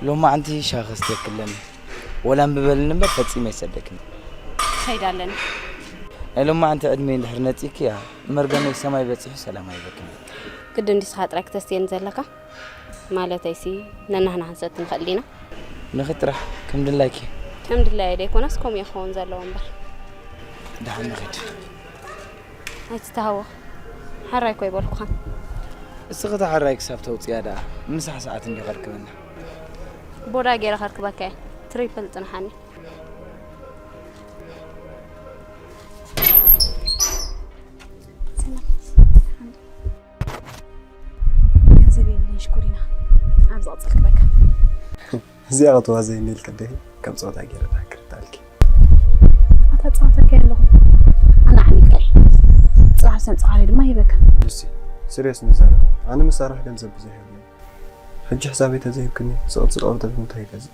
ሎማዓንቲ ሻሂ ከስትየኪ ኣለኒ። ወላ እምቢ በልኒ እምበር ፈጺመ ኣይሰደክን። ከይድ ኣለኒ። ናይ ሎማዓንቲ ዕድመይ እንድሕር ነጺግኪያ፣ መርገመይ ሰማይ በጺሑ ሰላም ኣይበክን። ግድን ድዩ ንስኻ ጥራይ ክተስትየኒ ዘለካ? ማለተይሲ፣ ነናህና ክንሰቲ ንኽእል ዲና? ንኺድ ጥራሕ፣ ከም ድላይኪ። ከም ድላየ ደይኮነስ፣ ከምኡ እዩ ክኸውን ዘለዎ እምበር። ደሓን ንኺድ። ኣይትተሃወኽ። ሓራይ እኮ ኣይበልኩኻን። እስኺ እታ ሓራይ ክሳብ ተውፅያ ደኣ፣ ምሳሕ ሰዓት እንድዩ ከርክበና። ቦዳ ገይረ ከርክበካ እየ። ትሪፕል ጽንሓኒ። ገንዘብ የብለይን ሽኮሪና። ኣብ ዝቕጽል ክበካ። እዚኣ ክትዋዘይኒ ኢልኪ እንዲኺ ከም ጸወታ ገይረ ድሓን ክርዳልኪ። ኣታ ጸወታ ከይ ኣለኹ። ኣነ ዓሚቀ። ጽባሕ ምስ ኣምጻኻለይ ድማ ይህበካ። ሉሲ፣ ስሪየስ ንዛረብ። ኣነ መሳርሒ ገንዘብ ብዙሕ የብለይን። ሕጂ ሕሳበይ ተዘይሂብክኒ፣ ዝቕጽል ኦርደር ብምንታይ ይገዝእ?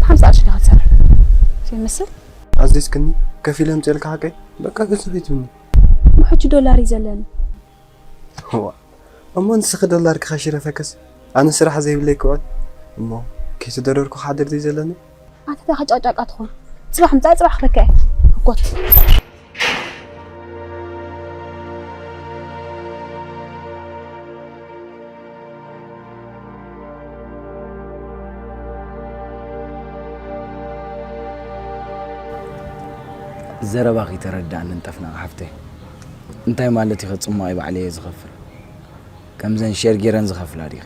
ብሓምሳ ቅርሺ ዲኻ ትሰርሕ? ዘይመስል? ኣዚዝክኒ፣ ከፊለ ኣምጽኤልካ ሓቀይ? በቃ ገንዘብ ኣይትብኒ። እሞ ሕጂ ዶላር እዩ ዘለኒ። ዋ፣ እሞ ንስኺ ዶላር ክኸሽ ይረፈክስ፣ ኣነ ስራሕ ዘይብለይ ክውዕል እሞ ከይተደረርኩ ክሓድር ድዩ ዘለኒ? ኣንታ እንታይ ከጫውጫውካ ትኾን? ጽባሕ ምጻእ ጽባሕ ክበካ እየ። ህኮት። ዘረባኺ ተረድኣኒ እንጠፍናቕ ሓፍተይ። እንታይ ማለት እዩ ጽማቕ ባዕለይ እየ ዝኸፍል? ከምዘን ሼር ገይረን ዝኸፍላ ዲኺ?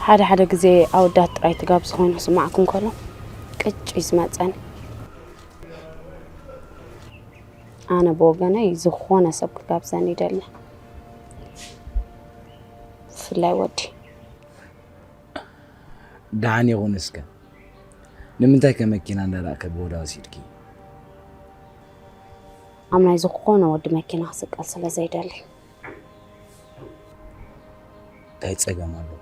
ሓደ ሓደ ግዜ ኣወዳት ጥራይ ትጋብዝ ኮይኑ ክስማዓኩም ከሎ ቅጭ እዩ ዝመጸኒ። ኣነ ብወገነይ ዝኾነ ሰብ ክጋብዘኒ ይደሊ፣ ብፍላይ ወዲ። ደሓን ይኹን እስከ። ንምንታይ ከ መኪና እንዳረኣከ ብወዳ ወሲድኪ? ኣብ ናይ ዝኾነ ወዲ መኪና ክስቀል ስለ ዘይደሊ። እንታይ ጸገም ኣለዎ?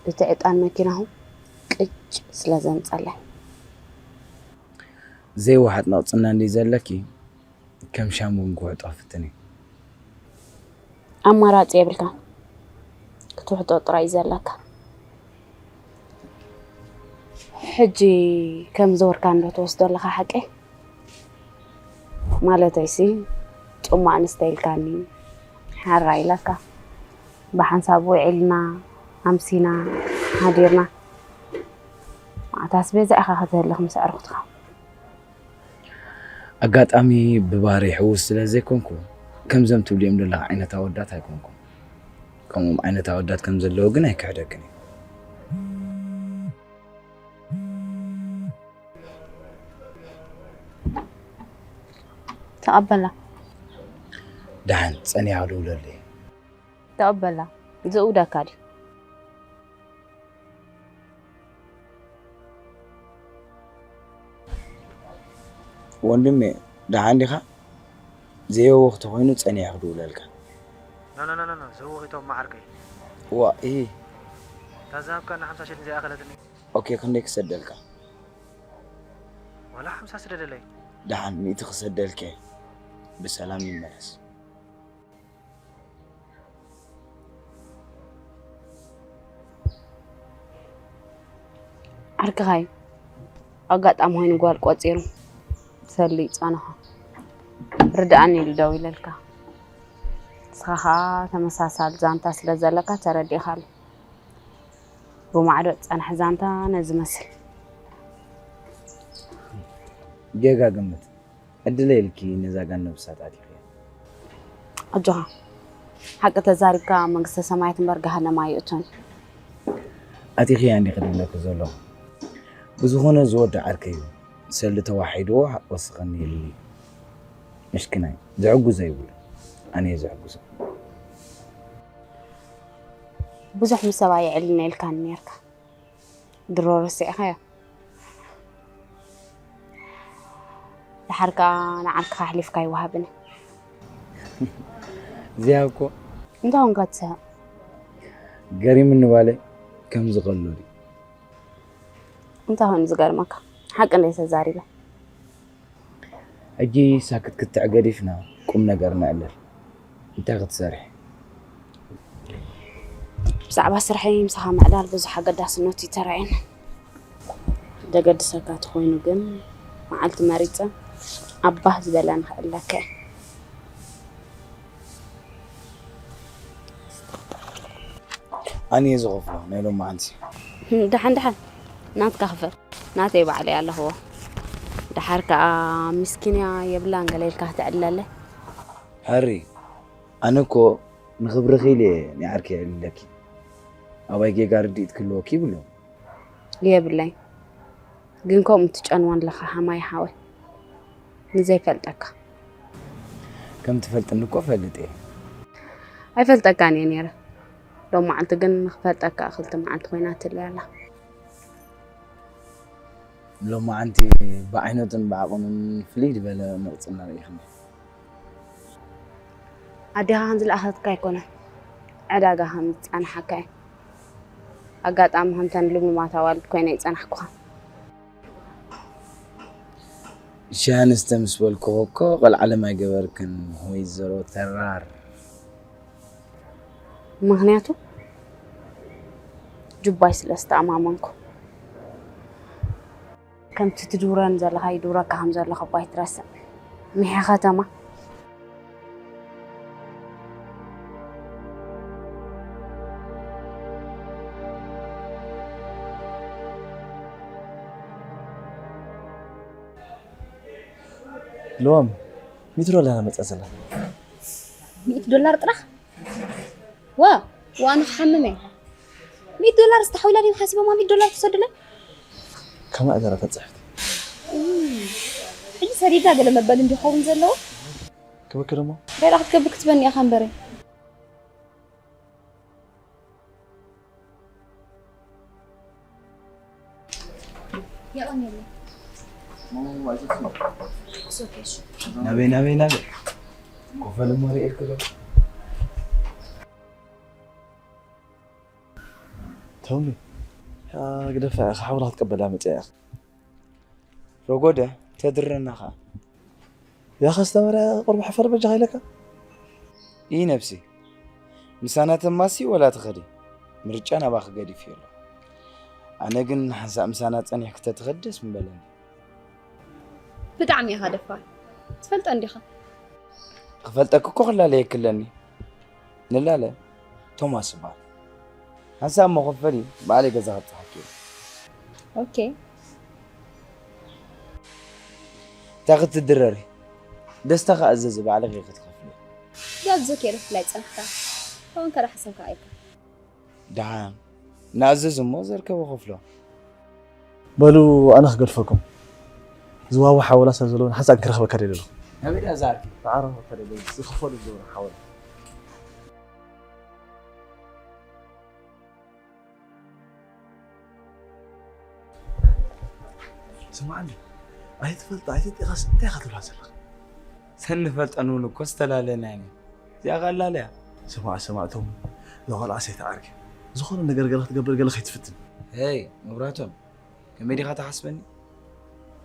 እቲ ዕጣን መኪናኹም ቅጭ ስለ ዘምጸለይ። ዘይወሓጥ ነቕጽና እንዲ ዘለኪ ከም ሻምቡን ክውሕጦ ፍትኒ። ኣማራጺ የብልካ፣ ክትውሕጦ ጥራይ እዩ ዘለካ። ሕጂ ከም ዘወርካ እንዶ ትወስዶ ኣለኻ ሓቂ? ማለተይሲ፣ ጽማእ ኣንስተ ኢልካኒ፣ ሓራ ኢለካ። ብሓንሳብ ውዒልና፣ ኣምሲና፣ ሓዲርና። መዓት ኣስቤዛ ኢኻ ከተህልኽ ምስ ኣዕሩኽትኻ። ኣጋጣሚ ብባህሪ ሕውስ ስለ ዘይኮንኩ፣ ከምዞም ትብልዮም ዘለኻ ዓይነት ኣወዳት ኣይኮንኩን። ከምኦም ዓይነት ኣወዳት ከም ዘለዉ ግን ኣይክሕደክን እየ። ተቐበላ። ደሓን ጸኒሓ ክድውለሉ እየ። ተቐበላ። ዝእውደካ ድዩ? ወንድሜ፣ ደሓን ዲኻ? ዘየወኽ ተኾይኑ ጸኒሐ ክድውለልካ። ኖ ኖ ኖ ኖ፣ ዘወኺቶም መዓርከይ። ዋ፣ እሂ። እታ ዝሃብካኒ ሓምሳ ሽልኝ ዘይኣኸለትኒ። ኦኬ፣ ክንደይ ክሰደልካ? ዋላ ሓምሳ ስደደለይ። ደሓን ሚእቲ ክሰደልከ። ብሰላም ይመለስ። ዓርክኻ እዩ። ኣጋጣሚ ኮይኑ ጓል ቆጺሩ ሰሊ ይጸንሖ። ርድኣኒ ኢሉ ደዊለልካ። ንስኻ ኸኣ ተመሳሳሊ ዛንታ ስለ ዘለካ ተረዲእኻሉ። ብማዕዶ ዝጸንሐ ዛንታ ነዚ መስል። ጌጋ ግምት። ዕድለይ ኢልኪ ነዛ ጋል ነብሳት ኣቲኽያ። ኣጆኻ፣ ሓቂ ተዛሪብካ መንግስተ ሰማያት እምበር ገሃነም ኣየእቱን። ኣቲኽያ እንዲኺ ዝብለኪ ዘለኹ። ብዝኾነ ዝወዲ ዓርከይ እዩ። ሰልዲ ተዋሒድዎ ወስኸኒ ኢሉኒ። ምሽኪናይ፣ ዝሕጉዞ የብሉን። ኣነ እየ ዝሕጉዞ። ብዙሕ ምስ ሰብ ኣየዕልልነ ኢልካኒ ኔርካ። ድሮ ረሲዕኻዮ። ደሓር ከኣ ንዓርክኻ ኣሕሊፍካ ኣይወሃብን እዩ። እዚኣ እኮ እንታይ ኾንካ ትስሕቕ? ገሪምኒ ባለይ ከምዚ ከሎ ድዩ? እንታይ ኾይኑ ዝገርመካ? ሓቂ እንድየ ተዛሪበ። ሕጂ ሳክት ክትዕ ገዲፍና ቁም ነገር ነዕልል። እንታይ ክትሰርሒ? ብዛዕባ ስርሐይ ምሳኻ ምዕላል ብዙሕ ኣገዳስነት ይተራእየን። ደገድሰካ ተኾይኑ ግን መዓልቲ መሪጸ ኣብ ባህ ዝበለ ንኽእለካ እየ። ኣነ እየ ዝኸፍሎ ናይ ሎማዓንቲ። ደሓን ደሓን ናትካ ክፈል። ናተይ ባዕለይ ኣለኽዎ። ደሓር ከኣ ምስኪን እያ የብላን ገለ ኢልካ ክትዕልለለይ። ሃሪ፣ ኣነ እኮ ንኽብርኺ ኢለ እየ ንዓርኪ የዕልለኪ። ኣባይ ጌጋ ርድኢት ክህልወኪ ይብሉ። የብለይ። ግን ከምኡ ትጨንዋ ኣለኻ ሃማይ ሓወይ። ንዘይፈልጠካ። ከም ትፈልጥኒ እኮ እፈልጥ እየ። ኣይፈልጠካን እየ ነይረ። ሎም መዓልቲ ግን ንኽፈልጠካ ክልተ መዓልቲ ኮይና ትልያ ኣላ። ሎማዓንቲ ብዓይነቱን ብዓቕኑን ፍልይ ዝበለ ምቕጽና ርኢኽኒ። ኣዴኻ ከም ዝለኣኸትካ ኣይኮነን፣ ዕዳጋ ከም ዝጸንሓካ እዩ። ኣጋጣሚ ከምተን ልምሉማት ኣዋልድ ኮይነ ይጸናሕኩኻ። ሻሂ ኣንስተ ምስ በልኩኹ እኮ ቆልዓ ለም ኣይገበርክን ወይዘሮ ተራር። ምኽንያቱ ጁባይ ስለ ዝተኣማመንኩ። ከምቲ ትድውረን ዘለኻ ይድውረካ ከም ዘሎ ከባ ኣይትረስዕ። ምሕያ ከተማ። ሎም ሚትሮ ኣለና መጻ ዘላ። ሚእቲ ዶላር ጥራሕ? ዋ፣ ዋ፣ ኣነ ክሓምም እየ። ሚእቲ ዶላር ዝተሓዊላ ድዮም ሓሲቦማ ሚእቲ ዶላር ክሰዱለይ? ከማኣ ዘረፈት ጽሕፍቲ። እም፣ ሕጂ ሰዲዳ ገለ መበል እንዲኸውን ዘለዎ? ክበክር እሞ? ገለ ክትገብር ክትበኒ ኢኻ እምበረይ። የቐንየለይ። It's okay፣ እሺ። ናበይ፣ ናበይ፣ ናበይ? ኮፈል እሞ ርኤልኩ ዶ? ቶሚ፣ ያ ግደፋ፣ ኢኻ ሓውና ክትቀበላ መጽያ ኢኻ። ረጎደ፣ ተድርረና ኸኣ። ያ ከስተመር፣ ቁርቢ ሕፈር በጃኻ ኢለካ። ይህ ነብሲ፣ ምሳና ተማሲ ወላ ትኸዲ፣ ምርጫ ናባኺ ገዲፍ የሎ። ኣነ ግን ሓንሳእ ምሳና ጸኒሕኪ ተትኸዲ ደስ ምበለኒ። ብጣዕሚ ኢኻ ደፋር። ትፈልጦ እንዲኻ። ክፈልጠኪ እኮ ክላለ የክለኒ። ንላለ፣ ቶማስ እበሃል። ሓንሳብ መኸፈሊ ባዕለይ ገዛ ከብጽሓኪ እየ። ኦኬ። እንታይ ክትድረሪ? ደስታኻ እዘዚ ባዕልኺ ክትኸፍሊ። ጋብዞ ከይረፍላይ ጸንሕካ። ከምኡ እንከዳ ሓሰብካ ኣይካ። ደሓን ንኣዘዝ እሞ ዘርከበ ከፍሎ። በሉ ኣነ ክገድፈኩም። ዝዋዋ ሓወላ ሰብ ዘለውን ሓንሳብ ክረኽበካ ደሊ ኣለኹ። ኣበይ ደኣ ዝኣርኪ? ተዓረፈካ ደሊ ዝኽፈሉ ዝገብሩ ሓወላ። ስማዕኒ፣ ኣይትፈልጣ ኣይትጢኻስ እንታይ ኢኻ ትብላ ዘለኻ? ሰንፈልጠን እውን እኮ ዝተፈላለና ኢና። እዚኣ ኸኣ ኣላለያ። ስማዕ፣ ስማዕ፣ ቶም፣ እዛ ቖልዓ ሰይትዓርኪ። ዝኾነ ነገር ገለ ክትገብር ገለ ከይትፍትን። ሄይ፣ መብራህቶም፣ ከመይ ዲኻ ትሓስበኒ?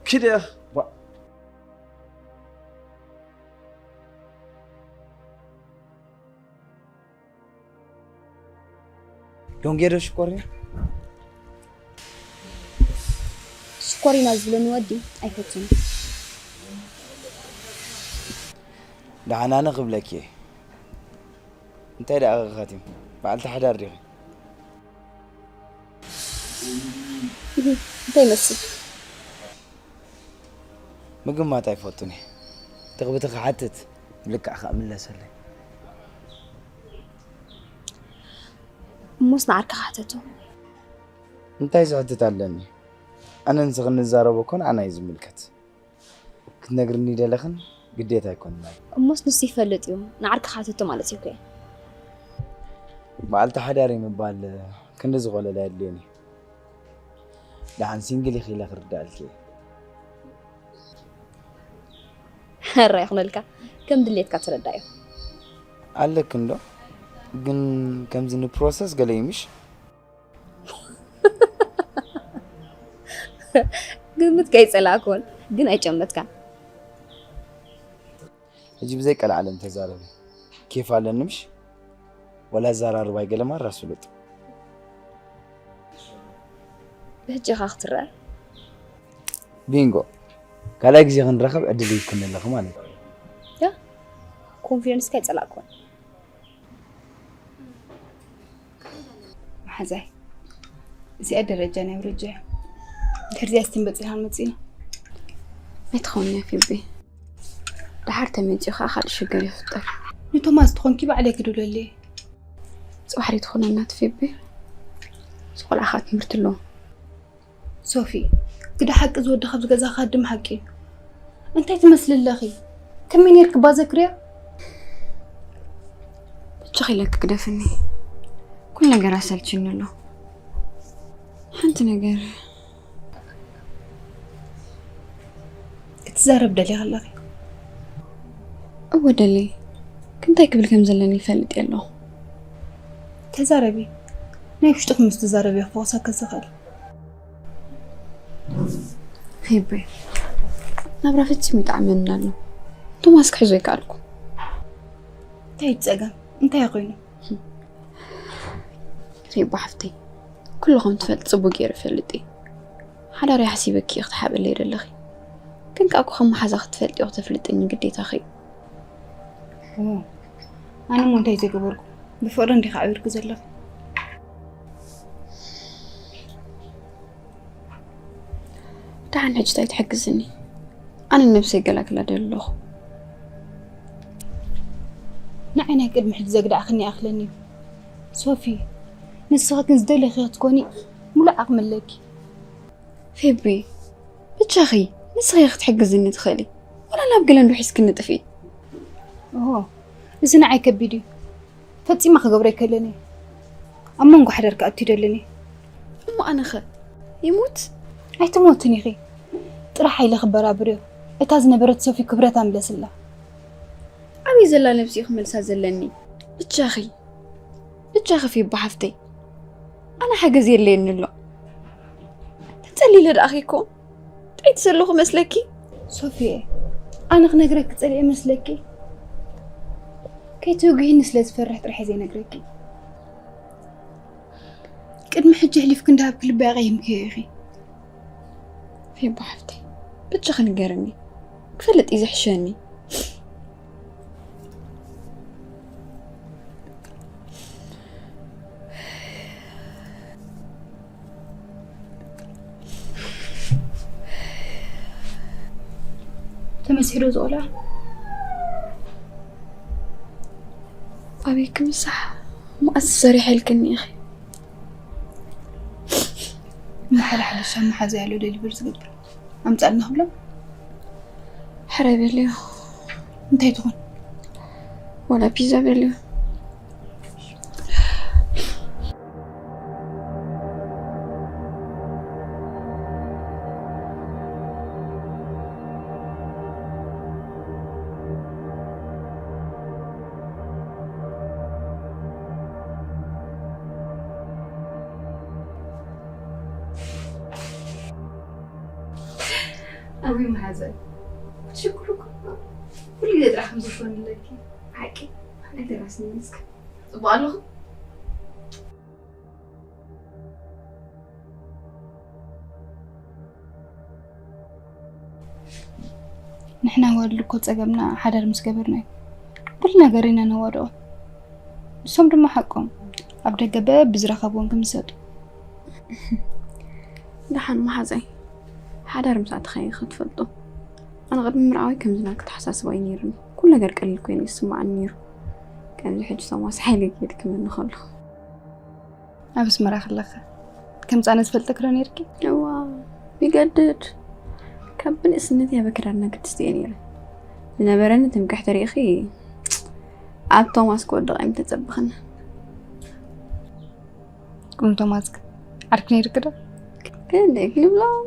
ኪድ ኢኻ። ባ- ዶንጌ ዶ ሽኮሪና? ሽኮሪና ዝብለኒ ወዲ ኣይፈቱን። ደሓን ኣነ ክብለኪ እየ። እንታይ ደኣ ኸቲም? በዓልቲ ሓዳር ዲኺ? እንታይ ይመስል? ምግማት ኣይፈቱን እየ። ትኽብቲ ክሓትት ልክዕ ከኣ ምለሰለይ። እሞስ ንዓርከ ክሓተቶ። እንታይ ዝሕትት ኣለኒ? ኣነ ንስኺ ንዛረቦ እኮ ንዓና እዩ ዝምልከት። ክትነግርኒ ደለኽን ግዴታ ኣይኮነን። እሞስ ንሱ ይፈልጥ እዩ፣ ንዓርከ ክሓተቶ ማለት እዩ እኮ። በዓልቲ ሓዳር ምባል ክንዲ ዝኾለል ኣየድልዮን እዩ። ደሓን ሲንግል ኢኺ ኢለ ክርድኣልኪ እየ። ሕራይ ይኹነልካ፣ ከም ድሌትካ ተረዳዮ። ኣለክን ዶ? ግን ከምዚ ንፕሮሰስ ገለ እዩ ምሽ? ግምት ከይጸላእኩን፣ ግን ኣይጨመትካን። ሕጂ ብዘይ ቀልዓለም ተዛረቢ። ኬፍ ኣለኒ ምሽ? ወላ ኣዘራርባይ ገለ ማራ ስሉጥ። ብሕጂ ኢኻ ክትረአ። ቢንጎ፣ ካልኣይ ግዜ ክንራኸብ ዕድል ይኩን ኣለኺ ማለት እዩ። ያ ኮንፊደንስካ ይጸላእኩን። መሓዛይ፣ እዚኣ ደረጃ ናይ ውርጃ እያ። ድሕሪ እዚኣ ስቲን በፂሕና መፂና። ኣይትኸውን እያ ፊቢ። ደሓር ተመፂኡ ከዓ ካልእ ሽግር ይፍጠር። ንቶማስ ትኾንኪ ባዕለይ ክድውለለይ። ፅባሕ ዶ ትኾነና እቲ ፊቢ? እዚ ቆልዓ ከዓ ትምህርቲ ኣለዎ። ሶፊ፣ ግደ ሓቂ ዝወዲ ካብዚ ገዛ ክሃድም ሓቂ እዩ። እንታይ ትመስሊ ኣለኺ? ከመይ ኔርኪ ባዘክርያ? ብቻኺ ኢለኪ ግደፍኒ። ኩሉ ነገር ኣሰልችኒ ኣሎ። ሓንቲ ነገር ክትዛረብ ደሊኻ ኣለኺ? እወ ደሊ። ክንታይ ክብል ከም ዘለኒ ይፈልጥ ኣለኹ። ተዛረቢ። ናይ ውሽጥኺ ምስ ትዛረቢ ክፈወሰኪ ዝኽእል። ሄበ ናብራ ፍጹም ይጣዕመኒ ኣሎ። ቶማስ ክሕዞ ይከኣልኩ። እንታይ እዩ ጸገም? እንታይ ኮይኑ? ሄባ ሓፍተይ፣ ኩሉ ከም ትፈልጥ ጽቡቅ ገይሩ ይፈልጥ እዩ። ሓዳር ሓሲበኪ ክትሓብለይ ደለኺ። ግን ከኣ እኮ ከም መሓዛ ክትፈልጥዮ ክተፍልጥኒ ግዴታኺ እዩ። ኣነ እሞ እንታይ ዘይገበርኩ? ብፍቕሪ እንዲኻ ኣዕቢርኩ ዘለኹ። ደሓን ሕጂ እንታይ ትሕግዝኒ? ኣነ ነብሰይ ገላግላ ዶ ኣለኹ? ንዓይ ናይ ቅድሚ ሕጂ ዘግዳዕክኒ ይኣኽለኒ እዩ። ሶፊ፣ ንስኺ ግን ዝደለኺ ክትኮኒ ሙሉእ ዓቕሚ ኣለኪ። ፌቢ፣ ብቻኺ ንስኺ ክትሕግዝኒ ትኽእሊ። ወላ ናብ ገለ እንዶ ሒዝክኒ ጥፍኢ። ኦሆ፣ እዚ ንዓይ ከቢድ እዩ። ፈጺመ ክገብሮ ኣይክእልን እየ። ኣብ መንጎ ሓዳር ክኣቱ ይደልን እየ። እሞ ኣነኸ ይሙት? ኣይትሞትን ኢኺ። ጥራሕ ሓይሊ ክበራብር እዮ። እታ ዝነበረት ሶፊ ክብረታ ምለስላ። ኣበይ ዘላ ነብሲ እዩ ክመልሳ ዘለኒ? ብቻኺ፣ ብቻኺ ፊባ ሓፍተይ። ኣነ ሓገዝ የለየኒ ኣሎ። ተጸሊለ ደኣኺ እኮ። ጥዕይቲ ዘለኹ መስለኪ? ሶፊየ፣ ኣነ ክነግረኪ ጸሊኤ መስለኪ? ከይትውግሂኒ ስለ ዝፈርሕ ጥራሕ እየ ዘይነግረኪ። ቅድሚ ሕጂ ኣሕሊፍኪ እንዳሃብኪ ልበይ ኣቐይምክዮ ኢኺ። ፌባ ሓፍተይ፣ ብቻኺ ንገርኒ። ክፈልጥ እዩ ዝሕሸኒ። ተመሲሑ ዶ እዚ ቆልዓ? ኣበይ ክምሳሕ? መኣስ ሰሪሐ ኢልክኒ ኢኺ። እሞ ሓደ ሓደ ሻማ ሓዘ ያለው ደሊቨር ዝገብር ኣምጻልና ክብሎ። ሕራይ በልዮ። እንታይ ትኾን? ዋላ ፒዛ በልዮ። ኣዊ መሓዘ ሽኩር እኮ ኩሉ ግዜ ጥራሕ ከም ዝኾን ኣለኪ። ሓቂ ኣይተራስኒ እስከ ጽቡቕ ኣለኹ። ንሕና ኣዋልድ እኮ ጸገምና ሓዳር ምስ ገበርና እዩ። ኩሉ ነገር ኢና ነዋድኦ። ንሶም ድማ ሓቆም ኣብ ደገ በብዝረኸብዎም ክምሰጡ። ደሓን መሓዛይ ሓዳር ምስ ኣተኻየ ክትፈልጦ። ኣነ ቅድሚ ምርዓወይ ከምዚ ናትኪ ተሓሳስባ እዩ ነይሩኒ። ኩሉ ነገር ቀሊል ኮይኑ ይስማዓኒ ነይሩ። ከምዚ ሕጂ ቶማስ ሓይሊ ክብል ክመኒ ከሎ። ኣብ ኣስመራ ከለኸ ከምጻነ ዝፈልጠኪ ዶ ነይርኪ? እዋ ይገድድ። ካብ ብንእስነት ያበክዳና ግድስቲ እየ ነይረ። ዝነበረኒ ትምክሕቲ ርኢኺ ኣብ ቶማስ ክወድቕ ኣይምተጸበኽን። ቁም ቶማስ ዓርኪ ነይርኪ ዶ? ክንደይ ክንብሎም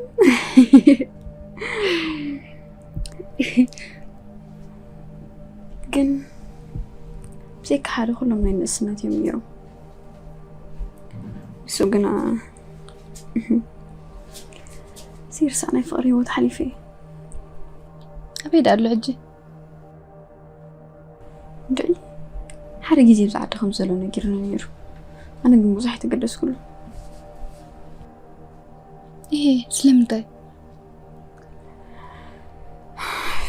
ግን ብዘይካ ሓደ ኩሎም ናይ ንእስነት እዮም ነይሮም። እሱ ግና ዘይርሳዕ ናይ ፍቕሪ ህይወት ሓሊፈ እየ። ኣበይ ደኣ ኣሎ ሕጂ? እንድዒ ሓደ ግዜ ኣብዚ ዓዲ ከም ዘሎ ነጊሩኒ ነይሩ። ኣነ ግን ብዙሕ ኣይተገደስኩሉ። እሄ፣ ስለምንታይ?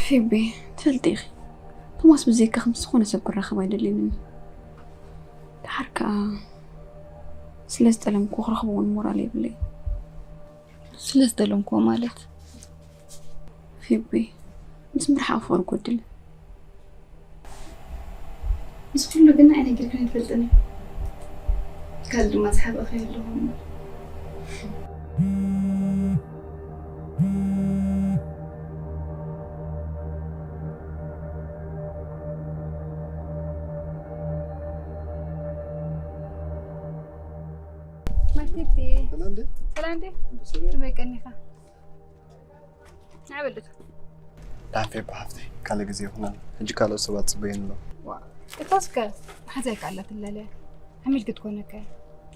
ፌቤ፣ ትፈልጢ ኢኺ፣ ቶማስ ብዘይካ ምስ ዝኾነ ሰብ ክራኸብ ኣይደልይን እዩ። ደሓር ከኣ ስለ ዝጠለምኩ ክረኽቦ እውን ሞራል የብለይ። ስለ ዝጠለምኩዎ ማለት? ፌቤ፣ ምስ ምርሓቕ ፍቕሪ ጎድለ። ምስ ኩሉ ግን ኣይ ነጊርክን ኣይትፈልጥን እየ። ካልእ ድማ ዝሓብእኻዮ ኣለኹ እምበር። ማርቴቴ። ሰላም ደ? ሰላም ደ? ሰላም። ከመይ ቀኒኻ? ንዓይ በል ዶ። ዳን ፌባ ሓፍተይ፣ ካልእ ግዜ ይኹነና። ሕጂ ካልኦት ሰባት ጽበዩኒ ኣለዉ። ዋ፣ እታ እስከ መሓዛይ ከኣ ኣላ ትላለያ። ሓሚልኪ ትኮነካ እያ።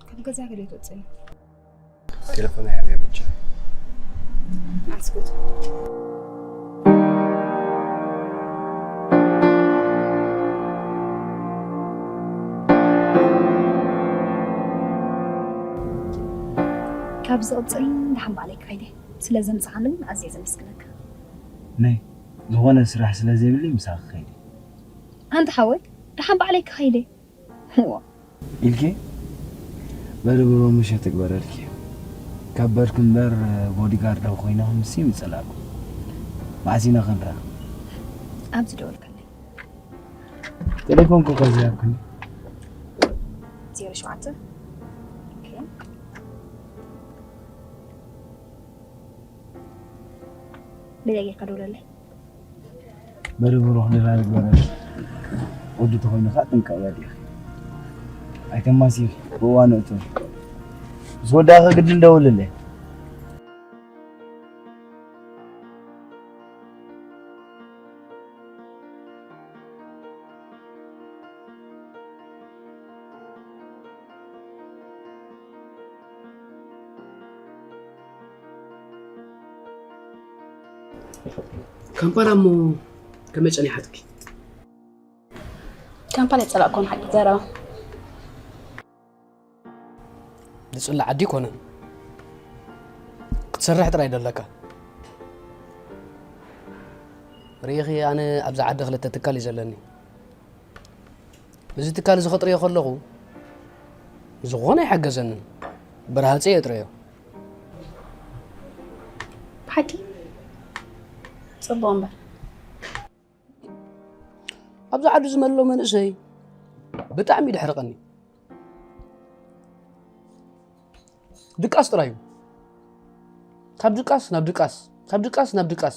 ካብ ገዛ ገለ ትወጽእኒ። ቴሌፎን ኣይሃብያ በጃ። ኣስኩት። ካብ ዝቕጽል ደሓን በዓለይ ክኸይድ እየ። ስለ ዘምጽኣንን ኣዝየ ዘመስግነካ። ነይ፣ ዝኾነ ስራሕ ስለ ዘይብለይ ምሳኺ ክኸይድ እየ። ኣንታ ሓወይ፣ ደሓን በዓለይ ክኸይድ እየ። እዋ። ኢልኪ? በሊ ብሮ ምሸት ትግበረልኪ። ካብ በርኪ እምበር ቦዲጋርድ ኣብ ኮይንኹም ሲ ምጸላእኩ። መዓስ ኢና ክንረኣ? ኣብዚ ደወልካለይ። ቴሌፎንኩ ከዚያኩ። ዜሮ ሸውዓተ። ኦኬ። በጃ ጌርካ ደውለለይ። በሊ ብሩኽ ድራር ግበረለይ። ወዲ ተኾይኑ ኸዓ ጥንቀቕ በል ኢኺ። ኣይተማሲኺ፣ ብእዋኑ እቶ። ምስ ወዳእኺ ግድን ደውልለይ። ካምፓላ እሞ ከመይ ጸኒሓትኪ? ካምፓላ ኣይጸላእኩን ሓቂ ዘረባ። ዝጽላእ ዓዲ ኣይኮነን። ክትሰርሕ ጥራይ ደለካ። ርኢኺ፣ ኣነ ኣብዛ ዓዲ ክልተ ትካል እዩ ዘለኒ። እዚ ትካል እዚ ከጥርዮ ከለኹ ዝኾነ ኣይሓገዘንን። ብረሃጸይ እየ እጥረዮ። ብሓቂ? ጽቡቕ እምበር። ኣብዚ ዓዲ ዝመሎ መንእሰይ ብጣዕሚ እዩ ድሕርቀኒ። ድቃስ ጥራይ እዩ። ካብ ድቃስ ናብ ድቃስ፣ ካብ ድቃስ ናብ ድቃስ።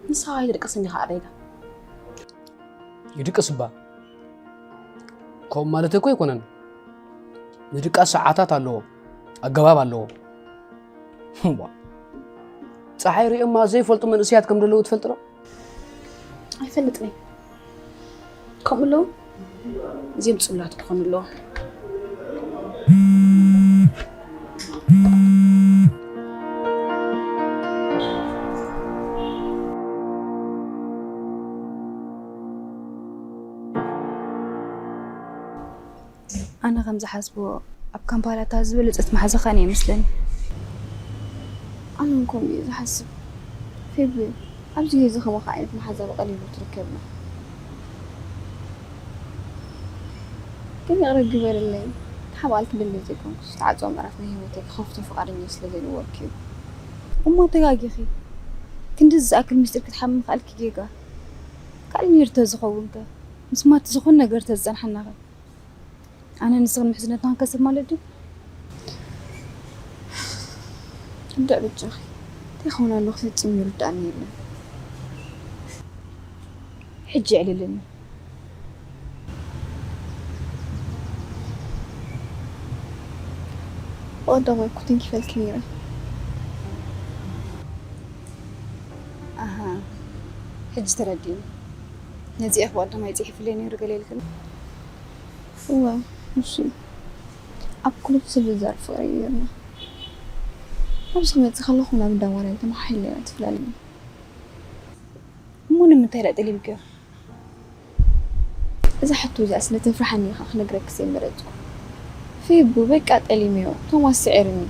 ንስኻ ኣይትድቅስን ኢኻ ኣደይታ። ይድቅስ እባ። ከምኡ ማለት እኮ ኣይኮነን። ንድቃስ ሰዓታት ኣለዎ፣ ኣገባብ ኣለዎ። እዋ። ጸሓይ ሪኦማ ዘይፈልጡ መንእሰያት ከም ዘለዉ ትፈልጥ ዶ? ኣይፈልጥን እየ። ከምኡ ኣለዉ? እዚኦም ጽሉላት ክኾኑ ኣለዎም። ኣነ ከም ዝሓስቦ ኣብ ካምፓላ እታ ዝበለጸት መሓዛኻ እያ ይመስለኒ። ኣነ እውን ከምኡ እየ ዝሓስብ። ፌቢ፣ ኣብዚ ግዜ ከማኻ ዓይነት መሓዛ ብቐሊሉ ትርከብና። ግን ይቕረ ግበረለይ፣ ክሓብኣልኪ ደልየ ዘይኮንኩስ፣ ዝተዓጽወ ምዕራፍ ናይ ህይወተይ ክኸፍቶ ፍቓደኛ ስለ ዘይነበርኩ እዩ። እሞ ተጋጊኺ። ክንድዚ ዝኣክል ምስጢር ክትሓብኢ ምኽኣልኪ ጌጋ። ካልእ ነይሩ ተዝኸውን ከ? ምስማት ዝኾነ ነገር ተዝጸንሓና ከ? ኣነ ንስኽን ምሕዝነትና ክንከስብ ማለት ድዩ? እንድዒ በጃኺ፣ እንታይ ክኸውን ኣለዎ ፈጺሙ ይርድኣኒ የለን። ሕጂ የዕልልኒ። ብቐዳማይ እኮ ተንኪፈልኪ ነይረ። ኣሃ፣ ሕጂ ተረዲእኒ። ነዚኣ ብቐዳማይ ጽሒፍለይ ነይሩ ገለ ኢልክኒ። እወ፣ ንሱ እዩ። ኣብ ኩሉ ዝዛረብ ፍቕሪ እዩ ነይርና። ኣብዚ ክመጽእ ከለኹ ናብ እንዳ ማርያም ተመሓሒልና ኢና ተፈላለና። እሞ ንምንታይ ደኣ ጠሊምክዮ? እዛ ሕቶ እዚኣ ስለ ተፍርሓኒ ኢኻ ክነግረኪ ዘይመረጽኩ። ፌቡ በቃ ጠሊመዮ፣ ቶማስ ስዒርኒ።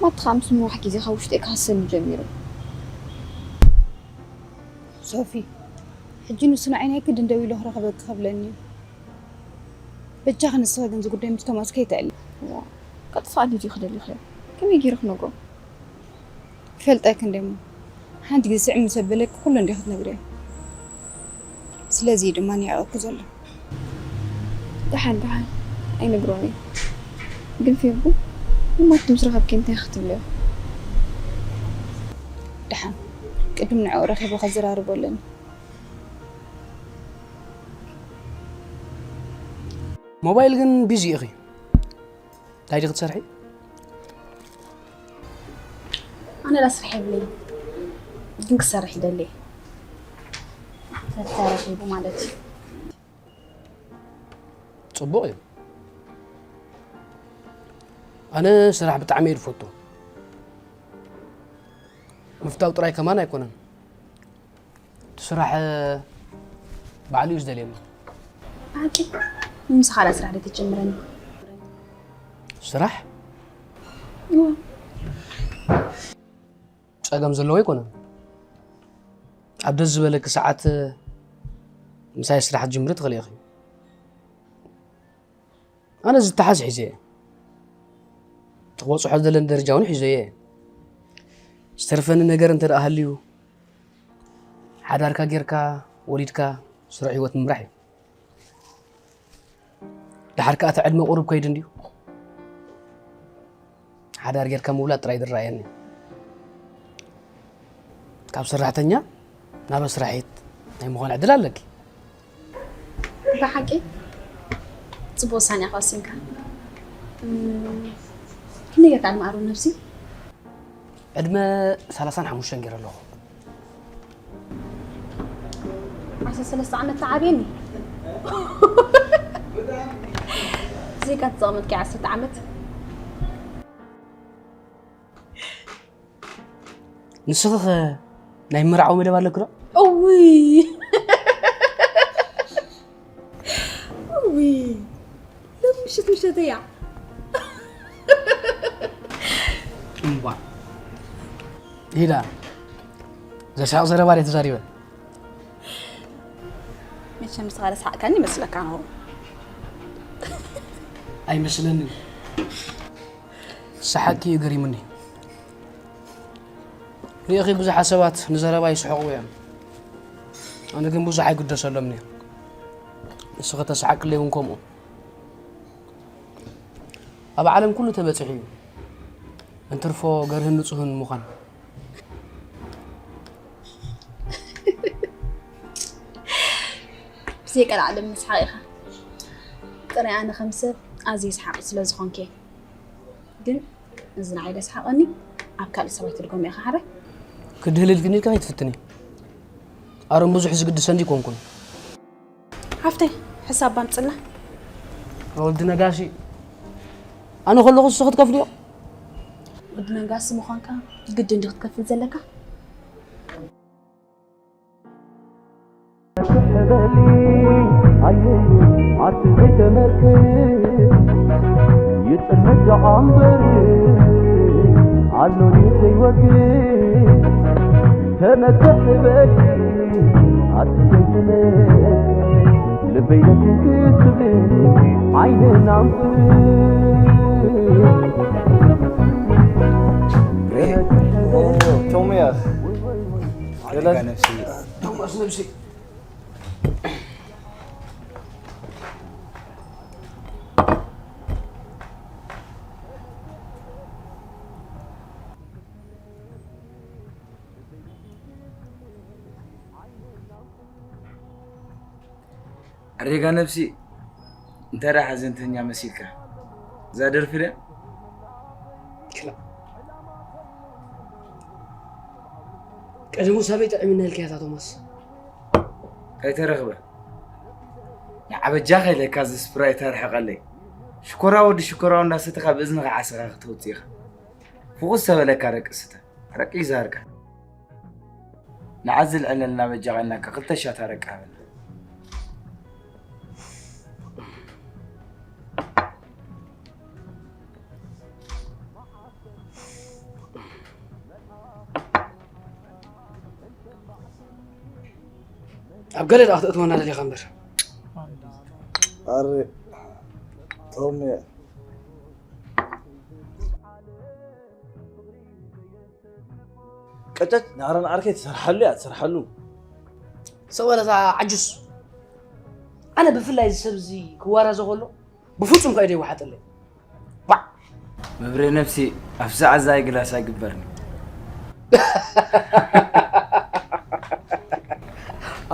ማታ ምስ ምራሕ ግዜ ካብ ውሽጠይ ክሃሰኒ ጀሚሩ። ሶፊ፣ ሕጂ ንሱ ንዓይ ናይ ግድን ደው ኢሉ ክረኽበኪ ክብለኒ እዩ። በጃኺ ንስኺ ግን እዚ ጉዳይ ምስ ቶማስ ከይተዕሊ። ዋ፣ ከጥፍኣኒ ድዩ ክደሊ ኸ? ከመይ ገይረ ክነግሮ? ይፈልጠኪ እንዴ እሞ፣ ሓንቲ ግዜ ስዕም ምስ ኣበለኪ ኩሉ እንዴ ክትነግርዮ። ስለዚ እዩ ድማ ንያቐኪ ዘሎ። ደሓን ደሓን፣ ኣይነግሮን እዩ። ግን ፌቡ፣ ንማት ምስ ረኸብኪ እንታይ ክትብልዮ? ደሓን፣ ቅድም ንዕኡ ረኺበ ከዘራርቦ ኣለኒ። ሞባይል ግን ቢዚ ኢኺ። እንታይ ዲኺ ትሰርሒ? ኣነ ላ ስራሕ የብለይን፣ ግን ክሰርሕ ይደሊ። ተተረኺቡ ማለት እዩ። ጽቡቕ እዩ። ኣነ ስራሕ ብጣዕሚ እየ ዝፈቱ። ምፍታው ጥራይ ከማን ኣይኮነን። እቲ ስራሕ ባዕሉ እዩ ዝደልየኒ። ብሓቂ? ንምሳኻ ላ ስራሕ ዶ ተጀምረኒ? ስራሕ? እወ። ጸገም ዘለዎ ኣይኮነን። ኣብ ደስ ዝበለኪ ሰዓት ምሳይ ስራሕ ትጅምሪ ትኽእሊ ኢኺ። ኣነ ዝተሓዝ ሒዘ እየ። እቲ ክበጽሖ ዘለኒ ደረጃ እውን ሒዘ እየ። ዝተርፈኒ ነገር እንተ ደኣ ሃልዩ፣ ሓዳርካ ጌርካ፣ ወሊድካ፣ ስሩዕ ህይወት ምምራሕ እዩ። ደሓር ከኣ እቲ ዕድመ ቁሩብ ከይዱ እንድዩ። ሓዳር ጌርካ ምውላድ ጥራይ ዝረኣየኒ። ካብ ሰራሕተኛ ናብ ኣስራሒት ናይ ምዃን ዕድል ኣለኪ። ብሓቂ ጽቡቕ ውሳነ ኢኻ ወሲንካ። እም፣ ክንደይ ጌርካ ዕድመ ኣሮን ነብሲ? ዕድመ ሰላሳን ሓሙሽተን ገይረ ኣለኹ። ዓሰርተ ሰለስተ ዓመት ተዓብየኒ። ዘይካ ተጠቐመትኪ ዓሰርተ ዓመት። ንስኺ ኸ ናይ መርዓዊ መደብ ኣለኪ ዶ? እውይ! እውይ! ሎሚ ምሸት ምሸት እያ። እምቧ። ሂዳ። ዘስሕቕ ዘረባ ድየ ተዛሪበ? መቸም ንስኻ ዘስሓቕካኒ ይመስለካ ነው። ኣይመስለንን። ሰሓቕኪ እዩ ገሪሙኒ። ርኢኺ፣ ብዙሓት ሰባት ንዘረባ ይስሕቑ እዮም። ኣነ ግን ብዙሕ ኣይግደሰሎምን እየ። ንስኺ ተስሓቅለይ እውን ከምኡ። ኣብ ዓለም ኩሉ ተበጺሑ እዩ። እንትርፎ ገርህን ንጹህን ምዃን። ብዘይ ቀልዓለም መስሓቕ ኢኻ። ጥራይ ኣነ ከም ሰብ ኣዝየ ሰሓቒት ስለ ዝኾንኩ እየ። ግን እዚ ንዓይ ደስሓቐኒ ኣብ ካልእ ሰባት ትድገሞ ኢኻ ሓራይ። ክድህልል ግን ኢልካ ከይትፍትኒ። ኣሮን ብዙሕ ዝግድሰኒ ኣይኮንኩን። ሓፍተይ፣ ሕሳብ ባምጽላ። ወዲ ነጋሲ፣ ኣነ ከለኹ ንሱ ክትከፍልዮ? ወዲ ነጋሲ ምዃንካ ግድን ድዩ ክትከፍል ዘለካ? በሊ ኣየይ ኣቲ ዘይተመልክ ይጽልምት ደኣ እምበር ኣሎኒ ዘይወግድ ተመትሕ በሊ ኣቲ ዘይተመልክ ልበይ ነቲ ትብል ዓይንን ኣንብብ ቶምያ ገለል ነፍሲ ቶማስ ነብሲ ኣሬጋ ነብሲ እንተ ደኣ ሓዘንተኛ መሲልካ እዛ ደርፊ ድያ? ክላ ቀደሙ ሳበይ ጥዕምና ኢልካያ እታ ቶማስ? እንታይ ተረኽበ? ንዓበጃ ከይለካ እዚ ስፕራይት ኣርሕቐለይ። ሽኮራ ወዲ ሽኮራው እንዳሰተኻ ብእዝንኻ ዓሰኻ ክተውፅእ ኢኻ። ፍቑስ ተበለካ ደቂ ስተ። ኣረቂ ይዛርካ። ንዓዚ ልዕለልና በጃኻ ኢልናካ ክልተ ሻት ኣረቂ ሃበና። ኣብ ገለ ደኣ ክትእትወና ደሊኻ እምበር። ኣረ፣ ቶም እየ። ቀጨጭ፣ ናረን ዓርከይ ትሰርሓሉ እያ፣ ትሰርሓሉ። ሰው በለታ ዓጁስ። ኣነ ብፍላይ እዚ ሰብ እዚ ክዋራዘ ከሎ ብፍጹም ከይደ ይወሓጠለይ። ባዕ! መብሬ ነፍሲ፣ ኣፍዛ ዓዛይ ግላስ ኣይግበርኒ።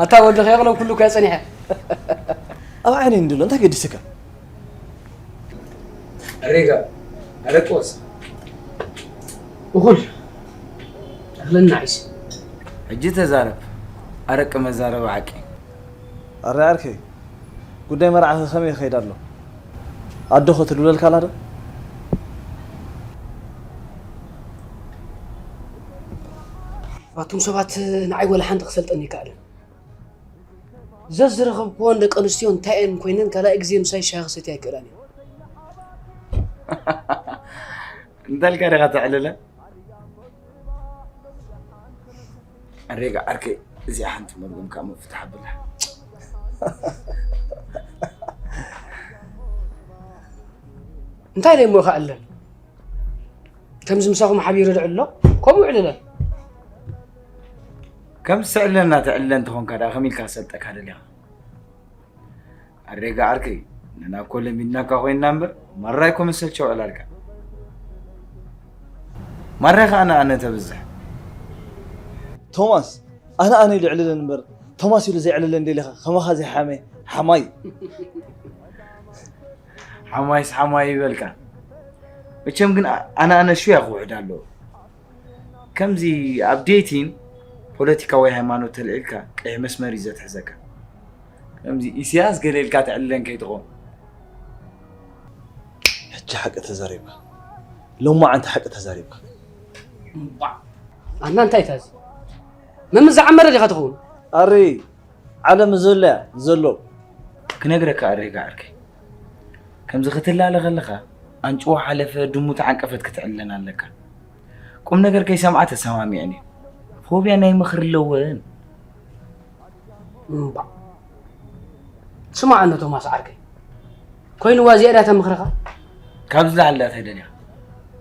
ኣታ ወዲ ከየቕሎ ኩሉ እኮ ጸኒሐ። ኣብ ዓይነይ እንድሎ እንታይ ገዲስካ? ኣሬጋ፣ ኣረቂ ወስኽ። እኹል። እኽልና ዒስ። ሕጂ ተዛረብ። ኣረቂ መዛረቢ ሓቂ። ኣረ ዓርከይ፣ ጉዳይ መርዓኺ ከመይ ይኸይድ ኣሎ? ኣዶ ኸ ትድውለልካ ኣላ ዶ? ኣቱም ሰባት ንዓይ ወላ ሓንቲ ክሰልጠኒ ይከኣልን። ዘዝረኸብክወን ደቂ ኣንስትዮ እንታይ እየን ኮይነን ካልኣይ ግዜ ምሳይ ሻሂ ክሰትያ ኣይክእላን እየን። እንተልካ ዲኻ ተዕልለ? ኣሬጋ ዓርከይ፣ እዚኣ ሓንቲ መርጎም ካብ ምፍታሕ ኣብላ። እንታይ ደይ እሞ ከዕልለን? ከምዚ ምሳኹም ሓቢሩ ድዕሎ ከምኡ ዕልለን። ከምዚ ትዕልለና ትዕልለ እንተኾንካ ደኣ ከመይ ኢልካ ክሰልጠካ ደሊኻ? ኣሬጋ ዓርከይ፣ ንሕና እኮ ለሚድናካ ኮይንና እምበር ማራ እኮ መሰልቸው ዕላልካ። ማራ ከኣ ኣነ ኣነ ተብዝሕ። ቶማስ ኣነ ኣነ ኢሉ ዕልለን እምበር ቶማስ ኢሉ ዘይዕልለን ደሊኻ ከማኻ ዘይሓመ ሓማይ። ሓማይስ ሓማይ ይበልካ። መቸም ግን ኣነ ኣነ ሹያ ክውሕድ ኣለዎ። ከምዚ ኣብ ዴቲን ፖለቲካ ወይ ሃይማኖት ተልዒልካ ቀይሕ መስመር እዩ ዘትሕዘካ። ከምዚ ኢሳያስ ገለ ኢልካ ትዕልለን ከይትኾን። ሕጂ ሓቂ ተዛሪብካ። ሎማዓንቲ ሓቂ ተዛሪብካ። ኣና እንታይ ታዚ መምዝ ዓመረ ዲኻ ትኸውን? ኣሪ ዓለም ዘሎ እያ ዘሎ። ክነግረካ ኣሬጋ ዓርከይ፣ ከምዚ ክትላለ ከለኻ ኣንጭዋ ሓለፈ ድሙ ተዓንቀፈት ክትዕልለን ኣለካ። ቁም ነገር ከይሰምዓ ተሰማሚዐን እየን። ፎብያ ናይ ምኽሪ ኣለወን። እምባ ስማዕ ኣነ ቶማስ ዓርከይ ኮይንዋ እዚኣ ዳታ ምኽርኻ ካብዚ ላዕሊ ዳታ ይደልያ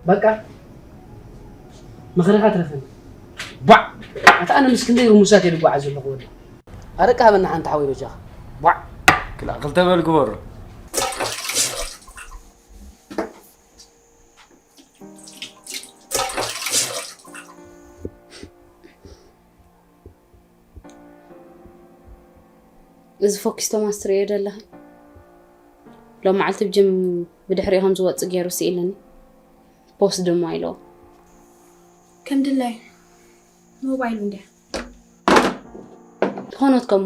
በቃ ምኽርኻ ትረፈኒ ባዕ ኣታ ኣነ ምስ ክንደይ ርሙሳት እየ ዝጓዓዝ ዘለኹ ወዲ ኣረቂ ሃበና ሓንቲ ሓወይ በጃኻ ባዕ ክላ ክልተ በል ግበሮ እዚ ፎኪስ ቶማስ ትርእዮ ደለኻ ሎም መዓልቲ ብጅም ብድሕሪኡ ከም ዝወፅእ ገይሩ ስኢልኒ ፖስት ድማ ኢለዎ ከም ድላዩ ሞባይሉ እንድያ ዝኾነት ከሞ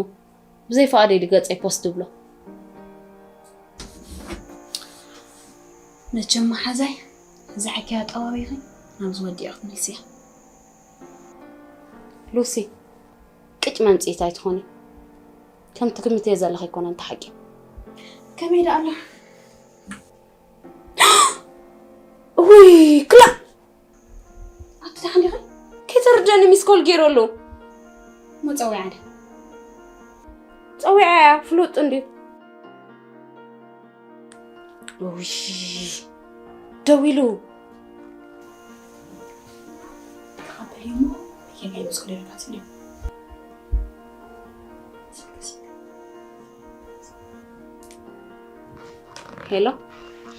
ብዘይ ፍቓደይ ድገፀይ ፖስት ድብሎ መቸም መሓዛይ ዝሓኪያ ጠዋቢኺ ናብ ዝወዲኦ ክትመልስያ ሉሲ ቅጭ መምፅኢት ኣይትኾኒ ከም ትግምትዮ ዘለኺ ኣይኮነን ተሓቂ ከመይ ደኣ ኣሎ ውይ ክላ ኣቲ ደሓን ዲኺ ከይተርደኒ ሚስኮል ገይሩ ኣሎ መፀዊዓ ደ ፀዊዓ እያ ፍሉጥ እንድዩ ውይ ደዊሉ ተቐበልዮ እሞ የጋይ መስኮል ይረዳት እንድዩ ሄሎ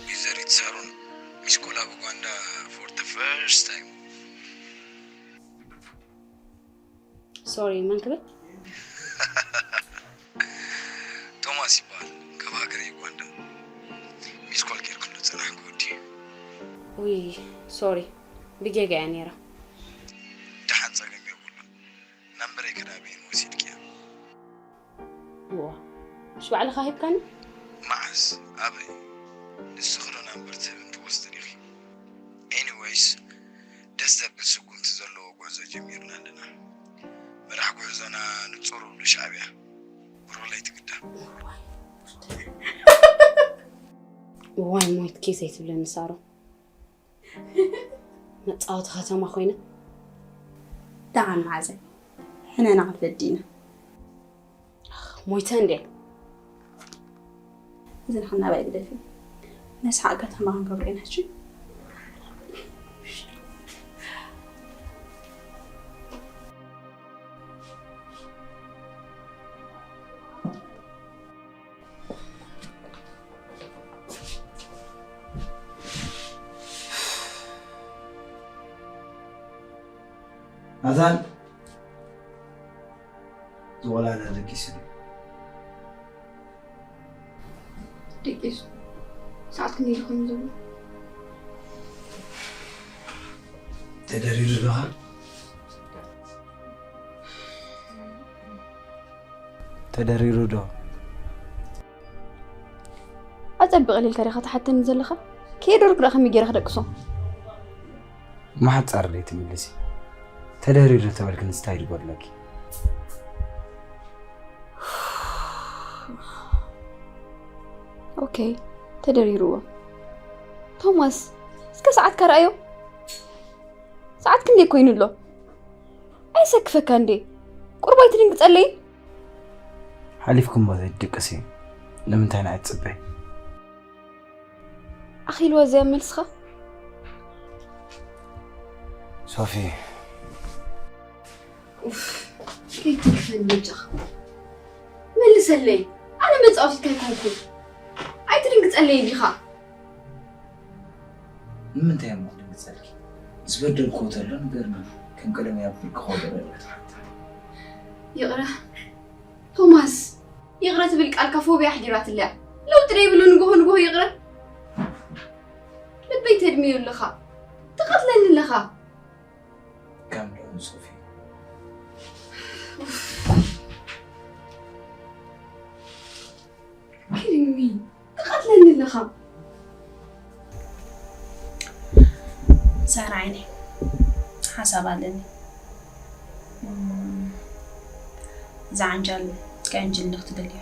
ወይዘሪት ሳሮን ሚስኮል ኣብ ኡጋንዳ for the first time ሶሪ መን ክብል ቶማስ ይበሃል ካብ ሃገረ ዩጋንዳ ሚስኮል ጌርክሉ ጽናሕኩ ወዲ ውይ ሶሪ ብጌጋ እያ ነይራ ደሓን ጸገም የብሉን ናምበረይ ከዳበይን ወሲድክያ እዋ እሽ ባዕልኻ ሂብካኒ መዓስ ኣበይ ንስኽዶ ናምበር ትህብን ትወስድን ኢኺ ኤኒወይስ ደስ ዘብል ስጉምቲ ዘለዎ ጉዕዞ ጀሚርና ኣለና መራሕ ጉዕዞና ንጹር ብሉ ሻዕብያ ብሩለይ ትግዳ እዋይ ሞይት ኬስ ኣይትብለኒ ሳሮ መፃወቲ ከተማ ኮይነ ደሓን መዓዘ ሕነና ክትበዲና ሞይተ እንዴ? እዚ ንሓና ባይ ግደፊ። ነስሓ ኣጋታማ ክንገብሮ ኢና ሕጂ። ኣዛን ዝቆላና ደቂሱ ድዩ? ደቂሱ። ሰዓት ክንደይ ኮይኑ ዘሎ? ተደሪሩ ዶ? ተደሪሩ ዶ? ኣጸብቕ ኢልካ ዲኻ ትሓተኒ ዘለኻ? ከየደርኩ ደኣ ከመይ ገይረ ክደቅሶ? ማሕጻር ደይ ትምልሲ? ተደሪሩ ተበልክን ስታይ ድጎድለኪ? ኦኬ፣ ተደሪርዎ። ቶማስ፣ እስከ ሰዓትካ ረኣዮ። ሰዓት ክንደይ ኮይኑ ኣሎ? ኣይሰክፈካ እንዴ? ቁርብ ኣይትድንግጸለይ? ሓሊፍኩሞ ዘይትድቅሲ ንምንታይ ንዓይ ትጽበይ? ኣኺልዎ ዘይ ኣብ መልስኻ? ሶፊ። ኡፍ፣ ከይትንክፈኒ በጃኻ። መልሰለይ። ኣነ መጻወቲትካ ኣይኮንኩን። ኣይትድንግጸለይ ዲኻ? ንምንታይ እሞ ክድንግጸልኪ? ዝበደልክዎ ተሎ ንገርኒ። ከም ቀደም ኣብ ብርኪ ክወድቕ እየ ትሓት። ይቕረ። ቶማስ፣ ይቕረ ትብል ቃልካ ፎብያ ኣሕዲራትለያ። ለውጢ ደይብሉ ንግሆ ንግሆ ይቕረ። ልበይ ተድምዮ ኣለኻ። ትቐትለኒ ኣለኻ። Calm down, Sophie. Kidding me? ትቐትለኒ ኣለኻ። ሳራ ዓይነይ፣ ሓሳብ ኣለኒ። እም፣ እዛ ዓንጃል ከዕንጅልኒ ክትደልዮ።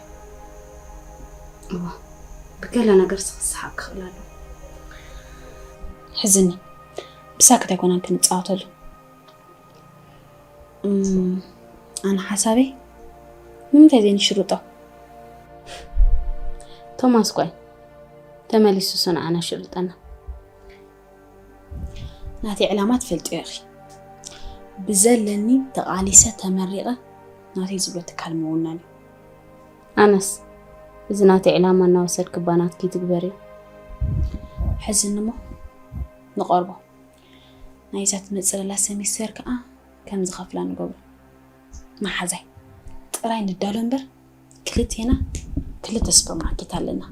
እዋ፣ ብገለ ነገር ስኽስሓቅ ክኽእል ኣለዎ። ሕዝኒ፣ ብሳክት ኣይኮነን ክንጻወተሉ። እም፣ ኣነ ሓሳበይ፣ ንምንታይ ዘይንሽርጦ? ቶማስ፣ ኳይ፣ ተመሊሱ እሱ ንዓና ሽርጠና። ናተይ ዕላማ ትፈልጥዮ ኢኺ። ብዘለኒ ተቓሊሰ ተመሪቐ ናተይ ዝብሎ ትካል ምውናን እዩ። ኣነስ፣ እዚ ናተይ ዕላማ እናወሰድኪ እባ ናትኪ ትግበርዮ። ሕዝኒ እሞ ንቐርቦ። ናይዛ ትመጽእ ዘላ ሰሚስተር ከኣ ከም ዝኸፍላ ንገብሮ። መሓዛይ፣ ጥራይ ንዳሎ እምበር፣ ክልቴና ክልተ ሱፐርማርኬት ኣለና።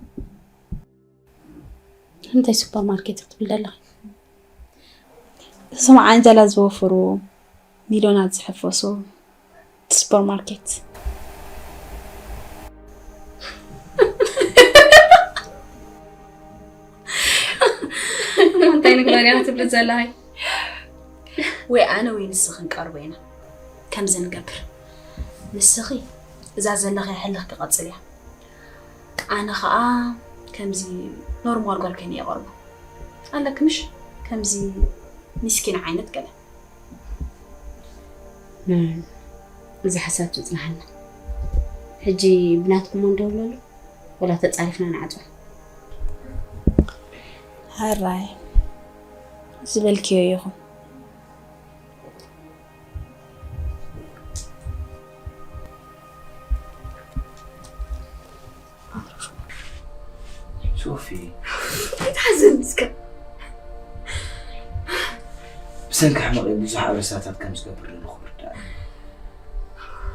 እንታይ ሱፐርማርኬት ክትብል ዘለኺ? እዞም ዓንጀላ ዝወፍሩ፣ ሚልዮናት ዝሕፈሱ ሱፐርማርኬት። እንታይ ንግበር እያ ክትብሊ ዘለኺ? ወይ ኣነ ወይ ንስኺ ክንቀርቦ ኢና። ከምዚ ንገብር። ንስኺ እዛ ዘለኺ ሕልኽ ክቐጽል እያ። ኣነ ኸኣ ከምዚ ኖርማል ጓል ኮይነ ይቐርቦ። ኣለኪ ምሽ? ከምዚ ሚስኪን ዓይነት ገለ። እም፣ እዚ ሓሳብ ትጽናሓና። ሕጂ ብናትኩም እንደውለሉ ወላ ተጻሪፍና ንዓጽዋ። ሕራይ ዝበልክዮ ይኹን። ሶፊ፣ ኣይትሓዝን እስከ። ብሰንኪ ሕመቐይ ብዙሕ ኣበሳታት ከም ዝገብር ዘለኹ ርዳእ።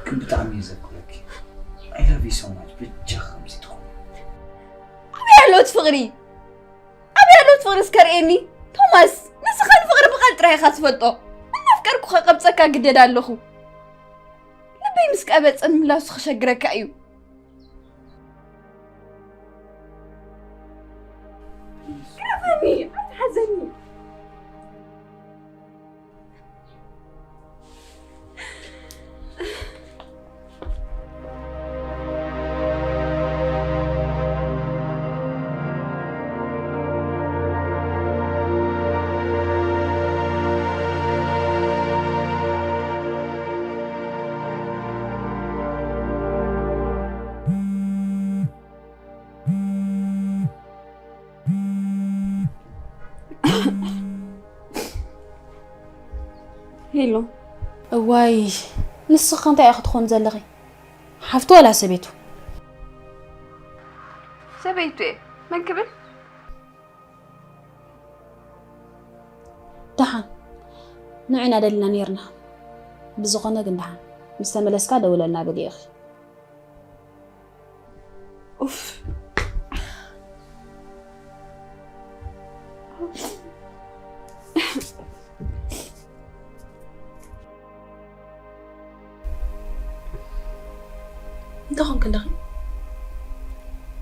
ግን ብጣዕሚ እየ ዘፍቅረኪ። I love you so much። በጃኺ ከምዚ ትኹን። ኣበይ ኣሎ እቲ ፍቕሪ? ኣበይ ኣሎ እቲ ፍቕሪ እስከ ርእየኒ? ቶማስ፣ ንስኻ ንፍቕሪ ብቓል ጥራይ ኢኻ ትፈልጦ። እናፍቀርኩኻ ቀብጸካ ግደድ ኣለኹ። ልበይ ምስ ቀበጸ ምምላሱ ክሸግረካ እዩ። ግረፈኒ፣ ኣይትሓዘኒ። ሄሎ። እዋይ፣ ንስኺ እንታይ ኢኺ ክትኾን ዘለኺ? ሓፍቱ ዋላ ሰበይቱ? ሰበይቱ እየ። መን ክብል? ደሓን፣ ንዑ ኢና ደሊና ነይርና። ብዝኾነ ግን ደሓን ምስ ተመለስካ ደውለልና በሊ ኢኺ። ኡፍ። እንታይ ኾንክ ኣለኺ?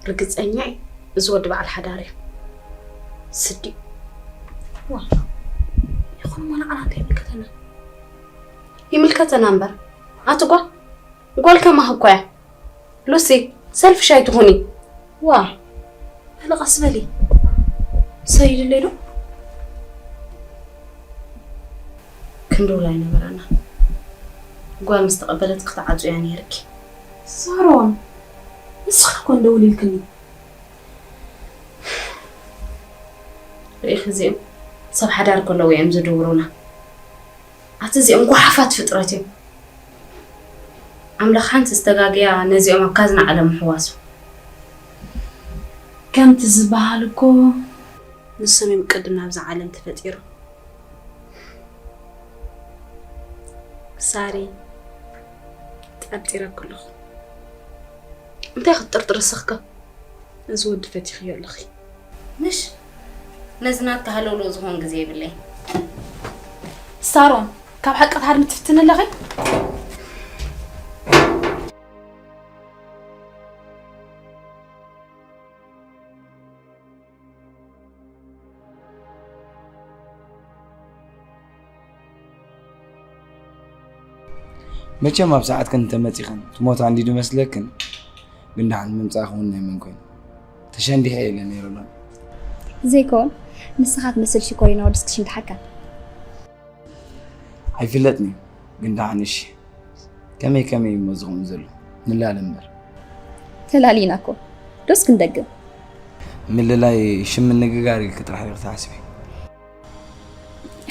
ርግፀኛ እየ፣ እዚ ወዲ በዓል ሓዳር እዩ። ስዲ። ዋ፣ ይኹን እሞ ንዓና እንታይ ይምልከተና? ይምልከተና እምበር፣ ኣቲ ጓል፣ ጓል ከማኺ እኮ እያ። ሉሲ፣ ሰልፍሽ ኣይትኹኒ። ዋ፣ በሊ ቀስ በሊ። ሰይድለይ ዶ? ክንድውል ኣይነበረና። ጓል ምስ ተቐበለት ክትዓጹ እያ ነይርኪ። ሳሮን፣ ንስኺ እኮ እንደውል ኢልክኒ። ርኢኺ፣ እዚኦም ሰብ ሓዳር ከለዉ እዮም ዝድውሩና። ኣቲ እዚኦም ጓሓፋት ፍጥረት እዮም። ኣምላኽ ሓንቲ ዝተጋግያ ነዚኦም ኣብ ካዝና ዓለም ምሕዋሱ። ከምቲ ዝበሃል እኮ ንሶም እዮም ቅድም ናብዛ ዓለም ተፈጢሮም። ሳሪ፣ ጠርጢረኪ ኣለኹ። እንታይ ክትጥርጥሪ ስኽከ? እዚ ወዲ ፈቲኽዮ ኣለኺ። ምሽ? ነዚ ናትካ ሃለውለው ዝኾን ግዜ የብለይ። ሳሮን፣ ካብ ሓቂ ክትሃድሚ ትፍትኒ ኣለኺ? መቸም ኣብ ሰዓትክን እንተመፂኽን ትሞታ እንዲዩ ዝመስለክን፣ ግን ደሓን ምምፃእኽን እውን ናይ መን ኮይኑ? ተሸንዲሐ ኢለ ነይረ ሎሚ። ዘይኮን ንስኻ ትመስል ሽኮሪና ወድስ ክሽንድሓካ። ኣይፍለጥን እዩ፣ ግን ደሓን እሺ። ከመይ ከመይ እሞ ዝኸውን ዘሎ? ንላለ እምበር። ተላሊና እኮ። ዶስ ክንደግም? ምልላይ ሽም ምንግጋር ኢልኪ ጥራሕ ኢኺ ትሓስቢ።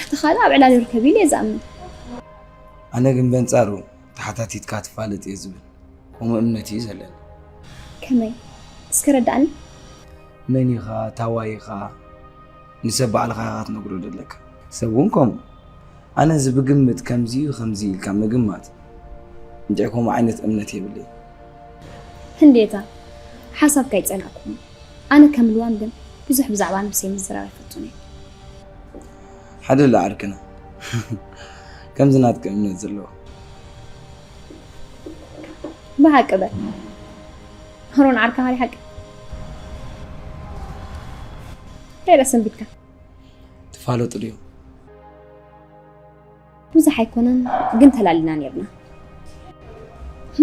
እቲ ካልእ ኣብ ዕላል ይርከብ ኢለ እየ ዝኣምን። ኣነ ግን በንጻሩ ተሓታቲትካ ትፋለጥ እየ ዝብል ከምኡ እምነት እዩ ዘለኒ። ከመይ? እስከ ረዳእኒ። መን ኢኻ? ታዋይ ኢኻ? ንሰብ ባዕልኻ ኢኻ ክትነግሮ ዘለካ። ሰብ እውን ከምኡ። ኣነ እዚ ብግምት ከምዚ እዩ ከምዚ ኢልካ ምግማት እንድዒ ከምኡ ዓይነት እምነት የብለይ። ህንዴታ ሓሳብካ ይጸላእኩ። ኣነ ከም ልዋም ግን ብዙሕ ብዛዕባ ነብሰይ ምዝራብ ኣይፈቱን እየ። ሓደለ ዓርክና ከምዚ ናትካ እምነት ዘለዎ። ብሓቂ በል። ሮን ዓርካ ካሊ ሓቂ። እንታይ ደኣ ሰንቢትካ? ትፋለጡ ድዮም? ብዙሕ ኣይኮነን ግን ተላሊና ነርና።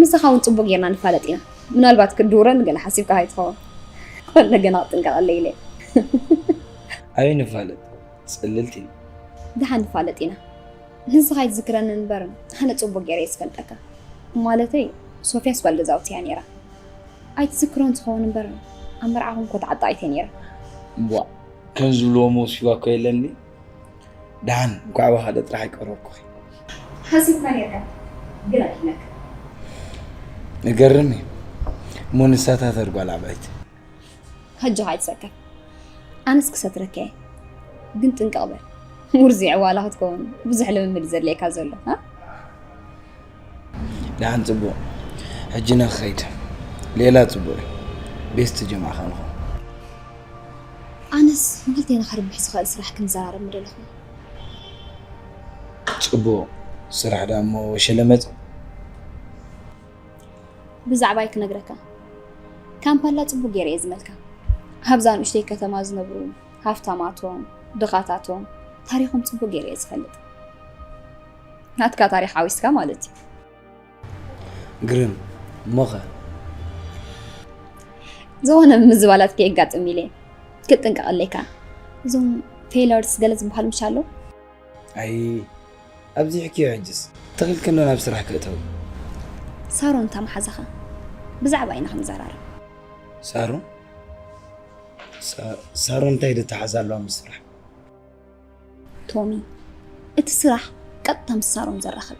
ምሳኻ እውን ጽቡቅ ጌርና ንፋለጥ ኢና። ምናልባት ክድውረን ገለ ሓሲብካ ኣይትኸውን። ወለ ገና ክጥንቀቐለይ ኢለ። ኣበይ ንፋለጥ? ጽልልቲ። ደሓን ንፋለጥ ኢና። ንስኻ ኣይትዝክረኒ እምበር ኣነ ጽቡቅ ጌረ እየ ዝፈልጠካ። ማለተይ ሶፍያስ ጓል ገዛውቲ እያ ነይራ። ኣይትዝክሮን ትኸውን እምበር ኣብ መርዓኹም እኮ ተዓጣቒተ ነይረ። እምቧእ ከም ዝብልዎ መውስዋ እኮ የለን። ደሓን እንኳዕ ብኻልእ ጥራሕ ኣይቀረብኩኺ። ሓሲብካ ነይርካ ግን ኣይሕለካ። እገርም እዩ እሞ ንሳታተር ጓል ዓባይቲ። ከጆኻ ኣይትሰከፍ። ኣነስ ክሰትረካ እየ። ግን ጥንቅቕ በል። ሙርዚ ዕዋላ ክትከውን ብዙሕ ልምምድ ዘድልየካ ዘሎ። ደሓን ጽቡቕ። ሕጂ ንኽኸይድ። ሌላ ጽቡቕ እዩ። ቤስት ጀማዓ ክንኾን። ኣነስ ንክልቴና ከርብሕ ዝኽእል ስራሕ ክንዘራረብ ምደለኹ። ጽቡቕ። ስራሕ ደኣ እሞ ወሸለ መጽእ። ብዛዕባይ ክነግረካ። ካምፓላ ጽቡቕ ገይረ እየ ዝመልካ። ኣብዛ ንእሽተይ ከተማ ዝነብሩ ሃፍታማቶም፣ ድኻታቶም፣ ታሪኾም ጽቡቕ ገይረ እየ ዝፈልጥ። ናትካ ታሪኽ ሓዊስካ ማለት እዩ። ግርም እሞኸ? ዝኾነ ምዝባላት ከየጋጥም ኢለ ክጥንቀቐለይካ። እዞም ፌለርስ ገለ ዝበሃል ምሽ ኣሎ? ኣይ ኣብዚሕክዮ ሕጅስ ተኺልክኖ ናብ ስራሕ ክእተው። ሳሮን እታ መሓዛኻ ብዛዕባ ኢና ክንዘራረብ። ሳሮን ሳሮን እንታይ ደተሓዛ ኣለዋ ምስ ስራሕ? ቶሚ እቲ ስራሕ ቀጥታ ምስ ሳሮን ዘራኽብ።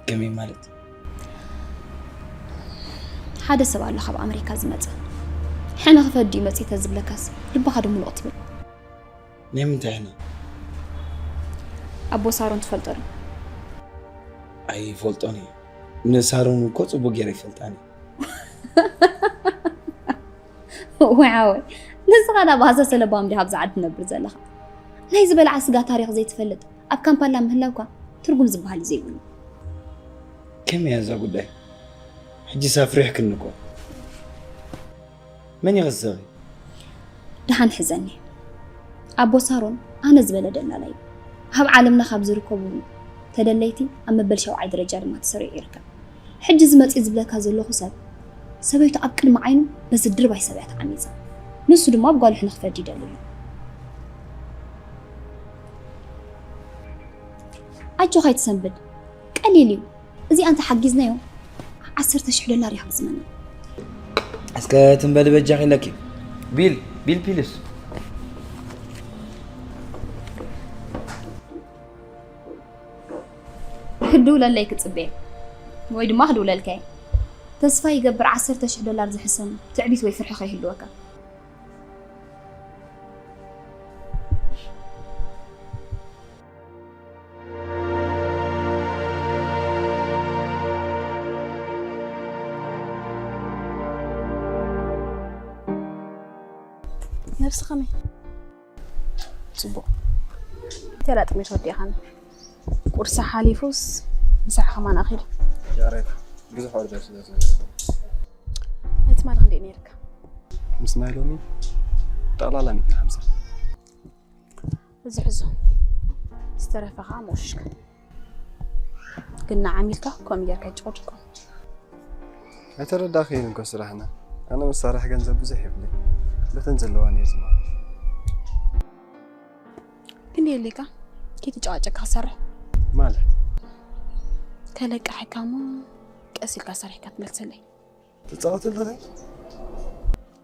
ከመይ ማለት? ሓደ ሰብ ኣሎ ካብ ኣመሪካ ዝመጸ። ሕነ ክፈዲ እዩ መጺተ ዝብለካስ ልብኻ ዶ ምሉቕ ትብል? ናይ ምንታይ ሕነ? ኣቦ ሳሮን ትፈልጦ ዶ? ኣይፈልጦን እየ። ንሳሮን እኮ ጽቡቅ ገይረ ይፈልጣን እየ። ወይ ሓወይ፣ ንስኻ ናብ ሃሰሰ ለባም ዲኻ ኣብዚ ዓዲ ትነብር ዘለኻ? ናይ ዝበልዓ ስጋ ታሪኽ ዘይትፈልጥ፣ ኣብ ካምፓላ ምህላውካ ትርጉም ዝበሃል እዩ ዘይብሉ። ከመይ እያ እዛ ጉዳይ? ሕጂስ ኣፍሪሕክኒ እኮ። መን ይኽሰኺ? ደሓን ሕዘኒ። ኣቦ ሳሮን ኣነ ዝበለ ደላላ እዩ። ኣብ ዓለምና ካብ ዝርከቡ ተደለይቲ ኣብ መበል ሸውዓይ ደረጃ ድማ ተሰሪዑ ይርከብ። ሕጂ እዚ መጺኡ ዝብለካ ዘለኹ ሰብ ሰበይቱ ኣብ ቅድሚ ዓይኑ በዚ ድርባይ ሰብ እያ ተዓሚጻ። ንሱ ድማ ኣብ ጓሉ ሕነ ክፈዲ ይደሊ እዩ። ኣጆኻ ኣይትሰንብድ። ቀሊል እዩ። እዚኣ እንተ ሓጊዝናዮ ዓሰርተ ሽሕ ዶላር ይሕግዝመና። እስከ ትንበሊ በጃኺ ኢለኪ። ቢል ቢል ፒልስ። ክድውለለይ ክጽበየ ወይ ድማ ክድውለልካ እየ። ተስፋ ይገብር ዓሰርተ ሽሕ ዶላር ዝሕሰም ትዕቢት ወይ ፍርሒ ከይህልወካ። ነብሲ ከመይ? ጽቡቕ። ሆቴል ኣጥሜት ወዲእኻና። ቁርሲ ሓሊፉስ ምሳሕ ከማን ኣኺሉ። ይቕሬታ፣ ብዙሕ ኦርደር ስለ ዝነበረ። ናይ ትማሊ ክንደይ ነይርካ? ምስ ናይ ሎሚ ጠቕላላ ሚእትን ሓምሳ። እዚ ሕዞ። ዝተረፈ ከዓ ሞሽካ። ግን ንዓሚልካ ከምኡ ጌርካ ይጨወጭኮ። ኣይተረዳእክይን እኮ ስራሕና። ኣነ መሳርሒ ገንዘብ ብዙሕ የብለይ። በተን ዘለዋኒ እየ ዝማር። ግን የለካ ከይትጨዋጨካ ክሰርሕ ማለት ከለቃሕካ እሞ ቀስ ኢልካ ሰሪሕካ ትመልሰለይ። ትጻወት ኣለኺ?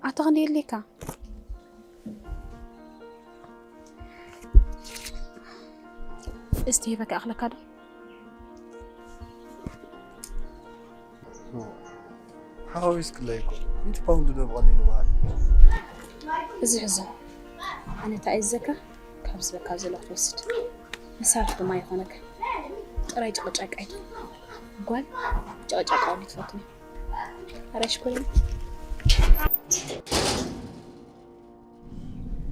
ኣታ ክንደ የለካ እስቲ ሂበካ ኣኽለካ ዶ? ሓዋዊስክለይ እኮ ሚእቲ ፓውንድ ዶ ብቐሊሉ በሃል? እዚ ሕዞ ኣነ እንታይ እየ ዝዘካ ካብ ዝበካ ዘሎ ክትወስድ መሳርሒ ድማ ይኾነካ። ጥራይ ጨቕጫቅ ኣይትኹን። ጓል ጨቕጫቅ ኣውሊ ትፈትኒ። ኣረ ሽኮሪና።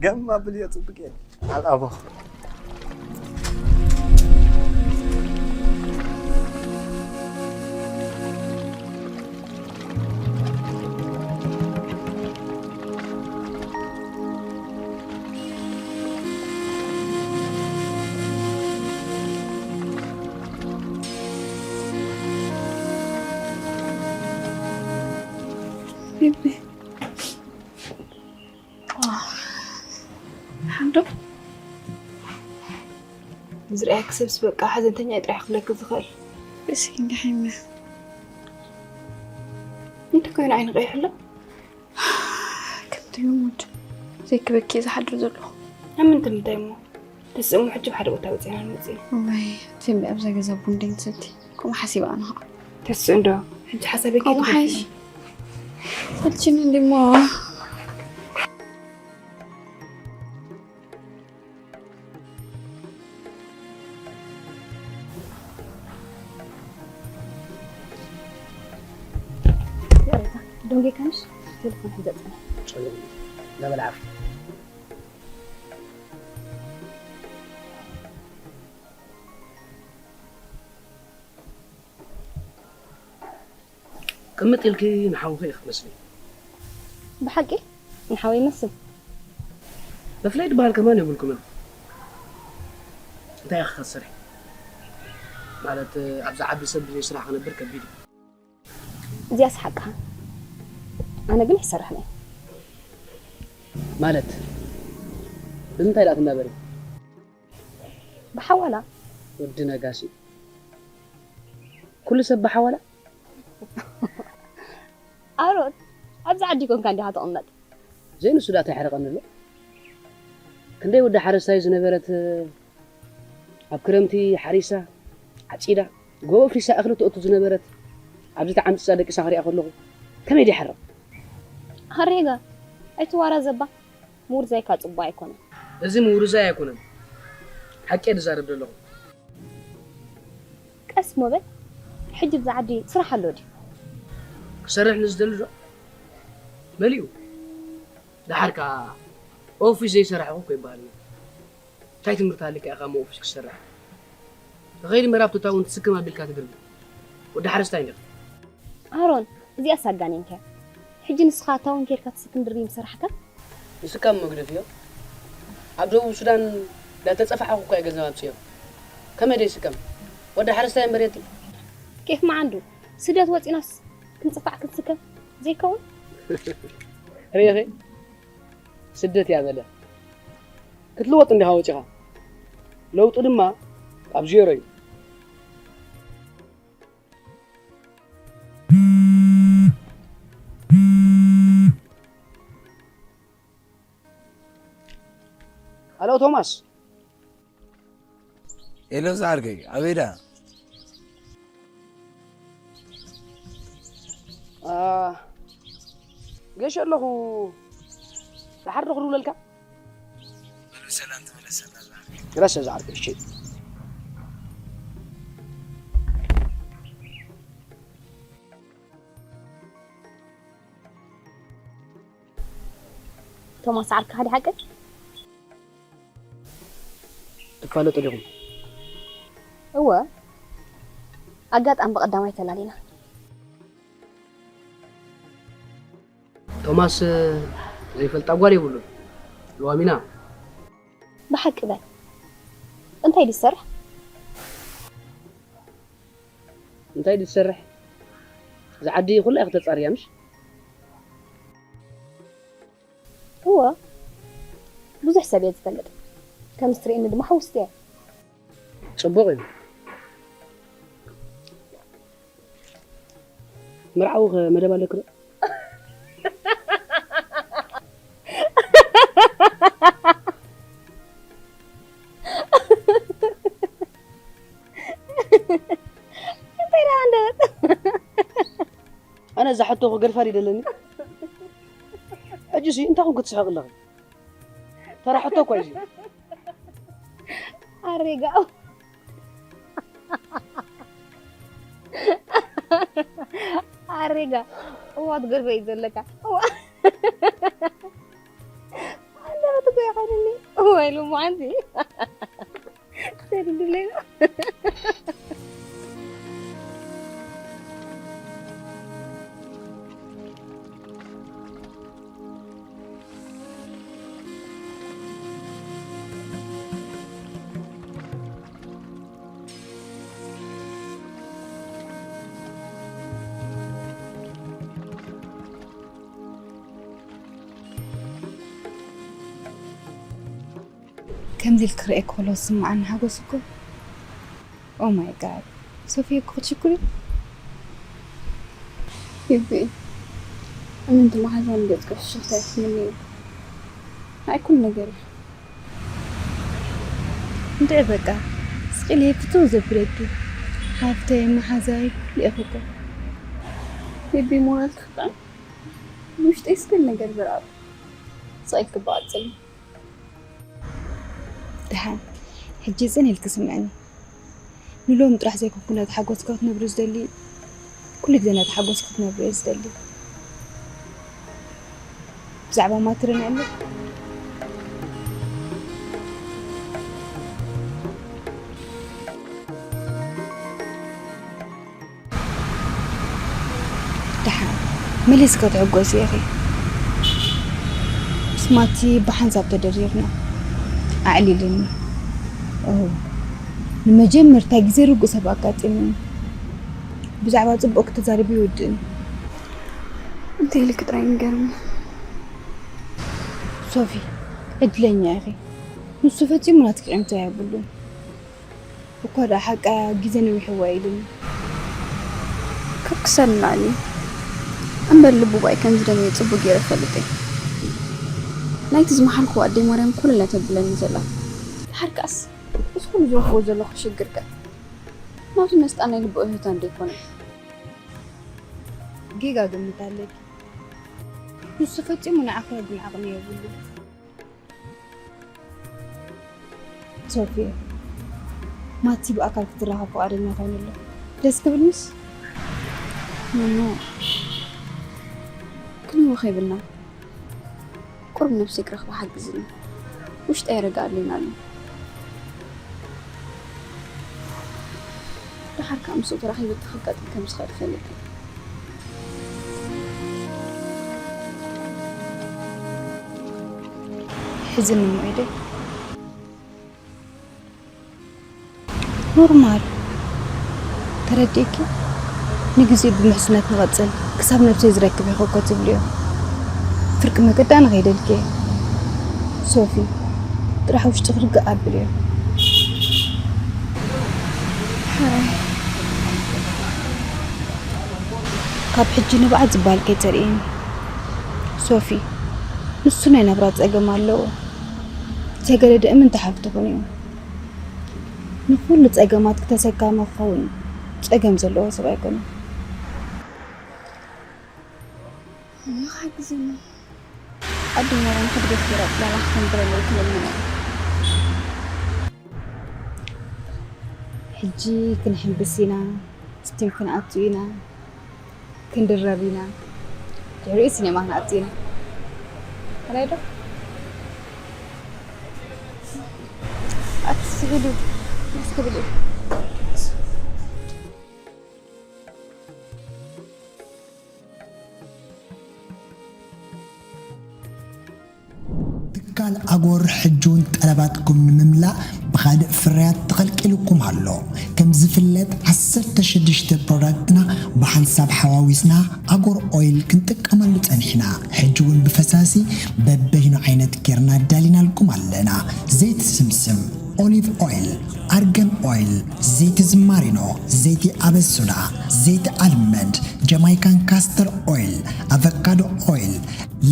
ገም ኣብልዮ ጽቡቅ እየ። ኣልኣቦ ሓንዶ ዝርኣያ ክሰብስ በቃ ሓዘንተኛ እዩ ጥራሕ ክብለክ ዝኽእል። እስኪ እንዲሓይመ እንታይ ኮይኑ ዓይኒ ቀይሕሎ? ከምቲ ሙድ ዘይክበኪ ዝሓድር ዘለኹ። ኣብ ምንታይ ምንታይ እሞ? ተስእሙ ሕጂ ብሓደ ቦታ ወፂና ንመፅእ ኢና። ወይ እቲ ኣብዛ ገዛ ቡን ደይንሰቲ ከምኡ ሓሲበ ኣነ ከዓ ተስእ እንዶ ሕጂ ሓሳበይ ከምኡ ሓይሽ ሰልችኒ እንዲሞ ደንጌካንሽ ቴሌፎን ሕዘፅና ለበልዓፍ ቅምጥ ኢልኪ ንሓውኺ ኢኺ ትመስሊ። ብሓቂ ንሓወይ ይመስል። መፍለይ ዝበሃል ከማን የብልኩምን። እንታይ ኢኺ ክትሰርሒ? ማለት ኣብዚ ዓቢ ሰብ ብዘይ ስራሕ ክነብር ከቢድ እዩ። እዚኣስ ሓቅኻ። ኣነ ግን ይሰርሕ ነይ። ማለት ብምንታይ ደኣ ትናበሪ? ብሓዋላ ወዲ ነጋሲ ኩሉ ሰብ ብሓዋላ ኣሮት ኣብዚ ዓዲ ኮንካ እንዲኻ ትቕመጥ። ዘይንሱ ዳ ተሕርቐኒ ኣሎ። ክንደይ ወዲ ሓረስታይ ዝነበረት ኣብ ክረምቲ ሓሪሳ፣ ዓጺዳ፣ ጎቦ ፍሪሳ እኽሊ ትእቱ ዝነበረት፣ ኣብዚ ተዓምጺጻ ደቂሳ ክሪኣ ከለኹ፣ ከመይ ድየ ሓርቕ? ኣሬጋ፣ ኣይትዋራዘ እባ። ምውርዛይካ ጽቡቕ ኣይኮነን። እዚ ምውርዛይ ኣይኮነን። ሓቂ እየ ዝዛረብ ዘለኹ። ቀስ እሞ በል። ሕጂ ብዛ ዓዲ ስራሕ ኣሎ ድዩ? ክሰርሕ ንዝደሊ ዶ? መሊኡ። ደሓር ከኣ ኦፊስ ዘይሰራሕኹ እኮ ይበሃል። እንታይ ትምህርቲ ሃልካ ኢኻ እሞ ኦፊስ ክትሰርሕ? ተኸይድ ምዕራብ ቱታ እውን ትስክም ኣቢልካ ትድርቢ። ወዲ ሓረስታይ እንዲኻ። ኣሮን፣ እዚኣስ ኣጋኒንካያ። ሕጂ ንስኻ እታ እውን ኬድካ ትስክም ድርቢ ምሰራሕካ? ምስካም መግደፍ እዮ። ኣብ ደቡብ ሱዳን እንዳተጸፋሕኹ እኮ እየ ገንዘብ ኣምጽዮ። ከመይ ደይስከም? ወዲ ሓረስታይ እምበር የቲ። ኬፍ መዓንዱ፣ ስደት ወጺናስ ክንጽፋዕ ክንስከም ዘይከውን? ርኢኺ? ስደት እያ በለ። ክትልወጥ እንዲኻ ወጺኻ። ለውጢ ድማ ካብ ዜሮ እዩ። ሃሎ ቶማስ። ሄሎ ዝዓርከይ፣ ኣበይ ደኣ? አ፣ ገሽ ኣለኹ። ደሓር ዶ ክድውለልካ? ብሰላም ተመለሰና ዝዓርከይ። ግረሰ ዝዓርከይ፣ እሺ። ቶማስ ዓርክኻ ድዩ ሓቂ? ትፋለጡ ዲኹም? እወ፣ ኣጋጣሚ ብቐዳማይ ተላሊና። ቶማስ ዘይፈልጣ ጓል የብሉን። ለዋሚና። ብሓቂ በል። እንታይ ድሰርሕ? እንታይ ድሰርሕ? እዛ ዓዲ ኩላ ኢኺ ተጻርያ ምሽ? እወ፣ ብዙሕ ሰብ እየ ዝፈልጥ። ከም እትርእየኒ ድማ ሕውስቲ እየ። ጽቡቕ እዩ። መርዓዊ ከ መደብ ኣለኪ ዶ? እንታይ ደኣ ኣንደበት? ኣነ እዛ ሕቶ ክገድፋ ድዩ ደለኒ? ሕጂሲ እንታይ ኮንኩ ትስሕቂ ኣለኺ? ተራ ሕቶ እኮ እዩ እዚ። ኣሬጋ። ኣሬጋ። እዋ ትገድፎ እዩ ዘለካ። እዋ። ኣንደበት እኮ ይኾንኒ። እዋ ኢሉ እሞ ሓንቲ። ሰሪዱለይ። ከምዚ ኢልኪ ክርእየኪ ከለኹ ዝስምዓኒ ሓጎስ እኮ። Oh my God። ሶፊ እኮ ክትሽኩሪ። ፊቢ፣ እምንቲ መሓዛ ንገጽኪ ፍሽኽታ ይትምንዮ። ናይ ኩሉ ነገር እዩ። እንድዒ በቃ፣ ስቕ ኢለ እየ ፍትው ዘብለኪ። ሓፍተይ፣ መሓዛይ፣ ኩሉ ኢኺ እኮ። ፊቢ፣ ሞራልኪ ክጥዕም። ንውሽጠይ ስገል ነገር ዝረኣኹ። ስቕ ኢልኪ በቐጽሊ። ደሓን፣ ሕጂ ጽን ኢልኪ ስምዕኒ። ንሎሚ ጥራሕ ዘይኮንኩ ነቲ ሓጎስካ ክትነብሪ ዝደሊ፣ ኩሉ ግዜ ነቲ ሓጎስካ ክትነብሪ እየ ዝደሊ። ብዛዕባ ማትረን ኣሎ። ደሓን መሊስኪ ክትሕጎሲ ኢኺ። ምስ ማቲ ብሓንሳብ ተደሪርና። ኣዕሊልኒ። ኦ፣ ንመጀመርታ ግዜ ርጉእ ሰብ ኣጋጢሙኒ። ብዛዕባ ጽቡቕ ክትዛረቢ ይውድእኒ። እንታይ ኢልኪ ጥራይ ንገርኒ። ሶፊ፣ ዕድለኛ ኢኺ። ንሱ ፈጺሙ ናትኪ ቂምታ የብሉን። እኳ ደኣ ሓቃ ግዜ ነዊሕዋ ኢሉኒ። ካብ ክሳድ ንላዕሊ እምበር ልቡ ባይ ከም ዝደመየ ጽቡቕ ገይረ እፈልጥ እየ። ናይቲ ዝመሓልክዎ ኣደይ ማርያም ኮለል እያ ተብለኒ ዘላ። ድሓር ከኣስ እሱ ኩሉ ዝረኽቦ ዘለኹ ሽግር ከ ናብቲ መስጣ ናይ ልቡ እህቶ እንደ ይኮነ? ጌጋ ግምት ኣለኪ። ንሱ ፈጺሙ ንዓኺ ረጉም ዓቕሚ የብሉን። ሶፊየ፣ ማቲ ብኣካል ክትራኸብ ፍቓደኛ ኮይኑ ኣሎ። ደስ ክብል ምስ ምኑ ክንወኸ ይብልና። ቁርብ ነብሰይ ክረኽባ ሓግዝኒ። ውሽጠይ የረጋኣለይን ኣሎ። ደሓር ከዓ ምስኡ ተራኺበ ከጋጥም ከም ዝኽእል እፈልጥ እየ። ሕዝኒ እሞ ኢደይ። ኖርማል ተረዲእኪ። ንግዜ ብምሕስነት ንቐጽል ክሳብ ነብሰይ ዝረክብ ኢኹ እኮ ትብልዮ። ፍርቂ መገዲ ኣነ ከይደልክየ። ሶፊ፣ ጥራሕ ውሽጥኺ ርግእ ኣብልዮ። ሕራይ። ካብ ሕጂ ንብዓት ዝበሃል ከይተርእይኒ ሶፊ። ንሱ ናይ ናብራ ጸገም ኣለዎ። ተገደደ እምንቲ ሓፍትኹን እዩ። ንኹሉ ጸገማት ክተሰካመ ክኸውን ጸገም ዘለዎ ሰብ ኣይኮነን። እሞ ሓግዝኒ። ኣደ ማርያም ክትገፍትራ ጽላላ ክትንብረለይ ትለምነ። ሕጂ ክንሕምብስ ኢና፣ ስቲም ክንኣቱ ኢና፣ ክንድረር ኢና። ድሕሪኡ ሲኔማ ክንኣቱ ኢና። ራይ ዶ? ኣትስሕሉ። ደስ ክብል እዩ። ትካል ኣጎር ሕጂ እውን ጠለባትኩም ንምምላእ ብኻልእ ፍርያት ተኸልቂሉኩም ኣሎ። ከም ዝፍለጥ ዓሰርተ ሽዱሽተ ፕሮዳክትና ብሓንሳብ ሓዋዊስና ኣጎር ኦይል ክንጥቀመሉ ጸኒሕና። ሕጂ እውን ብፈሳሲ በበይኑ ዓይነት ጌርና ኣዳሊናልኩም ኣለና። ዘይቲ ስምስም፣ ኦሊቭ ኦይል፣ ኣርገን ኦይል፣ ዘይቲ ዝማሪኖ፣ ዘይቲ ኣበሱዳ፣ ዘይቲ ኣልመንድ፣ ጀማይካን ካስተር ኦይል፣ ኣቨካዶ ኦይል፣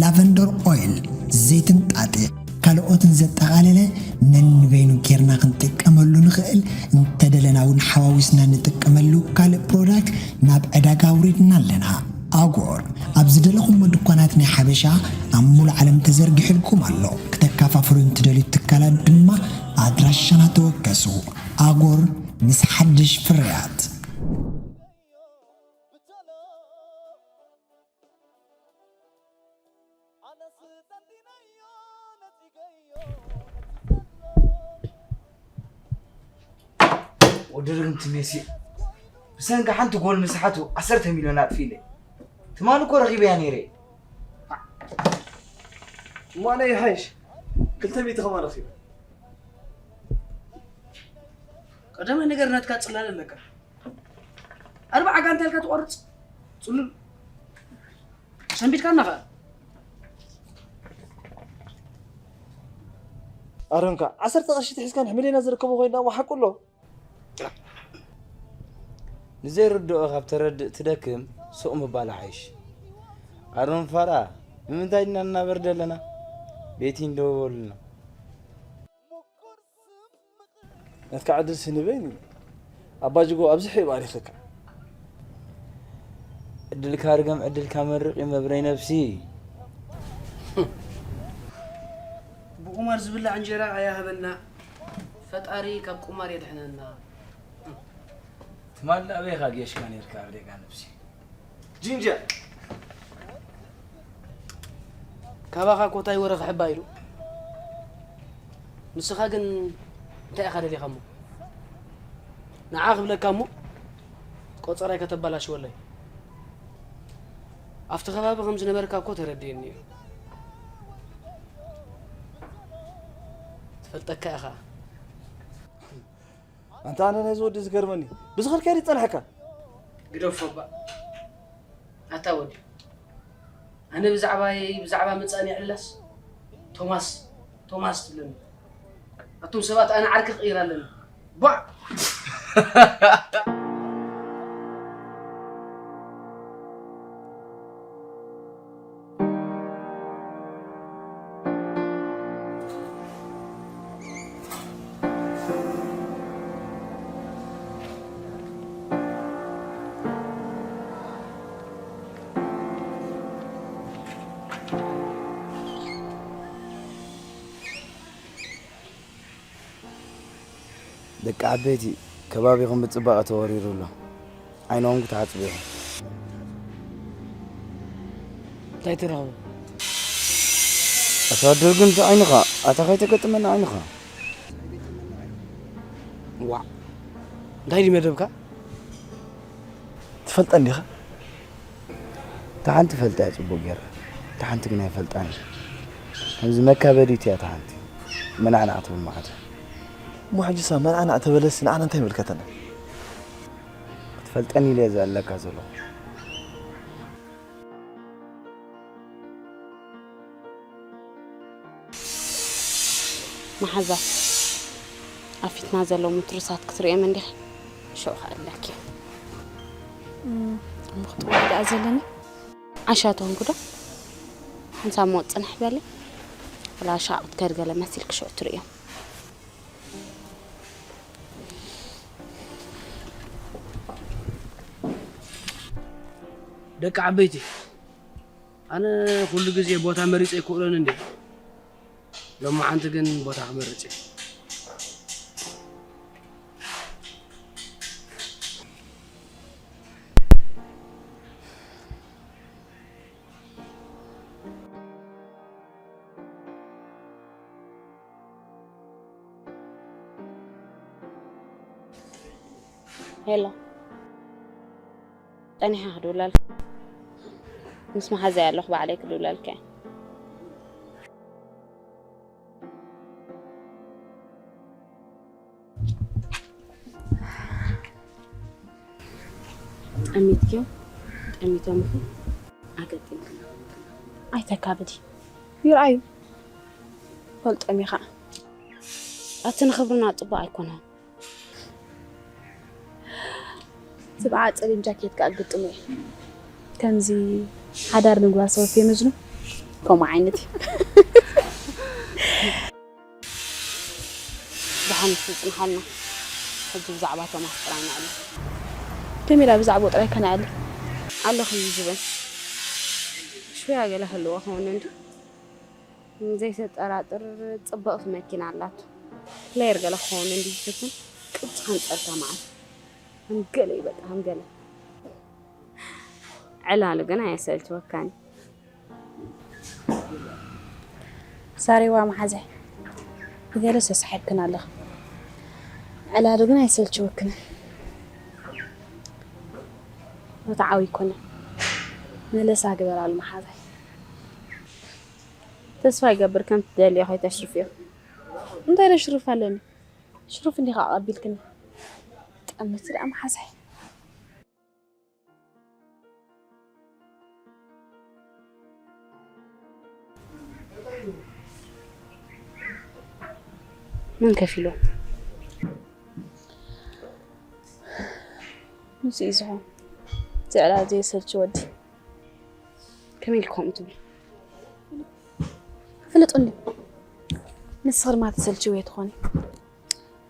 ላቨንደር ኦይል፣ ዘይቲ እንጣጢዕ፣ ካልኦትን ዘጠቓለለ ነንበይኑ ጌርና ክንጥቀመሉ ንኽእል፣ እንተደለና እውን ሓዋዊስና ንጥቀመሉ ካልእ ፕሮዳክት ናብ ዕዳጋ ኣውሪድና ኣለና። ኣጎር ኣብ ዝደለኹሞ ድኳናት ናይ ሓበሻ ኣብ ሙሉእ ዓለም ተዘርጊሑልኩም ኣሎ። ክተካፋፍሉ እንትደልዩ ትካላት ድማ ኣድራሻና ተወከሱ። ኣጎር ምስ ሓድሽ ፍርያት። ወዲ ርግምቲ ሜሲ ብሰንኪ ሓንቲ ጎል ንስሓቱ ዓሰርተ ሚልዮን ኣጥፊእለ። ትማሊ እኮ ረኺበያ ነይረ። እሞ ኣነ ይሓይሽ ክልተ ሚእቲ ከማን ረኺበ። ቀዳማይ ነገር ናትካ ጽላል ኣለካ። ኣርባዓ ጋንታ ኢልካ ትቆርጽ ጽሉል። ሰንቢድካና ኸኣ። ኣሮንካ ዓሰርተ ቅርሺ ትሒዝካ ንሕምሌና ዝርከቦ ኮይና እሞ ሓቁ ኣሎ። ንዘይርድኦ ካብ ተረድእ ትደክም ሱቕ ምባል ሓይሽ። ኣሮን ፋራ ንምንታይ ድና እናበር ዘለና ቤቲ እንደወበሉና። ናትካ ዕድል ስንበይኒ ኣባጅጎ ኣብዚሐ ይባሪኸካ። ዕድልካ ርገም ዕድልካ መርቕ እዩ መብረይ ነብሲ። ብቁማር ዝብላዕ እንጀራ ኣያሃበና ፈጣሪ ካብ ቁማር የድሕነና። ትማሊ ኣበይኻ ጌሽካ ነርካ ኣብ ደጋ ነብሲ። ጂንጀር። ካባኻ ኮታይ ወረ ክሕባ ኢሉ። ንስኻ ግን እንታይ ኢኻ ደሊኻ እሞ? ንዓ ክብለካ እሞ ቆጸራይ ከተባላሽወለይ። ኣብቲ ከባቢ ከም ዝነበርካ እኮ ተረዲእኒ እዩ። ትፈልጠካ ኢኻ። ኣንታ ኣነ ነዚ ወዲ ዝገርመኒ ብዝኸልካዮ ዝጸንሐካ። ግደፎ እባ ኣታ ወዲ። ኣነ ብዛዕባይ ብዛዕባ ምጻን ይዕላስ ቶማስ ቶማስ ትብለኒ። ኣቱም ሰባት ኣነ ዓርኪ ክቕይር ኣለኒ። ቧዕ። ደቂ ዓበይቲ፣ ከባቢኹም ብጽባቐ ተወሪሩ ኣሎ። ዓይንኹም ክትሓጽቡ ኢኹም። እንታይ ትረኽቡ? ኣሳድር ግን እቲ ዓይንኻ፣ ኣታ ከይተገጥመና ዓይንኻ። ዋዕ። እንታይ ድዩ መደብካ? ትፈልጠን ዲኻ? እታ ሓንቲ ፈልጣ እያ ጽቡቕ ገይረ። እታ ሓንቲ ግን ኣይፈልጣን። ከምዚ መካበዲት እያ እታ ሓንቲ። መናዕናዕ ትብል መዓት። እሞ ሕጂሳ መናዕናዕ ተበለስ ንዓና እንታይ ይምልከተና? ክትፈልጠን ኢለ እየ ዘለካ ዘለኹ። መሓዛ፣ ኣብ ፊትና ዘለዉ ምትርሳት ክትርእዮም እንዲኺ፣ ሽዑ ከኣለኪ። እም፣ እሞ ክትወሪ ደኣ ዘለኒ? ዓሻ ተኾንኩ ዶ? ሓንሳብ ሞት ጽንሕ በሊ። ወላ ሻቕ ክትከድ ገለ መሲልኪ ሽዑ ትርእዮም። ደቂ ዓበይቲ፣ ኣነ ኩሉ ግዜ ቦታ መሪጸ ኣይክእሎን እንዴ? ሎማዓንቲ ግን ቦታ ክመርጽ እየ። ሄሎ፣ ጸኒሓ ክድውለልካ። ምስ መሓዛይ ኣለኹ፣ ባዕለይ ክድውለልካ እየ። ጠሚትክዮ፣ ጠሚቶምኺ፣ ኣገጢምክና። ኣይተካብዲ፣ ይርኣዩ። ፈልጦም ኢኻ። ኣቲ ንኽብርና ጽቡቕ ኣይኮነን። ዝብዓ ጸሊም ጃኬት ከኣ ግጥሙ እየ። ከምዚ ሓዳር ምግባር ሰበብ የመዝኑ። ከምኡ ዓይነት እዩ። ደሓን እስኪ ጽንሓልና። ሕጂ ብዛዕባ ቶማስ ጥራይ ንዕሊ። ከመይ ኢላ ብዛዕባኡ ጥራይ ከነዕሊ? ኣለኹ እዩ ዝብል። ሽውያ ገለ ክህልዎ ክኸውን እንዲ። ዘይተጠራጥር ጽብቕቲ መኪና ኣላቶ። ፕሌየር ገለ ክኸውን እንዲ ዝፍትን ቅጭ ከንጸልካ መዓት። ከም ገለ እዩ በቃ፣ ከም ገለ። ዕላሉ ግን ኣየሰልችወካን። ሳሬዋ መሓዛይ፣ ብገለ ሰሳሒብክን ኣለኽ። ዕላሉ ግን ኣይሰልችወክንን። ርትዓዊ ኣይኮነን። መለሳ ግበራሉ መሓዛይ። ተስፋ ይገብር ከም ትደልዮ ከይተሽርፍዮ። እንታይ ኢለ ሽርፍ ኣለኒ? ሽርፍ እንዲኻ ኣቐቢልክኒ። ጠምቲ ደኣ መሓዛይ። መን ከፊሉ? ንሱ እዩ ዝኾን። እቲ ዕላል ዘየሰልቺ ወዲ። ከመይ ኢልኩም ትብሉ? ፍልጥ እንዲ። ንስኺ ድማ ትሰልችዊ ትኾኒ።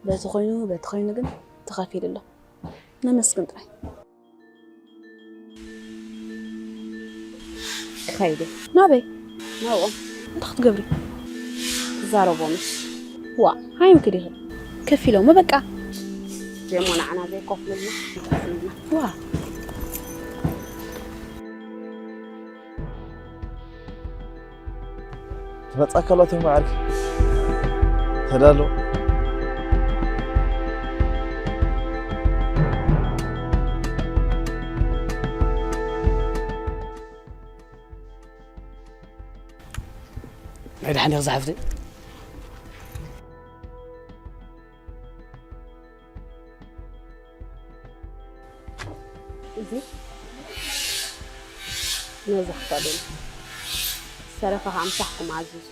በቲ ኮይኑ፣ በቲ ኮይኑ ግን ተኸፊሉ ኣሎ። ነመስግን ጥራይ። ክኸይድ እየ። ናበይ? ናብኦም። እንታይ ክትገብሪ? ክዛረቦምስ። ዋ፣ ሃይምኪ ዲኺ? ከፊሎሞ በቃ። ደሞ ንዓና ዘይከፍሉልና ይጠፍኡልና። ዋ። ትመጻ ከሎ ተማዓርኪ ተዳሎ። ናይ ደሓን ዲኺ ዝሓፍተይ? እዚ ነዚ ክፈሉኒ። ዝተረፈ ከዓ ምሳሕኩም ኣዝዙ።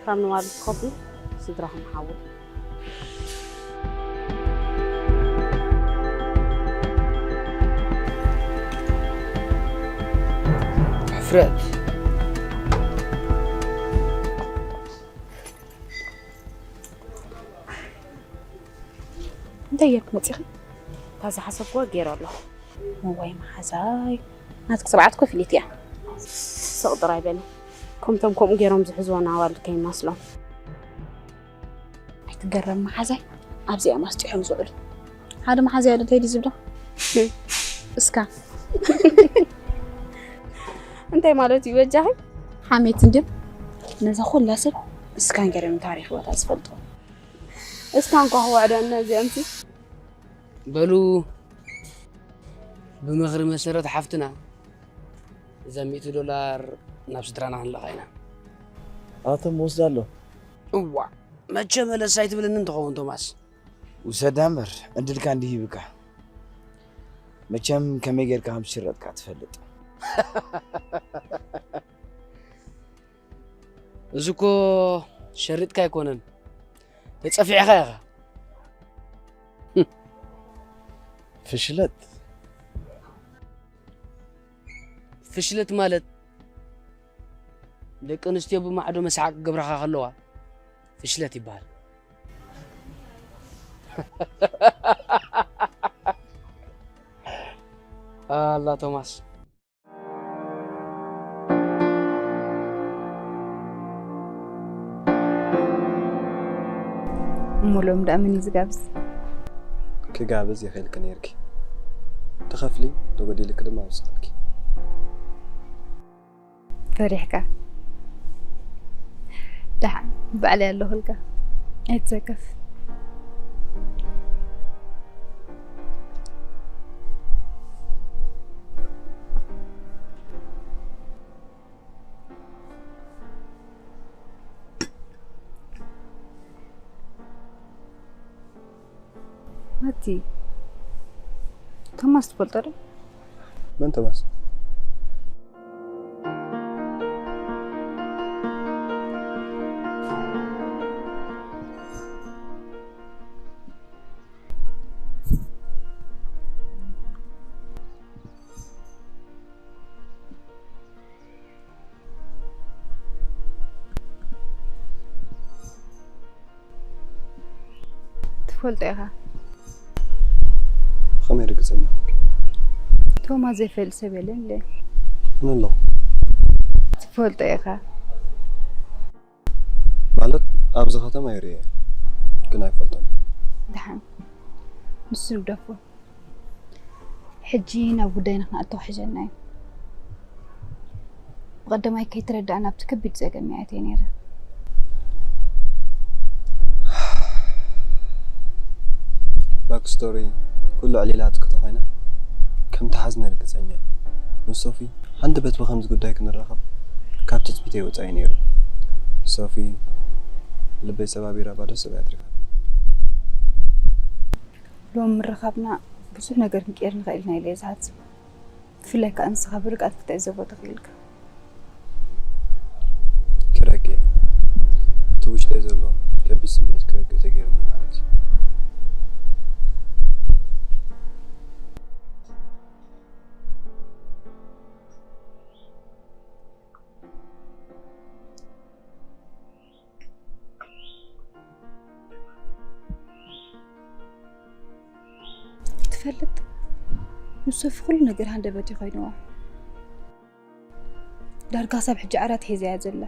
ካብ ንዋል ትኸፍሉ ስድራኹም ሓውሩ። ሕፍረት። እንታይ ጌርኪ መጺኺ? እታ ዝሓሰብክዎ ገይረ ኣለኹ። እዋይ መሓዛይ፣ ናትኪ ስርዓት ኮፍ ኢሊት እያ። ስቕ ጥራይ በሊ። ከምቶም ከምኡ ገይሮም ዝሕዝወን ኣዋልድ ከይመስሎም። ትገረም መሓዛይ ኣብዚኣ ማስጢሖም ዝውዕሉ ሓደ መሓዛይ ኣዶ እንታይ ድዩ ዝብሎ እስካ እንታይ ማለት እዩ በጃኺ? ሓሜት እንድም ነዛ ኩላ ሰብ እስካን ገረም ታሪክ ቦታ ዝፈልጦ እስካን ኳ ክወዕዶ እነዚኦም ሲ በሉ ብምኽሪ መሰረት ሓፍትና እዛ ሚእቲ ዶላር ናብ ስድራና ክንልእኻ ኢና። ኣቶም ወስዳ ኣሎ። እዋ መቸ መለስ ኣይትብለኒ እንትኸውን ቶማስ። ውሰዳ እምበር ዕድልካ እንዲህ ይብካ። መቸም ከመይ ጌርካ ከም ዝሽረጥካ ትፈልጥ። እዚ እኮ ሸሪጥካ ኣይኮነን ተጸፊዕኻ ኢኻ። ፍሽለት ፍሽለት ማለት ደቂ ኣንስትዮ ብማዕዶ መስሓቅ ክገብራኻ ከለዋ ፍሽለት ይበሃል። ኣላ ቶማስ እሞ ሎም ደኣ መን እዩ ዝጋብዝ? ክጋብዝ ይኽእልኪ ነይርኪ። ትኸፍሊ፣ ተጎዲልኪ ድማ ኣውስኸልኪ። ፈሪሕካ? ደሓን ባዕለይ ኣለኹልካ፣ ኣይትሰከፍ። ማቲ፣ ቶማስ ትፈልጦ ዶ? መን ቶማስ? ትፈልጦ ኢኻ። ብኸመይ ርግጸኛ ኾንኪ? ቶማ ዘይፈልጥ ሰብ የለን ለ። ኣነ ኣለኹ። ትፈልጦ ኢኻ። ማለት ኣብዚ ከተማ ይርእየ ግን ኣይፈልጦን። ደሓን ንሱ ንግደፎ። ሕጂ ናብ ጉዳይና ክንኣቱ ክሕሸና እዩ። ብቐዳማይ ከይተረዳእና ኣብቲ ከቢድ ጸገም እየ ኣትየ ነይረ። ባክስቶሪ ኩሉ ኣዕሊላትኪ ተኾይና ከም ትሓዝኒ ርግጸኛ እየ። ምስ ሶፊ ሃንደበት ብኸምዚ ጉዳይ ክንራኸብ ካብ ትጽቢተይ ወጻኢ ነይሩ። ሶፊ ልበይ ሰባቢራ ባዶ ሰብ እያ ኣትሪፋትኒ። ሎም ምርኻብና ብዙሕ ነገር ክንቅየር ንኽእል ኢና ኢለ እየ ዝሓስብ። ብፍላይ ከኣ ንስኻ ብርግኣት ክትዕዘቦ ተኽኢልካ። ክረግእ እቲ ውሽጠይ ዘሎ ከቢድ ስምዒት ክረግእ ተገይሩኒ ማለት እዩ። ትፈልጥ ንሶፊ ኩሉ ነገር ሃንደበት እዩ ኮይንዋ። ዳርጋ ክሳብ ሕጂ ዓራት ሒዛ እያ ዘላ።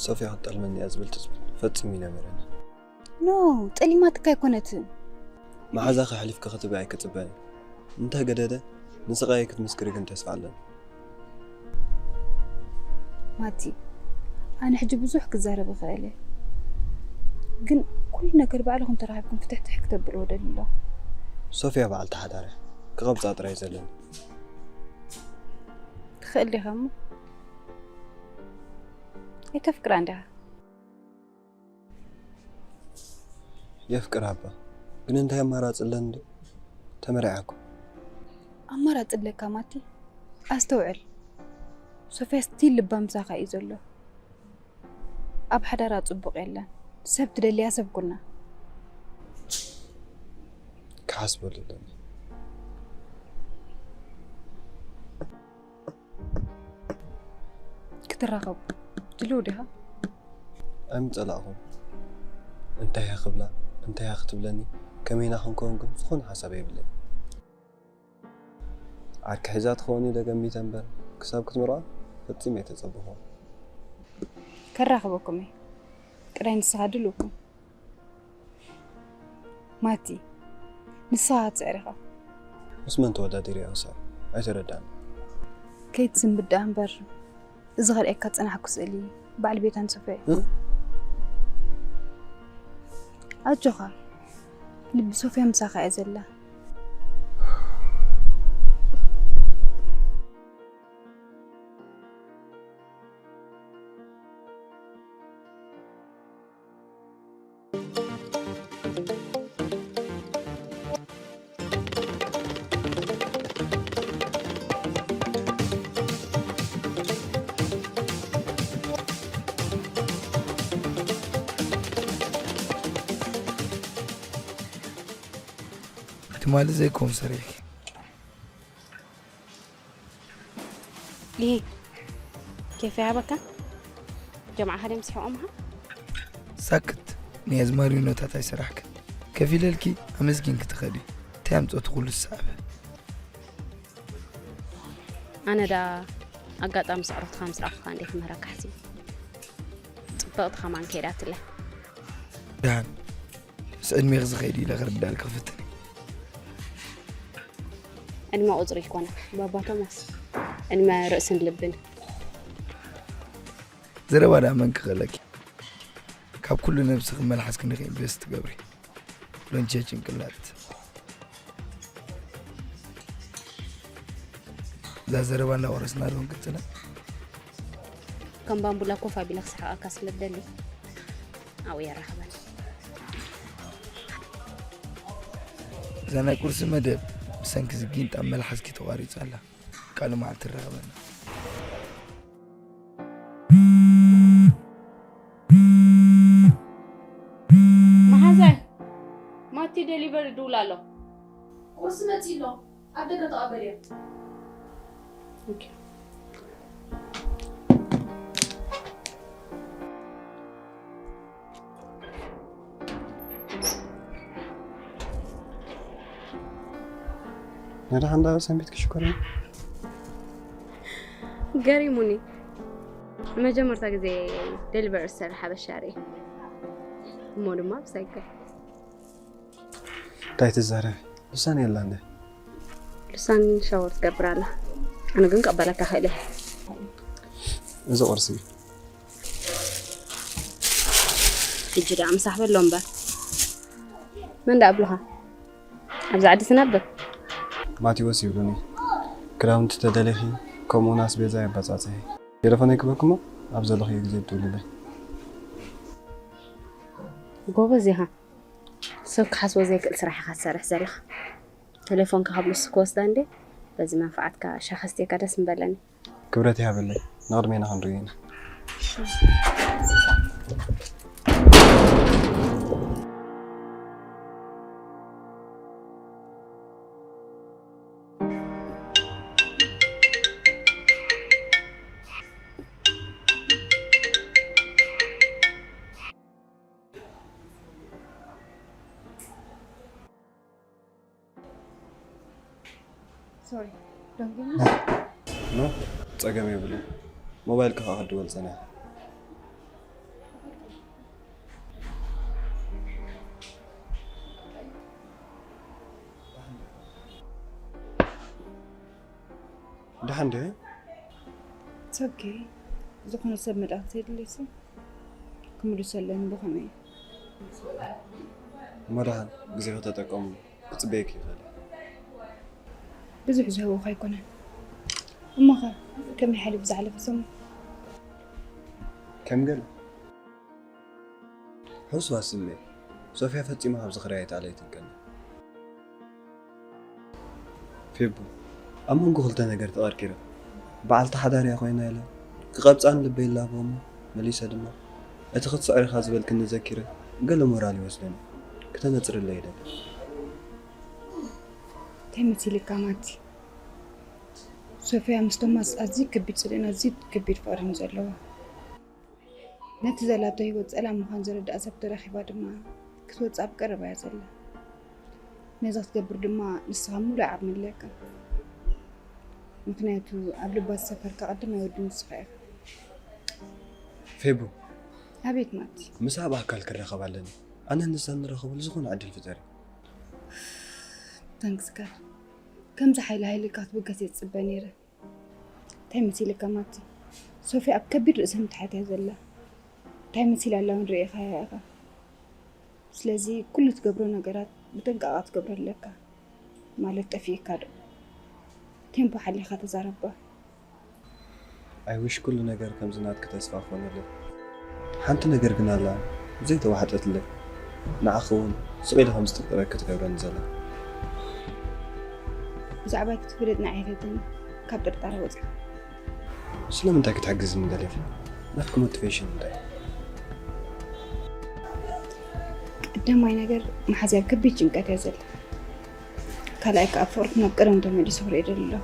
ሶፊያ ክትጠልመኒ እያ ዝብል ትጽቢት ፈጺሙ ይነበረኒ። ኖ፣ ጠሊማትካ ኣይኮነትን። መሓዛኺ ኣሕሊፍኪ ክትብኢ ኣይክጽበን እየ። እንተገደደ ንስቓየይ ክትምስክሪ ግን ተስፋ ኣለኒ። ማቲ፣ ኣነ ሕጂ ብዙሕ ክዛረብ እኽእል እየ፣ ግን ኩሉ ነገር ባዕልኹም ተራኺብኩም ፍትሕትሕ ክተብልዎ ደሊ ኣለኹ። ሶፍያ በዓልቲ ሓዳር እያ፣ ክቐብጻ ጥራይ እዩ ዘለኒ። ትኽእል ዲኻ እሞ? ኣይተፍቅራን ዲኻ? የፍቅራ እባ ግን እንታይ ኣማራፂ ኣለኒ ድዩ? ተመርዕያ እኮ። ኣማራፂ ኣለካ ማቲ? ኣስተውዕል። ሶፍያ ስቲል ልባ ምሳኻ እዩ ዘሎ። ኣብ ሓዳራ ፅቡቕ የለን። ሰብ ትደልያ ሰብ ኩና። ክሓስበሉ ኣለኒ። ክትራኸቡ ድልው ዲኻ? ኣይምጸላእኹን። እንታይ እያ ክብላ እንታይ እያ ክትብለኒ ከመይና ክንከውን ግን ዝኾነ ሓሳብ የብለይ። ዓርኪ ሒዛ ትኸውን ኢለ ገሚተ እምበር ክሳብ ክትምርዖ ፈጺመ ኣይተጸበኹን። ከራኽበኩም እየ። ጥራይ ንስኻ ድልው ኩን። ማቲ፣ ንስኻ ትስዕር ኢኻ። ምስ መን ተወዳዲረ እየ ክስዕር? ኣይተረዳእን። ከይትስንብድ ደኣ እምበር፣ እዚ ከርእየካ ዝጸናሕኩ ስእሊ በዓል ቤታን ሶፍያ እዩ። እ? ኣጆኻ፣ ልቢ ሶፍያ ምሳኻ እያ ዘላ። ትማሊ ዘይከውን ሰሪሕኪ። ይሄ ኬፍ ያበካ ጀማዓ ሀደም ሲሖምሃ። ሳክት፣ ናይ ኣዝማሪኖታት ኣይሰራሕክን። ከፊለልኪ ኣመስጊንኪ ትኸዲ። እንታይ ኣምጸቱ ኩሉ ዝሰዕበ? ኣነ ዳ ኣጋጣሚ ስዕረትኻ ምስ ረኣኹኻ እንዴ ክምህረካ ሓሲብ። ጽብቕቲ ከማን ከይዳትለ። ደሓን፣ ምስ ዕድሜኺ ዝኸይድ ኢለ ክርዳልኪ ክፍትን እየ። ዕድመ ቁጽሪ ይኮነ ባባ ቶማስ፣ ዕድመ ርእስን ልብን። ዘረባ ደኣ መን ክኽእለኪ? ካብ ኩሉ ነብስኺ መልሓስኪ ንኺ ኢንቨስት ትገብሪ። ሎንቸ ጭንቅላት። እዛ ዘረባ እናቆረስና ዶ ንቅጽላ? ከም ባምቡላ ኮፍ ኣቢለ ክስሕቀካ ስለ ዝደሊ ኣብኡ የራኽበኒ። እዛ ናይ ቁርሲ መደብ ብሰንኪ ዝጊንጣ መልሓስኪ ተቋሪጻ ኣላ። ካልእ መዓልቲ ንራኸበና። መሓዛይ፣ ማቲ ደሊቨሪ ድውል ኣሎ። ቁርሲ መጺእ ኣሎ፣ ኣብ ደገ ተቐበልዮ። ኦኬ። ነዳ ሓንዳ ሰንቢት ክሽኮር። ገሪሙኒ። መጀመርታ ግዜ ደሊቨሪ ዝሰርሕ ሓበሻ ርእየ። እሞ ድማ ብሰገ። እንታይ ትዛረቢ? ልሳን የላ እንደ። ልሳን ሻወር ትገብር ኣላ። ኣነ ግን ቀበለካ ክእል እየ። እዚ ቁርሲ። ሕጂ ደኣ ምሳሕ በሎ እምበር። መን ደኣ ኣብሉኻ? ኣብዚ ዓዲ ትነብር? ማቴዎስ ይብሉኒ። ክዳውንቲ ተደሊኺ፣ ከምኡውን ኣስቤዛ የባጻጽሒ። ቴሌፎነይ ክበክሞ ኣብ ዘለኽዮ ግዜ ትድውልለይ። ጎበዝ ኢኻ። ሰብ ክሓስቦ ዘይክእል ስራሕ ኢኻ ትሰርሕ ዘለኻ። ቴሌፎንካ ካብ ንሱ ክወስዳ እንዴ? በዚ መንፍዓትካ ሻሂ ኣስትየካ ደስ ምበለኒ። ክብረት ይሃበለይ። ንቕድሜና ክንርኢ ኢና። Sorry, don't give me. ኖ፣ ጸገም የብሉን። ሞባይልካ ከኣ ክድወል ጸኒሑ። ደሓን ድዩ? It's okay። ዝኾነ ሰብ መልእኽቲ የድልይሲ ክምልሰለኒ ብኸመይ እዩ? እሞ ደሓን ግዜኺ ተጠቀሙ፣ ክጽበየኪ ይኽእል እየ። ብዙሕ ዝህቡኻ ኣይኮነን። እሞኸ ከመይ ሓሊፉ ዝሓለፈ ሰሙን? ከም ገለ። ሕውስዋስ ስምዒት። ሶፍያ ፈጺማ ካብዚ ክሪኣ ኣይትኣለይትን ከላ። ፌቡ፣ ኣብ መንጎ ክልተ ነገር ተቐርቂረ። በዓልቲ ሓዳር እያ ኮይና ኢለ ክቐብጻን ልበይ ይላቦ እሞ መሊሰ ድማ፣ እቲ ክትስዕር ኢኻ ዝበልክኒ ዘኪረ፣ ገለ ሞራል ይወስደኒ። ክተነጽርለይ ይደሊ። እንታይ መሲልካ ማቲ? ሶፍያ ምስ ቶማስ ኣዝዩ ከቢድ ጽልእን ኣዝዩ ከቢድ ፍቕርን እዩ ዘለዋ። ነቲ ዘላቶ ህይወት ጸላም ምዃን ዝርዳእ ሰብ ተረኺባ ድማ ክትወጽእ ኣብ ቀረባ እያ ዘላ። ነዚ ክትገብር ድማ ንስኻ ምሉእ ዓቕሚ ኣለካ። ምኽንያቱ ኣብ ልባ ዝሰፈርካ ቀዳማይ ወዲ ንስኻ ኢኻ። ፌቡ፣ ኣቤት ማቲ። ምሳኣ ብኣካል ክራኸብ ኣለኒ። ኣነ ንሳ ንራኸበሉ ዝኾነ ዕድል ፍጠሪ። ተንክስ ጋድ። ከምዚ ሓይሊ ሓይሊ ኢልካ ክትብገስ እየ ዝጽበ ነይረ። እንታይ መሲልካ ማቲ? ሶፊያ ኣብ ከቢድ ርእሰ ምትሓት እያ ዘላ። እንታይ መሲላ ኣላ እውን ርኢኻያ ኢኻ። ስለዚ ኩሉ ትገብሮ ነገራት ብጥንቃቐ ክትገብሮ ኣለካ። ማለት ጠፊእካ ዶ? ቴምፖ ሓሊኻ ተዛረባ። I wish ኩሉ ነገር ከምዚ ናትኪ ተስፋ ክኾነለይ። ሓንቲ ነገር ግን ኣላ ዘይተዋሕጠትለይ። ንዓኺ እውን ስቕ ኢለ ከም ዝጥርጥረኪ ትገብረኒ ዘላ። ብዛዕባይ ክትፈልጥ ንዓይ ኣይፈትን። ካብ ጥርጣረ ወፂኻ። ስለምንታይ ክትሕግዝኒ ደሊኺ? ናትኪ ሞቲቬሽን እንታይ? ቀዳማይ ነገር መሓዝያ ኣብ ከቢድ ጭንቀት እያ ዘላ። ካልኣይ ከኣ ፍቕርኩም ናብ ቀደሙ ተመሊሱ ክርኢ ይደሊ ኣለኹ።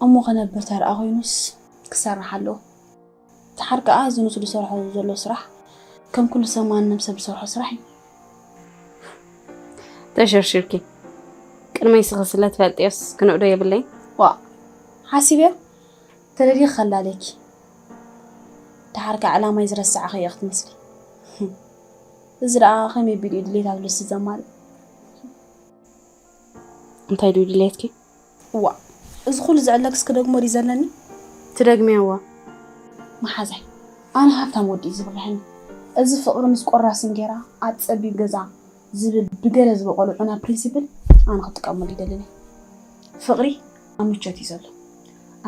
እሞ ከነብር ተረኣ ኮይኑስ ክሰርሕ ኣለዎ። ደሓር ከኣ እዚ ንሱ ዝሰርሖ ዘሎ ስራሕ ከም ኩሉ ሰብ ማንም ሰብ ዝሰርሖ ስራሕ እዩ። ተሸርሺርኪ። ቅድመይ ስኺ ስለ ትፈልጥዮስ ክንእዶ የብለይን። ዋ፣ ሓሲብዮ ተደሊኺ ከላለኪ። ደሓር ከኣ ዕላማይ ዝረሳዕኺ እየ ክትመስሊ። እዚ ደኣ ከመይ ኣቢሉ እዩ ድሌት ኣብ ልብሲ ዘማልእ? እንታይ ድዩ ድሌትኪ? እዋ፣ እዚ ኩሉ ዝዕለክስ ክደግሞ ድዩ ዘለኒ? ትደግምዮ እዋ። መሓዛይ፣ ኣነ ሃብታም ወዲ እዩ ዝብርሃኒ። እዚ ፍቕሪ ምስ ቆራስ እንጌራ ኣብ ጸቢብ ገዛ ዝብል ብገለ ዝበቆሉ ዑና ፕሪንሲፕል ኣነ ክጥቀመሉ ይደልን እየ። ፍቕሪ ኣብ ምቾት እዩ ዘሎ።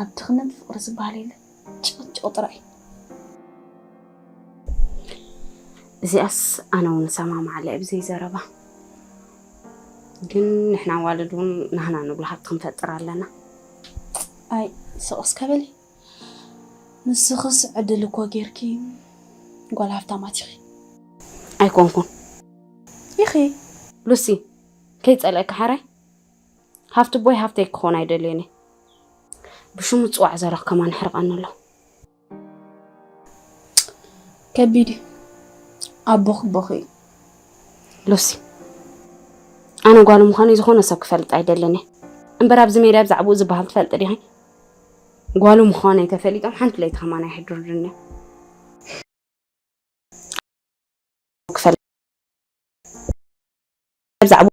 ኣብ ድኽነት ፍቕሪ ዝበሃል የለን። ጭቕጭቕ ጥራይ። እዚኣስ ኣነ እውን እሰማማዓለ ብዘይ ዘረባ። ግን ንሕና ኣዋልድ እውን ናህና ንብሎ ሃብቲ ክንፈጥር ኣለና። ኣይ፣ ስቕ እስከ በሊ። ንስኽስ ዕድል እኮ ጌርኪ ጓል ሃብታማት ኢኺ። ኣይኮንኩን። ኢኺ። ሉሲ፣ ከይጸልአኪ ሓራይ። ሃፍቲ ቦይ ሃፍተይ ክኾን ኣይደልዮን እየ። ብሽሙ ዝጽዋዕ ዘለኹ ከማን ይሕርቐኒ ኣሎ። ከቢድ እዩ። ኣቦ ክቦኺ እዩ። ሉሲ፣ ኣነ ጓሉ ምዃነይ ዝኾነ ሰብ ክፈልጥ ኣይደልን እየ። እምበር ኣብዚ ሜድያ ብዛዕባኡ ዝበሃል ትፈልጢ ዲኺ? ጓሉ ምዃነይ ተፈሊጦም ሓንቲ ለይቲ ከማን ኣይሕድሩልንን እዮም። ክፈል-፣ ብዛዕባ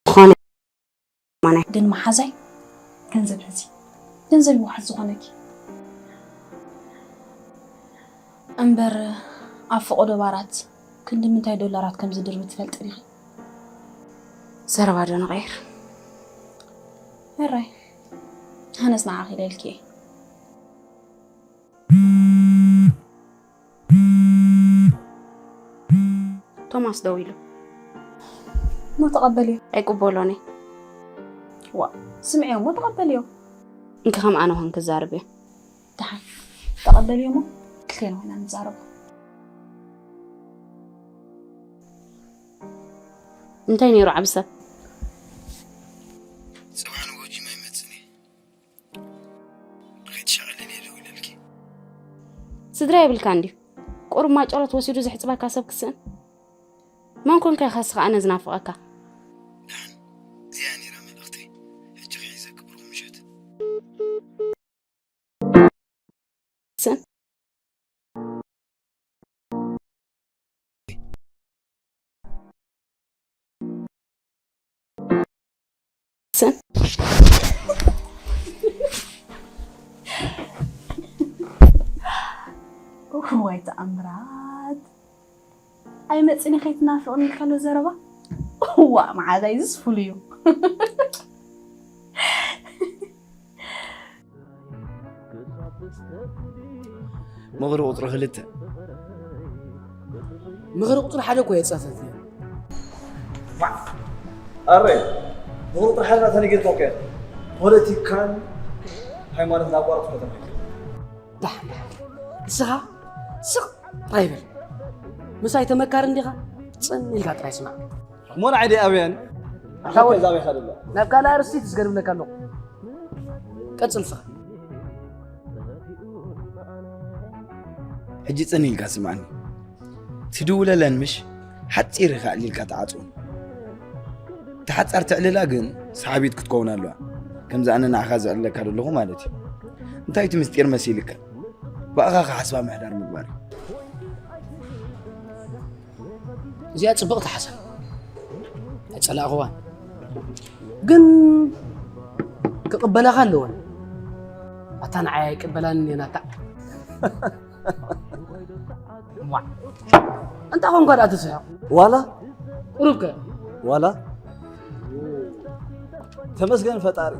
ዝኾነ ማና። ግን መሓዛይ ገንዘብ ሕዚ፣ ገንዘብ ይውሓድ ዝኾነኪ። እምበር ኣብ ፈቐዶ ባራት ክንዲ ምንታይ ዶላራት ከም ዝድርቢ ትፈልጢ ዲኺ? ዘረባ ዶ ንቐይር? ሕራይ፣ ኣነስ ንዓኺ ኢለ ኢልኪ እየ። ቶማስ ደው ኢሉ። እሞ ተቐበልዮ። ኣይቅበሎን እየ። ዋ፣ ስምዕዮ እሞ ተቐበልዮ። እንኪ ከም ኣነ ኾንኪ ክዛረብ እየ። ደሓን፣ ተቐበልዮ እሞ ክልቴና ኮይና ንዛረቦ። እንታይ ነይሩ ዓቢ ሰብ? ጽባሕ ንጎ ጂም ኣይመጽእን እየ። ከይትሸቕልኒ እየ ደው ኢለልኪ። ስድራ የብልካን ድዩ? ቁሩብ ማጨሎት ወሲዱ ዘሕጽበካ ሰብ ክስእን? መን ኮንካ ኢኻ እስኻ ኣነ ዝናፍቐካ? ደሓን፣ እዚኣ ነይራ መልእኽተይ። ሕጂ ክሒዘኪ፣ ብሩኽ ምሸት። ስን። እዋይ ተኣምራት። ኣይመጽእን ከይትናፍቕኒ ኢልካሎ ዘረባ? እዋእ መዓዛይ፣ እዚስ ፍሉይ እዩ። ምኽሪ ቁጽሪ ክልተ። ምኽሪ ቁጽሪ ሓደ እኮ የጻፈፍ እዩ። ኣረ፣ ምኽሪ ቁጽሪ ሓደ ናታ ነጊርካካ እያ። ፖለቲካን ሃይማኖትን ኣቋረጽኩ ከተማ ይከ። ዳሕ፣ ዳሕ። ንስኻ ስቕ ጥራይ በል። ምሳይ ተመካሪ እንዲኻ? ጽን ኢልካ ጥራይ ስማዕ። እሞ ንዓይ ደይ ኣብየን? ኣታ ወዲ። እዛ ኣበይ ከደሎ? ናብ ካልእ ኣርእስቲ ትዝገርብለካ ኣለኹ። ቀጽል ስኻ። ሕጂ ጽን ኢልካ ስምዓኒ። ትድውለለን ምሽ ሓጺር ኢኻ ኣዕሊልካ ትዓጽወን። እታ ሓጻር ትዕልላ ግን ሰሓቢት ክትከውን ኣለዋ። ከምዚ ኣነ ንዓኻ ዘዕልለካ ዘለኹ ማለት እዩ። እንታይ እቲ ምስጢር መሲልካ? ብኣኻ ክሓስባ ምሕዳር ምግባር እዩ። እዚኣ ጽብቕቲ ሓሳብ ኣይጸላእኽዋን፣ ግን ክቕበላኻ ኣለወን። ኣታ ንዓይ ኣይቅበላንን እየን ኣታ። ዋዕ። እንታይ ኾንካ ደኣ ትስሕቕ? ዋላ? ቁሩብከ? ዋላ? ተመስገን ፈጣሪ።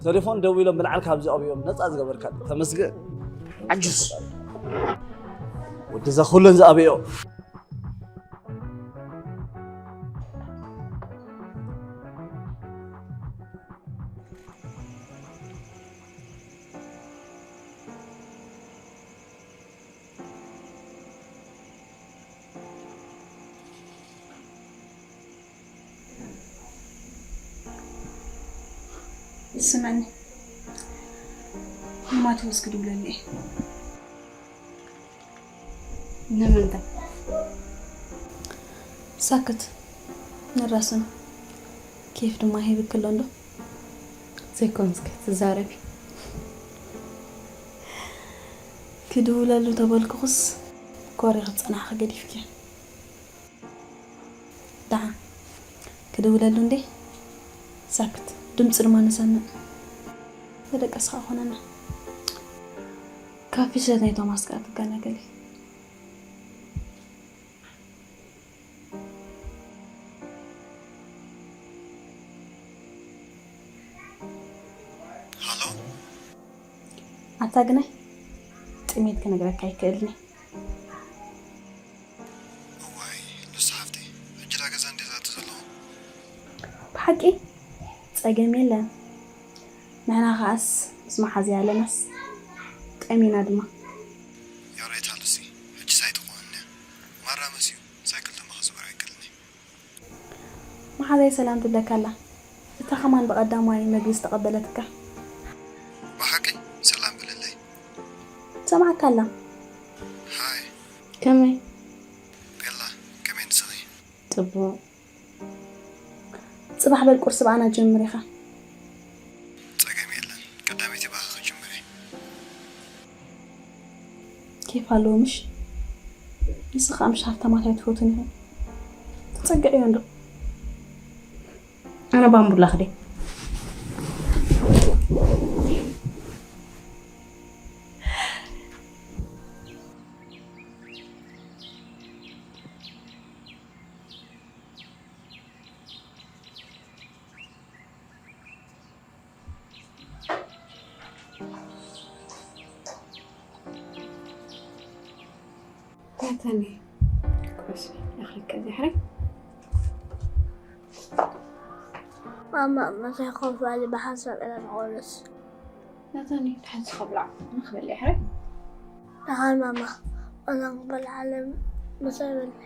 ቴሌፎን ደዊሎም ብልዓል ካብዚ ኣብዮም ነፃ ዝገበርካ። ተመስገን። ዓጁዝ። ወዲ እዛ ኩለን ዝኣበዮ። ስመኒ፣ ንማቴዎስ ክድውለሉ እየ። ንምንታይ? ሳክት፣ ንራስኑ ኬፍ ድማ ሂብክ ኣሎ እንዶ። ዘይኮንስ ክትዛረቢ። ክድውለሉ ተበልኩኽስ ኮሪ ክትጸናሕኺ ገዲፍኪ። ደሓን ክድውለሉ እንዴ? ሳክት፣ ድምፂ ድማ ንሰምዕ። ተደቀስኻ ኮነና። ካፊ ሰት ናይ ቶማስ ከኣ ትገላገሊ። ሃሎ? ኣታ ግናይ ጥሜት ክነግረካ ኣይክእልን እየ። እዋይ፣ ንሱ ሓፍተይ፣ ሕጂ ዳ ገዛ እንዴ ዝኣቱ ዘለኹ? ብሓቂ? ጸገም የለን። ንሕና ከኣስ ምስ መሓዝያ ኣለናስ ጠሚና ድማ። You're right ሃሉሲ፣ ሕጂ ሳይት ኾንነ። ማራ መስዩ፣ ሳይክል ድማ ክዝውር ኣይክእልን እየ። መሓዛይ ሰላም ትብለካ ኣላ። እታ ከማን ብቐዳማይ መግቢ ዝተቐበለትካ። ብሓቂ ሰላም ብለለይ። ትሰምዓካ ኣላ። ሃይ። ከመይ? ቤላ፣ ከመይ ንስኺ? ጽቡቕ። ጽባሕ በል ቁርሲ ብኣና ጀምር ኢኻ። ጸገም የለን። ቀዳመይቲ ብኣኺ ክጅምር እየ። ኬፍ ኣለዎ ምሽ? ንስኻ ምሽ ሃብታማት ኣይትፈቱን ኢኹም። ትጸግዕዮ እንዶ። ኣነ ባምቡላ ክደ። ታታኒ፣ ቁርሲ ይኣኽለካ እዚ ሕራይ? ማማ፣ ምሳይ ኮፍ በሊ ብሓንሳብ ኢና ንቑርስ። ናታኒ፣ ደሓን ስኻ ብላዕ፣ ኣነ ክበልዕ ሕራይ? ደሓን ማማ፣ ኣነ ክበልዓለ ምሳይ በልዒ።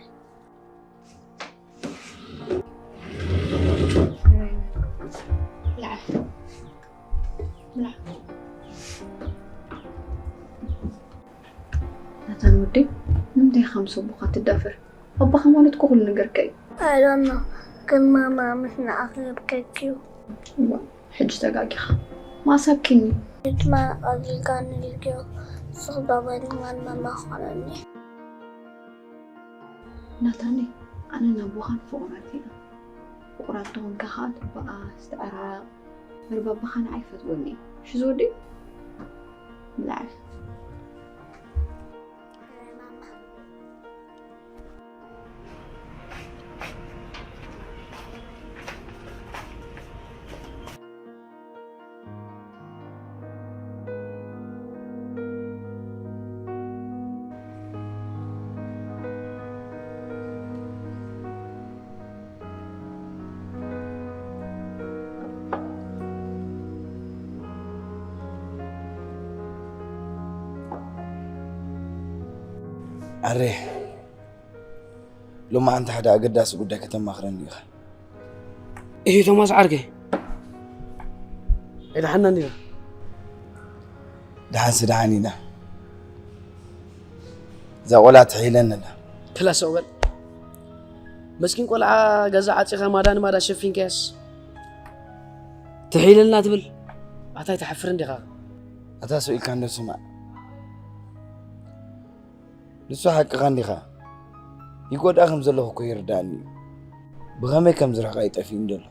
ናታን ወደይ፣ ንምንታይ ኢኻ ምስ ኣቦኻ ትዳፈር? ኣቦኻ ማለት እኮ ኩሉ ነገርካ እዩ። I don't know፣ ግን ማማ ምስ ንኣኽለብከኪ እዩ። እዋ፣ ሕጂ ተጋጊኻ። ማሳኪኒ። ድማ ኣድሪጋኒ ልግዮ፣ ስኽ ዶበልማን ማማ ኾነኒ። ናታኒ፣ ኣነ ናብ ወኻን ፍቑራት ኢና። ፍቑራት ተኾንካ ኸኣ ትበኣስ፣ ትዕረቕ። መርባባኻ ንዓይ ይፈትወኒ። እሺ ዝወዲ? ብላዕ። ኣረ፣ ሎማዓንቲ ሓደ ኣገዳሲ ጉዳይ ከተማኽረኒ ኢኻ። እሂ ቶማስ ዓርከይ፣ ኣይደሓንናን ዲና? ደሓንሲ ደሓን ኢና። እዛ ቆልዓ ትሕይለኒ ኣላ። ክላ ስቕ በል። መስኪን ቆልዓ ገዛ ዓጺኻ ማዳ ንማዳ ሸፊንካያስ ትሕይለልና ትብል? ኣታ ኣይትሓፍርን ዲኻ? ኣታ ስቕ ኢልካ እንዶ ስማዕ። ንሱ ሓቅኻ እንዲኻ። ይጎድኣ ከም ዘለኹ እኮ ይርድኣኒ እዩ። ብኸመይ ከም ዝርሕቓ እዩ ጠፊኡኒ ዘሎ።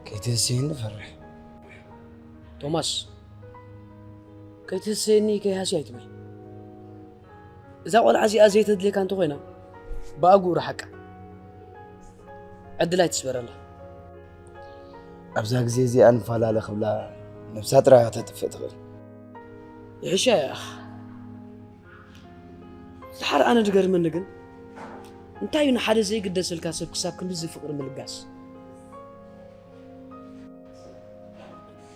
ከይትህስየኒ እፈርሕ። ቶማስ፣ ከይትህስየኒ ከይሃስያ ኣይትበል። እዛ ቆልዓ እዚኣ ዘይተድልየካ እንተኾይና፣ ብኣግኡ ርሓቃ። ዕድል ኣይትስበረላ። ኣብዛ ግዜ እዚኣ ንፈላለ ክብላ ነብሳ ጥራይ እያ ተጥፍእ ትኽእል። ይሕሻ እያ። ድሓር ኣነ ዝገርመኒ ግን፣ እንታይ እዩ ንሓደ ዘይግደሰልካ ሰብ ክሳብ ክንድዚ ፍቕሪ ምልጋስ?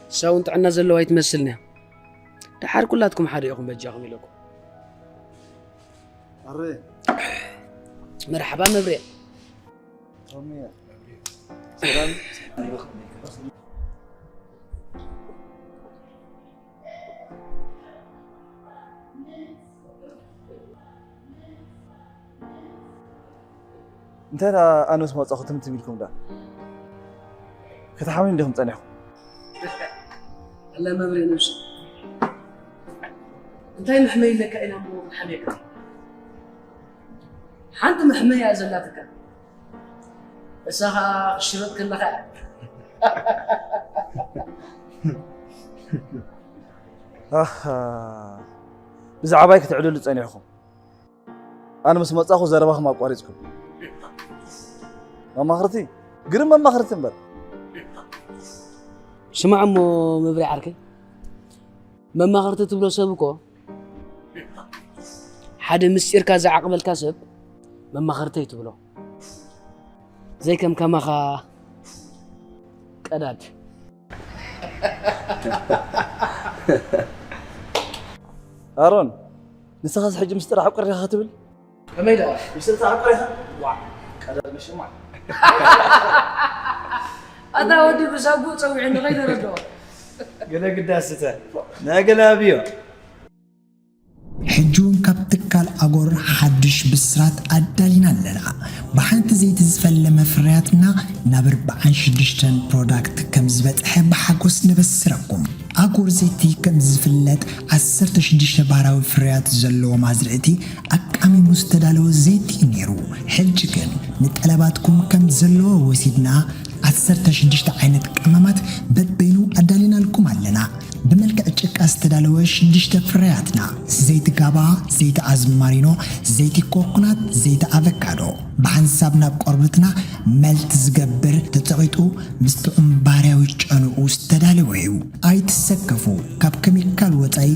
ንሳ እውን ጥዕና ዘለዋ ኣይትመስልን እያ። ድሓር ኩላትኩም ሓደ ኢኹም በጃኹም ኢለኩም። ኣረ። መርሓባ መብሬ። ሮሚያ። ሰላም። እንታይ ደኣ ኣነ ምስ መጻኹ ትም ትም ኢልኩም ደኣ? ከተሓምዩ እንዲኹም ጸኒሕኩም? ኣላ መብሬ ነብሲ። እንታይ መሕመይ ኣለካ ኢላ እሞ ክትሓምየካ? ሓንቲ መሕመያ እያ ዘላትካ። እሳ ኸኣ ክትሽረጥ ከለኻ እያ። ኣሃ፣ ብዛዕባይ ክትዕልሉ ጸኒሕኩም። ኣነ ምስ መጻኹ ዘረባኹም ኣቋሪጽኩም። መማኽርቲ፣ ግርም መማኽርቲ እምበር። ስማዕ እሞ መብሬ ዓርከይ፣ መማኽርቲ ትብሎ ሰብ እኮ ሓደ ምስጢርካ ዝዓቕበልካ ሰብ መማኽርተይ ትብሎ። ዘይከም ከማኻ ቀዳድ። ኣሮን፣ ንስኻስ ሕጂ ምስጢር ዓቁር ኢኻ ክትብል? ከመይ ደኣ? ምስጢር ትዓቁር ኢኻ? ዋዕ፣ ቀዳድ ምሽማዕ። ኣታ ወዲ ብሳጉ ጸዊዑ ንኸይተረድኦ። ገለ ግዳስተ፣ ናይ ገለ ኣብዮ። ሕጂ እውን ካብ ትካል ኣጎር ሓድሽ ብስራት ኣዳሊና ኣለና። ብሓንቲ ዘይቲ ዝፈለመ ፍርያትና ናብ ኣርብዓን ሽዱሽተን ፕሮዳክት ከም ዝበጽሐ ብሓጎስ ነበስረኩም። ኣጎር ዘይቲ ከም ዝፍለጥ ዓሰርተ ሽዱሽተ ባህራዊ ፍርያት ዘለዎም ኣዝርእቲ ኣቃሚሙ ዝተዳለወ ዘይቲ እዩ ነይሩ። ሕጂ ግን ንጠለባትኩም ከም ዘለዎ ወሲድና ዓሰርተ ሽዱሽተ ዓይነት ቀመማት በበይኑ ኣዳሊናልኩም ኣለና። ብመልክዕ ጭቃ ዝተዳለወ ሽዱሽተ ፍርያትና፣ ዘይቲ ጋባ፣ ዘይቲ ኣዝማሪኖ፣ ዘይቲ ኮኮናት፣ ዘይቲ ኣቨካዶ፣ ብሓንሳብ ናብ ቆርበትና መልት ዝገብር፣ ተጸቒጡ ምስ ጥዑም ባህርያዊ ጨንኡ ዝተዳለወ እዩ። ኣይትሰከፉ፣ ካብ ኬሚካል ወጻኢ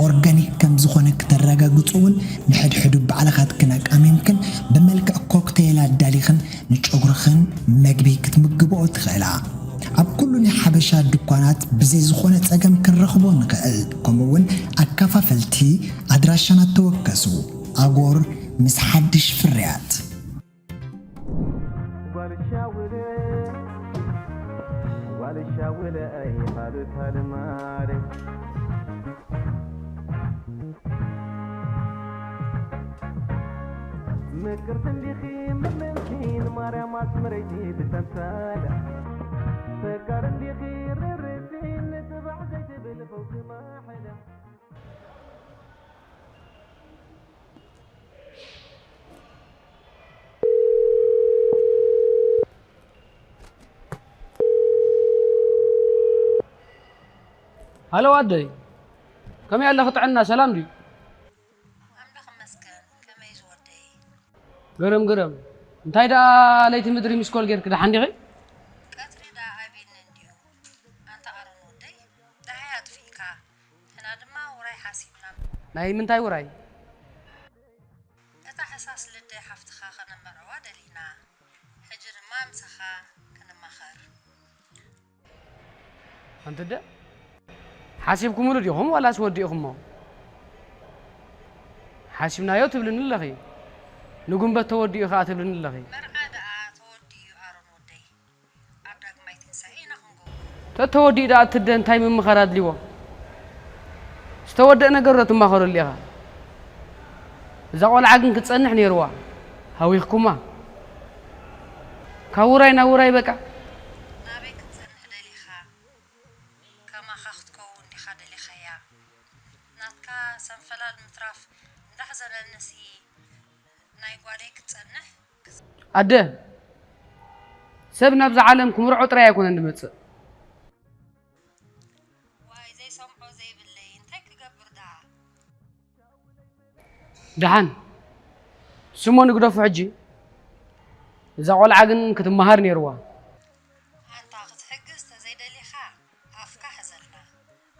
ኦርጋኒክ ከም ዝኾነ ክተረጋግጹ እውን ንሕድሕዱ ባዕልኻትክን ኣቃሚምክን ብመልክዕ ኮክቴል ኣዳሊኽን ንጨጉርኽን መግቢ ክትምግብኦ ትኽእላ። ኣብ ኩሉ ናይ ሓበሻ ድኳናት ብዘይ ዝኾነ ጸገም ክንረኽቦ ንኽእል። ከምኡ እውን ኣከፋፈልቲ ኣድራሻና ተወከሱ። ኣጎር ምስ ሓድሽ ፍርያት። ምቅርቲ እንዲኺ ምእመንቲ ንማርያም ኣስመረይቲ ብተምሳል ፈቃር እንዲኺ ርርቲ ንጽባሕ ዘይትብል ፈውሲ ማሕለ። ሃሎ ኣደይ፣ ከመይ ኣለኺ? ጥዕና ሰላም ድዩ? ኣምላኽ ይመስገን። ከመይ ዝወደይ? ገረም ገረም። እንታይ ደኣ ለይቲ ምድሪ ሚስኮል ጌርኪ፣ ደሓን ዲኺ? ቀትሪ ደኣ ኣቢኒ እንድዩ። ኣንታ ኣሮን ወደይ፣ ደሃይ ኣጥፊእካ። ንሕና ድማ ውራይ ሓሲብና። ናይ ምንታይ ውራይ? እታ ሕሳስ ልደይ ሓፍትኻ ከነመርዕዋ ደሊና። ሕጂ ድማ ምሳኻ ክንማኸር። ኣንተ ደ ሓሲብኩምሉ ዲኹም ዋላስ ወዲእኹሞ? ሓሲብናዮ ትብልኒ ኣለኺ፣ ንጉንበት ተወዲኡ ኸኣ ትብልኒ ኣለኺ። መርዓ ደኣ ተወዲኡ ኣሮን ወደይ፣ ኣብ ዳግማይ ትንሳኤ ኢና ክንገብሮ። ተተወዲኡ ደኣ እትደ እንታይ ምምኻር ኣድልይዎ? ዝተወደአ ነገር ዶ ትማኸረሉ ኢኻ? እዛ ቆልዓ ግን ክትጸንሕ ነይርዋ፣ ሃዊኽኩማ። ካብ ውራይ ናብ ውራይ በቃ። ናበይ ክትጸንሕ ደሊኻ? ከማኻ ክትከውን ዲኻ ደሊኻያ? ናትካ ሰንፈላል ምትራፍ እንዳሕዘነንሲ ናይ ጓለይ ክትጸንሕ ኣደ ሰብ ናብዛ ዓለም ክምርዖ ጥራይ ኣይኮነን ዝመጽእ። ዋይ ዘይሰምዖ ዘይብለይ እንታይ ክገብር ደኣ። ደሓን ስሞ ንግደፎ ሕጂ። እዛ ቆልዓ ግን ክትመሃር ነይርዋ። ኣንታ ክትሕግዝ ተዘይደሊኻ ኣፍካ ሕዘልና።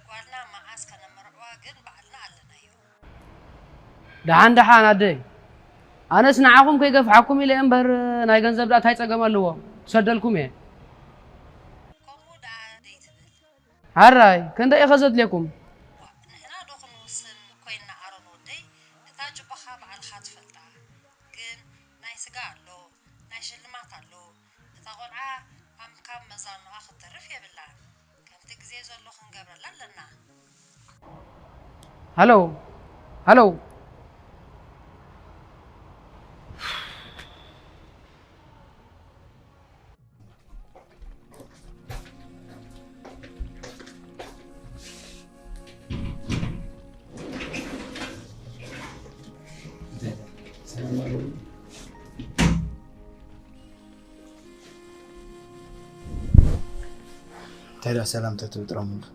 ጓልና መዓስ ከነመርዕዋ ግን ባዕልና ኣለናዮ። ደሓን ደሓን ኣደይ፣ ኣነስ ንዓኹም ከይገፍሓኩም ኢለ እምበር ናይ ገንዘብ ደኣ ታይ ጸገም ኣለዎ? ክሰደልኩም እየ። ከምኡ ደኣ ደይትብል። ሕራይ ክንደይ ኢኸ ዘድልየኩም? ዋእ ንሕና ዶ ክንውስን ኮይንና ኣሮን ወደይ፣ እታ ጅባኻ ባዕልኻ ትፈልጣ። ግን ናይ ስጋ ኣሎ፣ ናይ ሽልማት ኣሎ። እታ ቆልዓ ኣምካብ መዛኑኣ ክትተርፍ የብላን። ከምቲ ግዜ ዘሎ ክንገብረላ ኣለና። ሃሎ ሃሎ። እንታይ ደኣ ሰላምታ ትብል ጥራይ እምበር።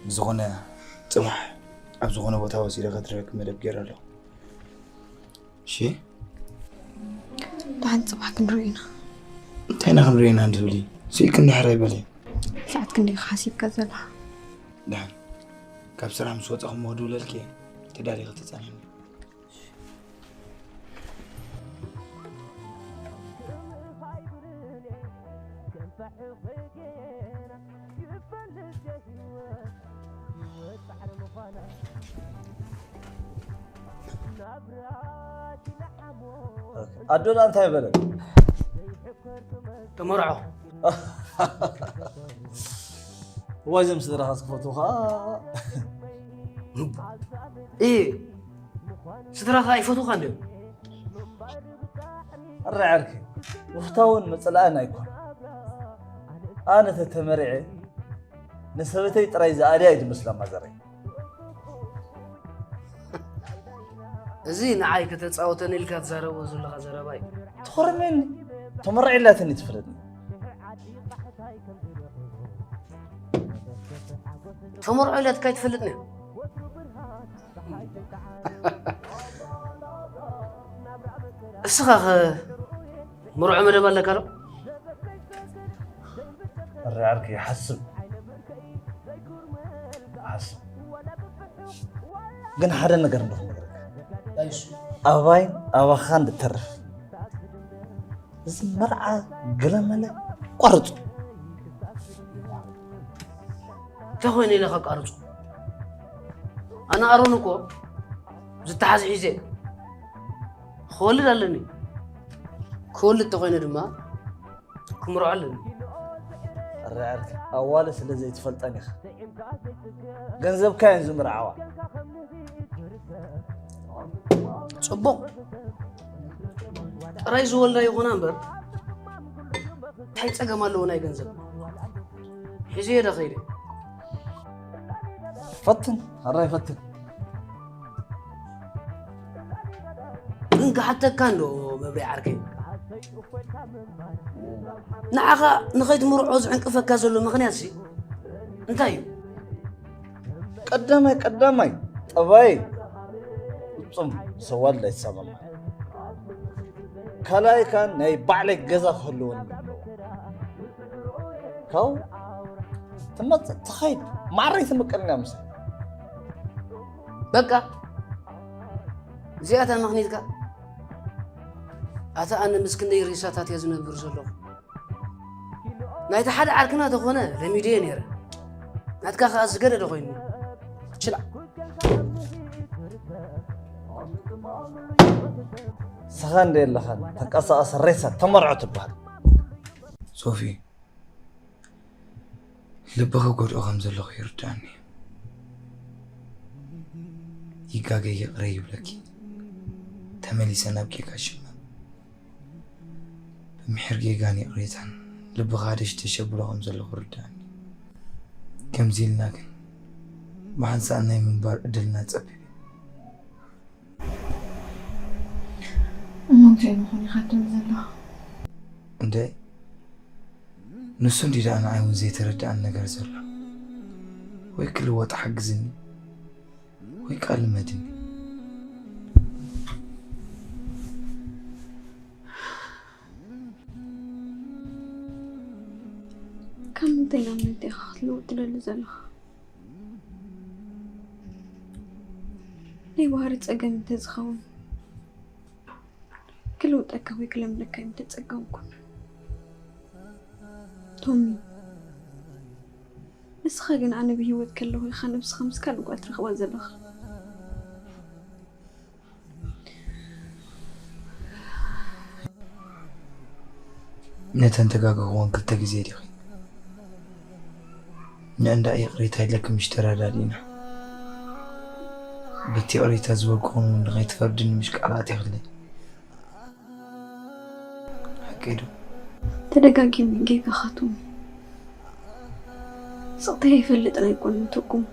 ብዝኾነ ጽባሕ ኣብ ዝኾነ ቦታ ወሲደ ከድርበኪ መደብ ገይረ ኣለኹ። እሺ? ደሓን ጽባሕ ክንርኢ ኢና። እንታይ ኢና ክንርኢ ኢና እንትብሊ? ስኢልኪ እንድሕር ኣይበሊ። ሰዓት ክንደይ ኢኻ ሓሲብካ ዘለኻ? ደሓን ካብ ስራሕ ምስ ወጻኹ እሞ ክድውለልኪ እየ። ተዳሊኺ ተጸንሕኒ። ኣዶና እንታይ በለ? ተመርዖ። እዋይ እዞም ስድራኻስ ክፈትዉኻ። እ ስድራኻ ኣይፈትዉኻን ድዮም? ኣረ ዓርኪ ምፍታውን ምጽላእን ኣይኮን። ኣነ ተተመሪዐ ንሰበተይ ጥራይ ዝኣልያ እዩ ዝመስላ ማዘረይ። እዚ ንዓይ ከተጻወተኒ ኢልካ ትዛረቦ ዘለኻ ዘረባ እዩ። ትኾርመኒ ተመርዒላትኒ ትፍለጥኒ። ተመርዖ ኢላትካ ኣይትፈልጥን እያ። እስኻ ኸ መርዖ መደብ ኣለካ ዶ? እረ ዓርኪ ይሓስብ ይሓስብ ግን ሓደ ነገር እንዶ ክነግረካ ኣባይን ኣባኻን ድተርፍ እዚ መርዓ ገለመለ ቋርፁ። እንታይ ኮይነ ኢለ ከቃርፁ? ኣነ ኣሮን እኮ ዝተሓዝ ሒዘ ክወልድ ኣለኒ። ክወልድ ተኮይነ ድማ ክምርዖ ኣለኒ። ኣረኣርክ ኣዋለ ስለ ዘይትፈልጠን ኢኻ ገንዘብካ እየን ዝምርዓዋ። ፅቡቕ ጥራይ ዝወልዳ ይኹና እምበር እንታይ ፀገም ኣለዎ ናይ ገንዘብ ሒዘዮ ዶ ከይደ ፈትን ኣራይ ፈትን ግን ክሓተካ እንዶ መብርያ ዓርከይ ንዓኻ ንኸይትምርዖ ዝዕንቅፈካ ዘሎ ምኽንያት ሲ እንታይ እዩ ቀዳማይ ቀዳማይ ጠባይ ፍጹም ሰዋል ኣይሰማማ ካልኣይ ካን ናይ ባዕለይ ገዛ ክህልወኒ ኣለዎ ካብኡ ትመጽእ ትኸይድ ማዕረይ ትምቀልና ምሳ በቃ እዚኣታ ምኽኒትካ ኣታ ኣነ ምስ ክንደይ ሬሳታት እየ ዝነብር ዘለኹ ናይቲ ሓደ ዓርክና ተኾነ ለሚደዮ ነይረ ናትካ ከኣ ዝገደደ ኮይኑ ችላ ስኻ እንደ የለኻን ተንቀሳቐሰ ሬሳ ተመርዖ ትበሃል። ሶፊ፣ ልብኺ ጎድኦ ከም ዘለኹ ይርዳእኒ። ይጋገ ይቕረ ይብለኪ። ተመሊሰ ናብ ጌጋ ሽመም ብምሒር ጌጋን ይቕሬታን ልብኻ ደሽደሽ ኣብሎ ከም ዘለኹ ይርዳእኒ። ከምዚ ኢልና ግን ብሓንሳእ ናይ ምንባር ዕድልና ጸቢብ እዩ። እሞ እንታይ ምኾን ኢኻ ትብል ዘለኻ? እንደ ንሱ እንዲ ደኣ ንዓይ እውን ዘይተረድኣኒ ነገር ዘሎ። ወይ ክልወጥ ሓግዝኒ፣ ወይ ከዓ ልመድኒ። ካብ ምንታይ ናብ ምንታይ ኢኻ ክትልውጥ ትደሊ ዘለኻ? ናይ ባህሪ ጸገም እንተዝኸውን፣ ክልውጠካ ወይ ክለምደካ ኣይምተጸገምኩን። ቶሚ፣ ንስኻ ግን ኣነ ብህይወት ከለኹ ኢኻ ነብስኻ ምስ ካልእ ጓል ትረኽባ ዘለኻ። ነተን ተጋገኽወን ክልተ ግዜ ዲኺ? ንእንዳ ይቕሬታ ኢለኪ ምሽ ተረዳዲእና። በቲ ይቕሬታ ዝበልኩኹም እውን ንኸይትፈርድኒ ምሽ ቃል ኣእቲኽለይ። ሓቀይ ዶ? ተደጋጊሙ ጌጋኻትኩም። ስቕተይ ኣይፈልጥን ኣይኮንኩን።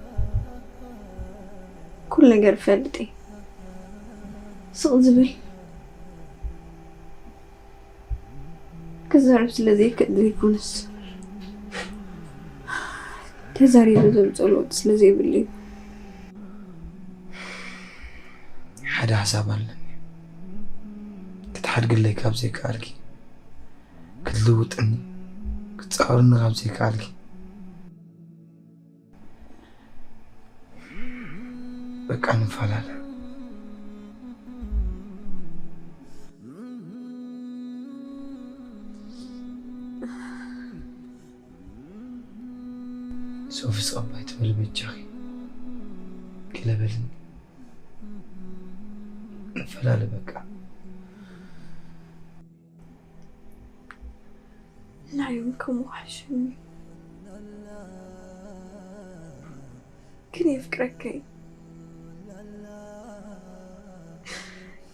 ኩሉ ነገር እፈልጥ እየ። ስቕ ዝብል ክዛረብ ስለ ዘይክእል ዘይኮነስ፣ ተዛሪበ ዘምፅኦ ለውጢ ስለ ዘይብሉ እዩ። ሓደ ሓሳብ ኣለኒ። ክትሓድግለይ ካብ ዘይከኣልኪ፣ ክትልውጥኒ፣ ክትፃወርኒ ካብ ዘይከኣልኪ፣ በቃ ንፈላለ። ሶፊ፣ ጸባይ ትበል በጃኺ። ገለ በልኒ። ንፈላለ በቃ። ንዓይ እውን ከምኡ ክሕሸኒ። ግን የፍቅረካ እዩ።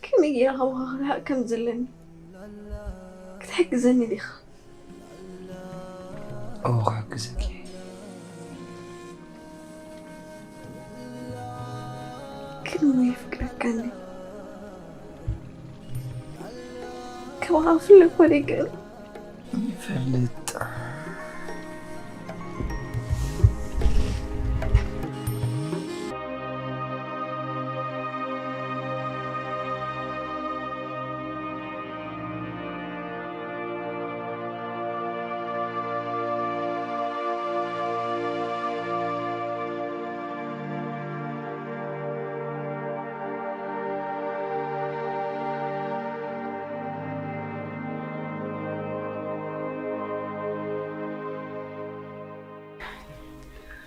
ከመይ ገይረ ካባኻ ክርሕቕ ከም ዘለኒ ክትሕግዘኒ ዲኻ? እወ፣ ክሕግዘኪ። ግን እሞ የፍቅረካ እንዴ? ካባኻ ክፍለ እኮ ደይክእል። ይፈልጥ።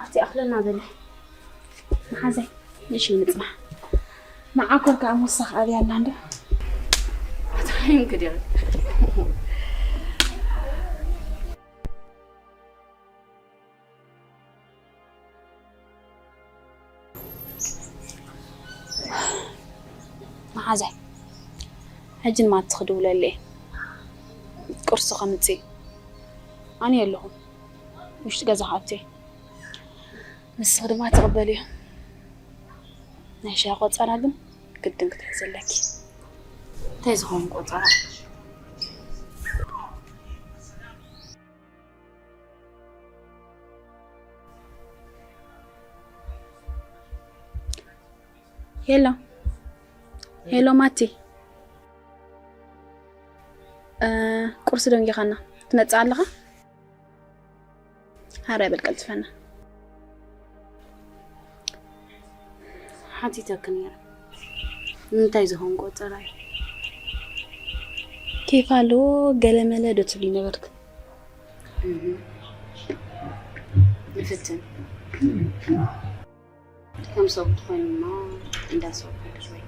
ኣቲ ኣኽለና በለ መሓዘይ ንእሽተይ ንጽናሕ። መዓኮር ከኣ ምሳኽ ኣብያ ኣላ እንዶ። ኣታ ይንክድ። መሓዛይ፣ ሕጂ ንማቲ ክድውለለይ እየ። ቁርሲ ከምጽእ ኣነ የለኹን፣ ውሽጢ ገዛ ክኣቱ እየ። ንስኺ ድማ ትቕበልዮ። ናይ ሻሂ ቆጸራ ግን ግድን ክትሕዚ ኣለኪ። እንታይ ዝኸውን ቆጸራ? ሄሎ፣ ሄሎ ማቲ፣ እ፣ ቁርሲ ደንጊኻና ትመጽእ ኣለኻ? ሃራይ በል ቀልጥፈና። ሓቲተኪ ነይረ። ንምንታይ ዝኸውን ቆጸራ እዩ? ኬፍ ኣለዎ ገለመለ ዶ ትብሊ ነበርክ? እህ። ንፍትን። ከም ሰብ ትኾይንማ እንዳ ሰብ ሓድር ወይ።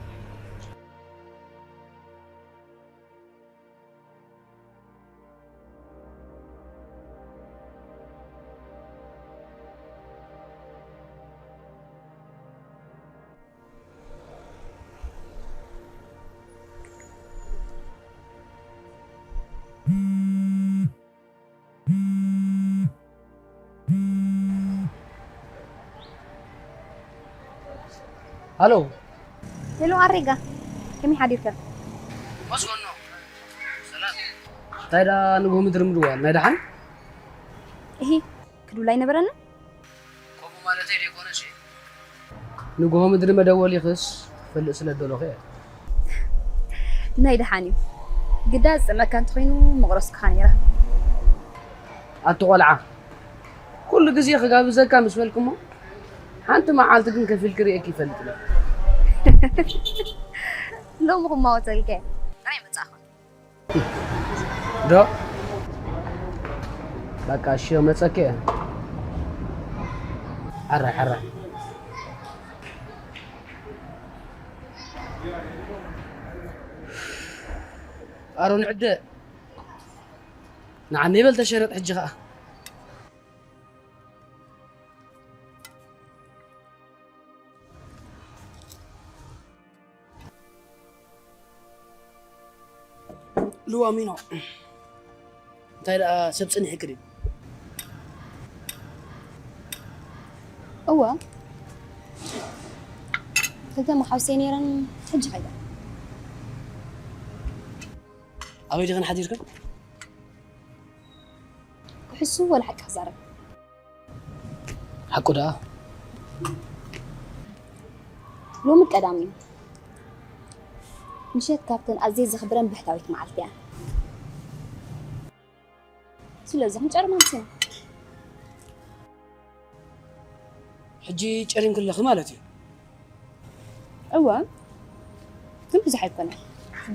ሃሎ። ሄሎ ኣሬጋ፣ ከመይ ሓዲርካ? መስጎኖ። ሰላም። እንታይ ደኣ ንግሆ ምድሪ ምድዋል ናይ ደሓን? እሂ፣ ክድውል ኣይነበረና? ከምኡ ማለተይ ደይኮነሲ። ንግሆ ምድሪ መደወሊኽስ ክፈልጥ ስለ ደለኹ እየ። ናይ ደሓን እዩ። ግዳ ዝጥዕመካ እንተኾይኑ ምቕረስኩኻ ነይረ። ኣቲ ቆልዓ፣ ኩሉ ግዜ ክጋብዘካ ምስ በልኩሞ፣ ሓንቲ መዓልቲ ግን ከፊልኪ ርእየኪ ይፈልጥ እየ። ሎሚ ክማወተልካ እየ። ጥራይ መጻእኻ። ዶ? በቃ እሺ፣ መጸኪ እየ። ሕራይ፣ ሕራይ። ኣሮን ዕደ። ንዓኒ በል ተሸረጥ ሕጂ ኸኣ። ልዋሚኖ፣ እንታይ ደኣ ሰብ ጸኒሕኪ ድዩ? እወ፣ ክልተ መሓውሰይ ነይረን፣ ሕጂ ኸይደን። ኣበይ ዲኽን ሓዲርክን? ክሕሱ ወላ ሓቂ ክዛረብ? ሓቁ ደኣ? ሎሚ ቀዳም እዩ። ምሸት ካብተን ኣዝየ ዘኽብረን ብሕታዊት መዓልቲ እያ። ስለዚ ክንጨርም ኣምሲና። ሕጂ ጨሪምኪ ኣለኺ ማለት እዩ? እወ፣ ግን ብዙሕ ኣይኮነን።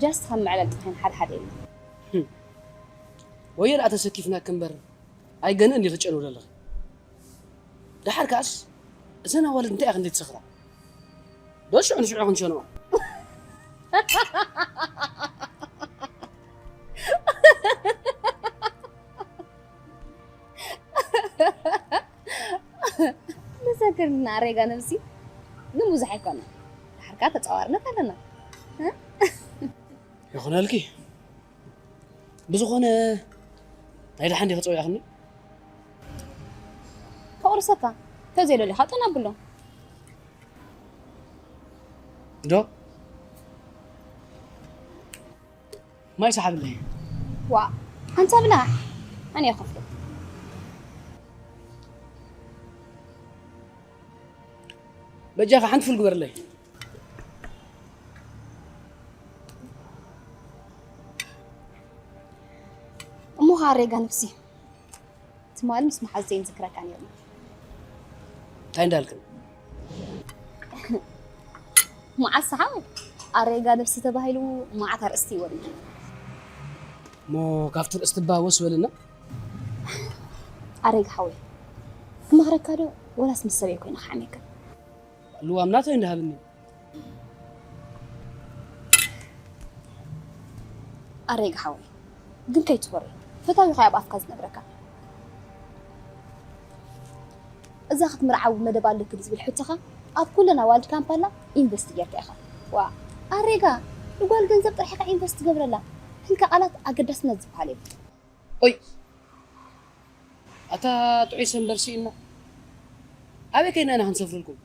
ጃስት ከም መዕለሊ ጥራይ ሓደ ሓደ ኢሉ። ወዮ ደኣ ተሰኪፍናኪ እምበር ኣይገንእን ዲኺ ትጨንዊ ዘለኺ? ደሓር ከኣስ እዘን ኣዋልድ እንታይ እያ ክንደይ ትሰኽራ? ዶ ሽዑ ንሽዑ ክንሸንኦ? መሰክርና ኣሬጋ ነብሲ ግን ብዙሕ ኣይኮነ። ደሓርካ ተጻዋርነት ኣለና። ይኹነልኪ። ብዝኾነ ናይ ደሓን ዲኺ ጸውያኽኒ? ከቑርሰካ፣ ተዘይደሊኻ ጠን ኣብሎ። ዶ? ማይ ሰሓብለይ። ዋ፣ ኣንታ ብላ፣ ኣነ እየ ከፍሎ። በጃኻ ሓንቲ ፉል ግበርለይ። እሞ ኸኣ ኣሬጋ ነብሲ፣ ትማሊ ምስ መሓዘይ ንዝክረካ ነይርና። እንታይ እንዳልክን? መዓስ ሓወይ፣ ኣሬጋ ነብሲ ተባሂሉ መዓት ኣርእስቲ ይወርድ። እሞ ካብቲ ርእስቲ እባ ወስ በልና። ኣሬጋ ሓወይ፣ ክመኽረካ ዶ ወላስ ምስ ሰበይ ኮይነ ክሓምየካ? ልዋም ናተይ እንዳሃብኒ። ኣሬጋ ሓወይ፣ ግን ከይትኾሪ፣ ፈታዊኻ ኣብ ኣፍካ ዝነብረካ። እዛ ክትምርዓዊ መደብ ኣለኪ ዝብል ሕቶኻ ኣብ ኩለን ኣዋልድ ካምፓላ ኢንቨስት ጌርካ ኢኻ። ዋ፣ ኣሬጋ፣ ንጓል ገንዘብ ጥራሕ ኢኻ ኢንቨስት ትገብረላ። ህልካ ቃላት ኣገዳስነት ዝበሃል የብሉ። ኦይ፣ ኣታ ጥዑይ ሰንበር ስኢና። ኣበይ ከይና ኢና ክንሰፍረልኩም?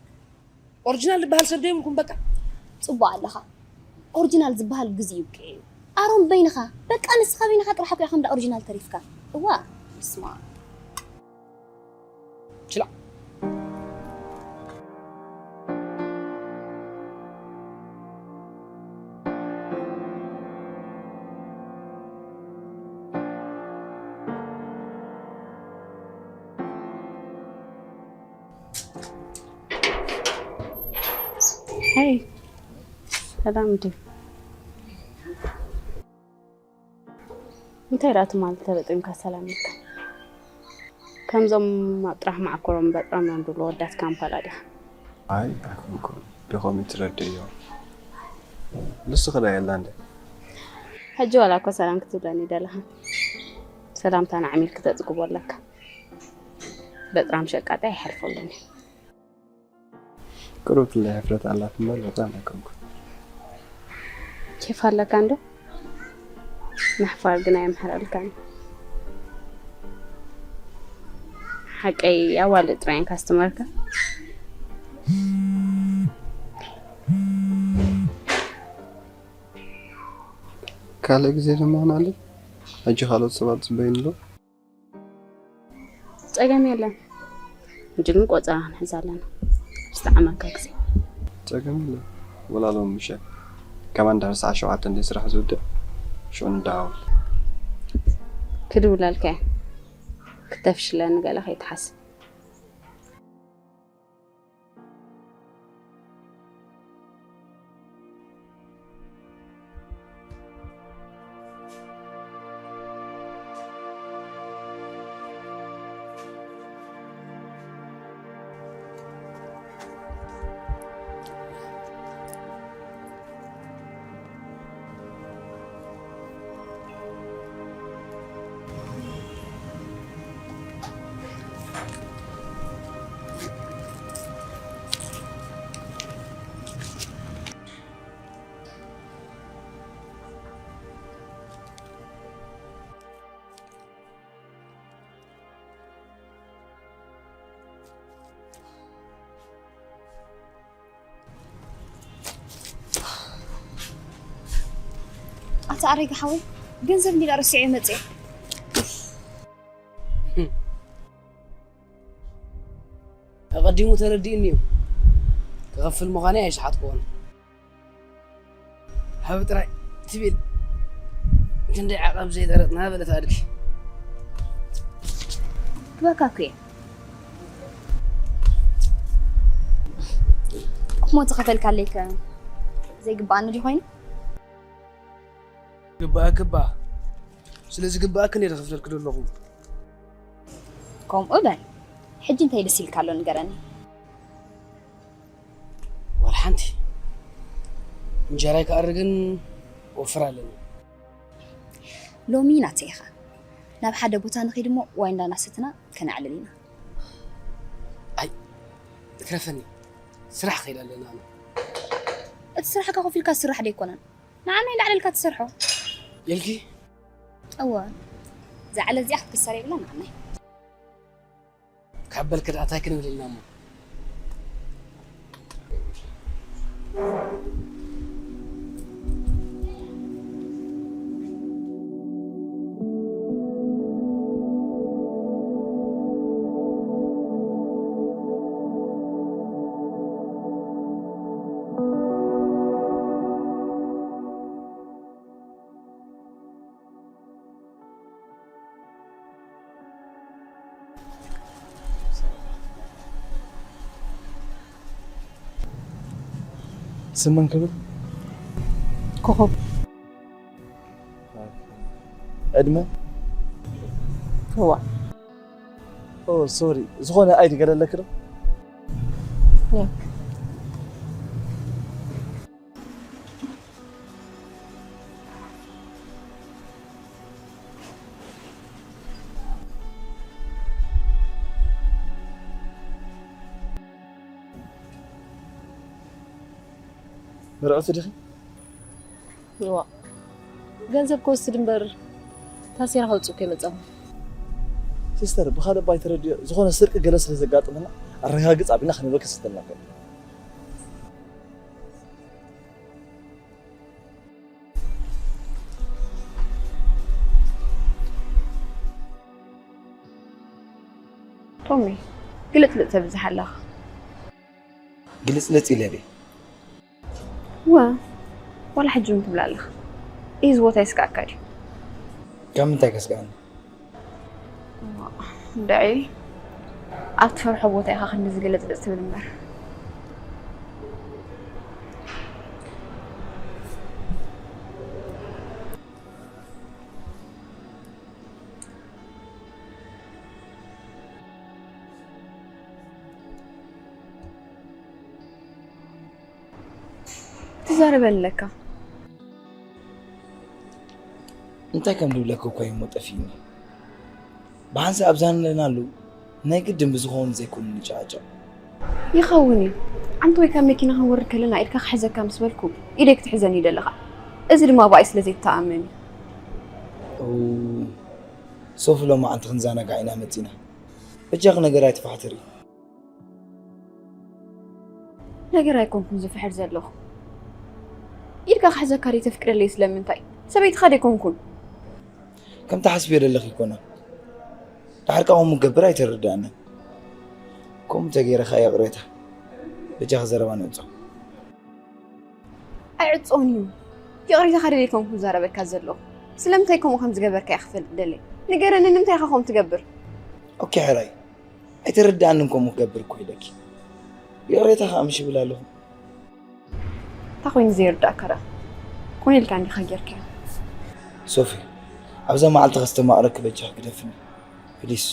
ኦሪጂናል ዝበሃል ሰብ ዶ የብልኩም በቃ? ጽቡቕ ኣለኻ። ኦሪጂናል ዝበሃል ግዜ ይብቅዕ እዩ። ኣሮን በይንኻ፣ በቃ ንስኻ በይንኻ ጥራሕ እኮ ኢኻ እንዳ ኦሪጂናል ተሪፍካ። እዋ፣ ስማ። ችላ። ሄይ፣ ሰላም እንዴ? እንታይ ደኣ ትማሊ ተበጢምካ ሰላም ኢልካ? ከምዞም ኣብ ጥራሕ መዓኮሮም በጥሮም እዮም ዝብሉ ወዳት ካምፓላ ዲኻ? ኣይ ኣይኮንኩን፣ ዲኾም ይትረድእዮ። ንስኺ ዳ የላ እንደ? ሕጂ ዋላ እኮ ሰላም ክትብለኒ ደለኻ፣ ሰላምታና ኣዕሚልኪ ተጽግቦ ኣለካ። በጥራም ሸቃጣ ይሓልፈሉን እዩ። ቅሩብ ትለይ ሕፍረት ኣላት እምበር በጣም ኣይኮንኩን። ኬፍ ኣለካ እንዶ? ምሕፋር ግን ኣየምሕረልካን። ሓቀይ ኣዋልድ ጥራይ እየን ካስተመርካ። ካልእ ግዜ ድማ ናለ ሕጂ ካልኦት ሰባት ዝበይንሉ። ጸገም የለን። ሕጂ ግን ቆጸራ ክንሕዝ ኣለና። ዝተዓመካ ግዜ። ጸገም የለን። ወላ ሎም ምሸት ከማን ድሕሪ ሰዓት ሸውዓተ እንደ ስራሕ ዝውድእ ሽዑ ንደዋወል። ክድውለልካ እየ። ክተፍሽለኒ ገለ ከይትሓስብ። ኣታ ኣረጋ ሓወይ፣ ገንዘብ እንዲላ ረሲዐ መፅእ። ኣቐዲሙ ተረዲእኒ እዩ። ክኸፍል ምዃነይ ኣይሸሓጥክዎን። ሃብ ጥራይ ትብል ክንደይ ዓቐብ ዘይጠረጥና በለት ኣድጊ። ክበካ እኮ እየ። እሞ ተኸፈልካለይ ከ ዘይግባኣኒ ድዩ ኮይኑ? ግባኣ ግባኣ። ስለዚ ግባኣክን እየ ዝኸፍለልክ ዘለኹ። ከምኡ በል። ሕጂ እንታይ ደስ ኢልካ ኣሎ ንገረኒ። ዋላ ሓንቲ። እንጀራይ ክኣርግን ወፍር ኣለኒ። ሎሚ ናተይ ኢኻ። ናብ ሓደ ቦታ ንኺድ እሞ ዋይ እንዳናሰትና ከነዕልል ኢና። ኣይ፣ እትረፈኒ። ስራሕ ከይድ ኣለና ኣነ። እቲ ስራሕካ ኮፍ ኢልካ ዝስራሕ ዶ ኣይኮነን? ንዓናይ ላዕሊ ኢልካ ትሰርሖ። ኢልኪ? እወ። እዛ ዕለት እዚኣ ክትክሰር የብላን ንዓናይ። ካብ በልኪ ደኣ እንታይ ክንብል ኢልና እሞ? ስም መን ክብል? ኮኾብ። ዕድመ? እዋ። ኦ፣ ሶሪ። ዝኾነ ኣይዲ ገለ ኣለኪ ዶ? ያ። መርዑት ዲኺ? እዋ። ገንዘብ ክወስድ እምበር ታሴራ ከውፅእ እኮ የመፀኹ። ሲስተር፣ ብኻልእ እባ ኣይተረድዮ፣ ዝኾነ ስርቂ ገለ ስለ ዘጋጥመና ኣረጋግፅ ኣቢልና ክንበክስ ዝተናገር። ቶሚ፣ ግልጽልጽ ተብዝሕ ኣለኻ። ግልጽልጽ ኢለ ድየ? እወ፣ ዋላ ሕጂ እውን ትብል ኣለኻ። እዚ ቦታ የስግኣካ ድዩ? ካብ ምንታይ ከስግኣኒ? እንድዒ፣ ኣብ ትፈርሖ ቦታ ኢኻ ክንድዚ ግልጽልጽ ትብል እምበር። ትዛረበኒ ኣለካ። እንታይ ከም ዝብለካ እኮ እሞ ጠፊእኒ። ብሓንሳእ ኣብዛ ዘለናሉ ናይ ግድን ብዝኸውን ዘይኮነ ንጨቃጨቅ። ይኸውን እዩ። ኣንተ ወይ ካብ መኪና ክንወርድ ከለና ኢድካ ክሕዘካ ምስ በልኩ፣ ኢደይ ክትሕዘኒ ይደለኻ። እዚ ድማ ብኣይ ስለ ዘይተኣመን እዩ። ኦ፣ ሶፊ፣ ሎማዓንቲ ክንዘናጋዕ ኢና መጺና። በጃኺ ነገር ኣይትፋሕትሪ። ነገር ኣይኮንኩን ዝፍሕር ዘለኹ። ኢድካ ክሕዘካ ደይ ተፍቅደለይ ስለምንታይ? ሰበይትኻ ደይኮንኩን። ከምቲ ሓስብዮ ዘለኺ ኣይኮነን። ድሓር ከኣ ከምኡ ክገብር ኣይተረድኣንን። ከምኡ እንተገይረ ከኣ ይቕሬታ። በጃኺ ዘረባ ንዕጾ። ኣይዕጾን እዩ። ይቕሬታኻ ደልየ ኣይኮንኩን ዝዛረበካ ዘለኹ። ስለምንታይ ከምኡ ከም ዝገበርካ እየ ክፈልጥ ደልየ። ንገረኒ፣ ንምንታይ ኢኻ ከምኡ ትገብር? ኦኬ፣ ሕራይ። ኣይተረድኣንን ከምኡ ክገብር እኮ ኢለኪ። ይቕሬታ ከኣ ምሽ ይብል ኣለኹ። እንታይ ኮይኑ ዘይርዳእካ ደኣ? ኮነ ኢልካ እንዲኻ ጌርካዮ። ሶፊ፣ ኣብዛ መዓልቲ ከስተማቕረኪ በጃኺ ግደፍኒ። ፕሊስ።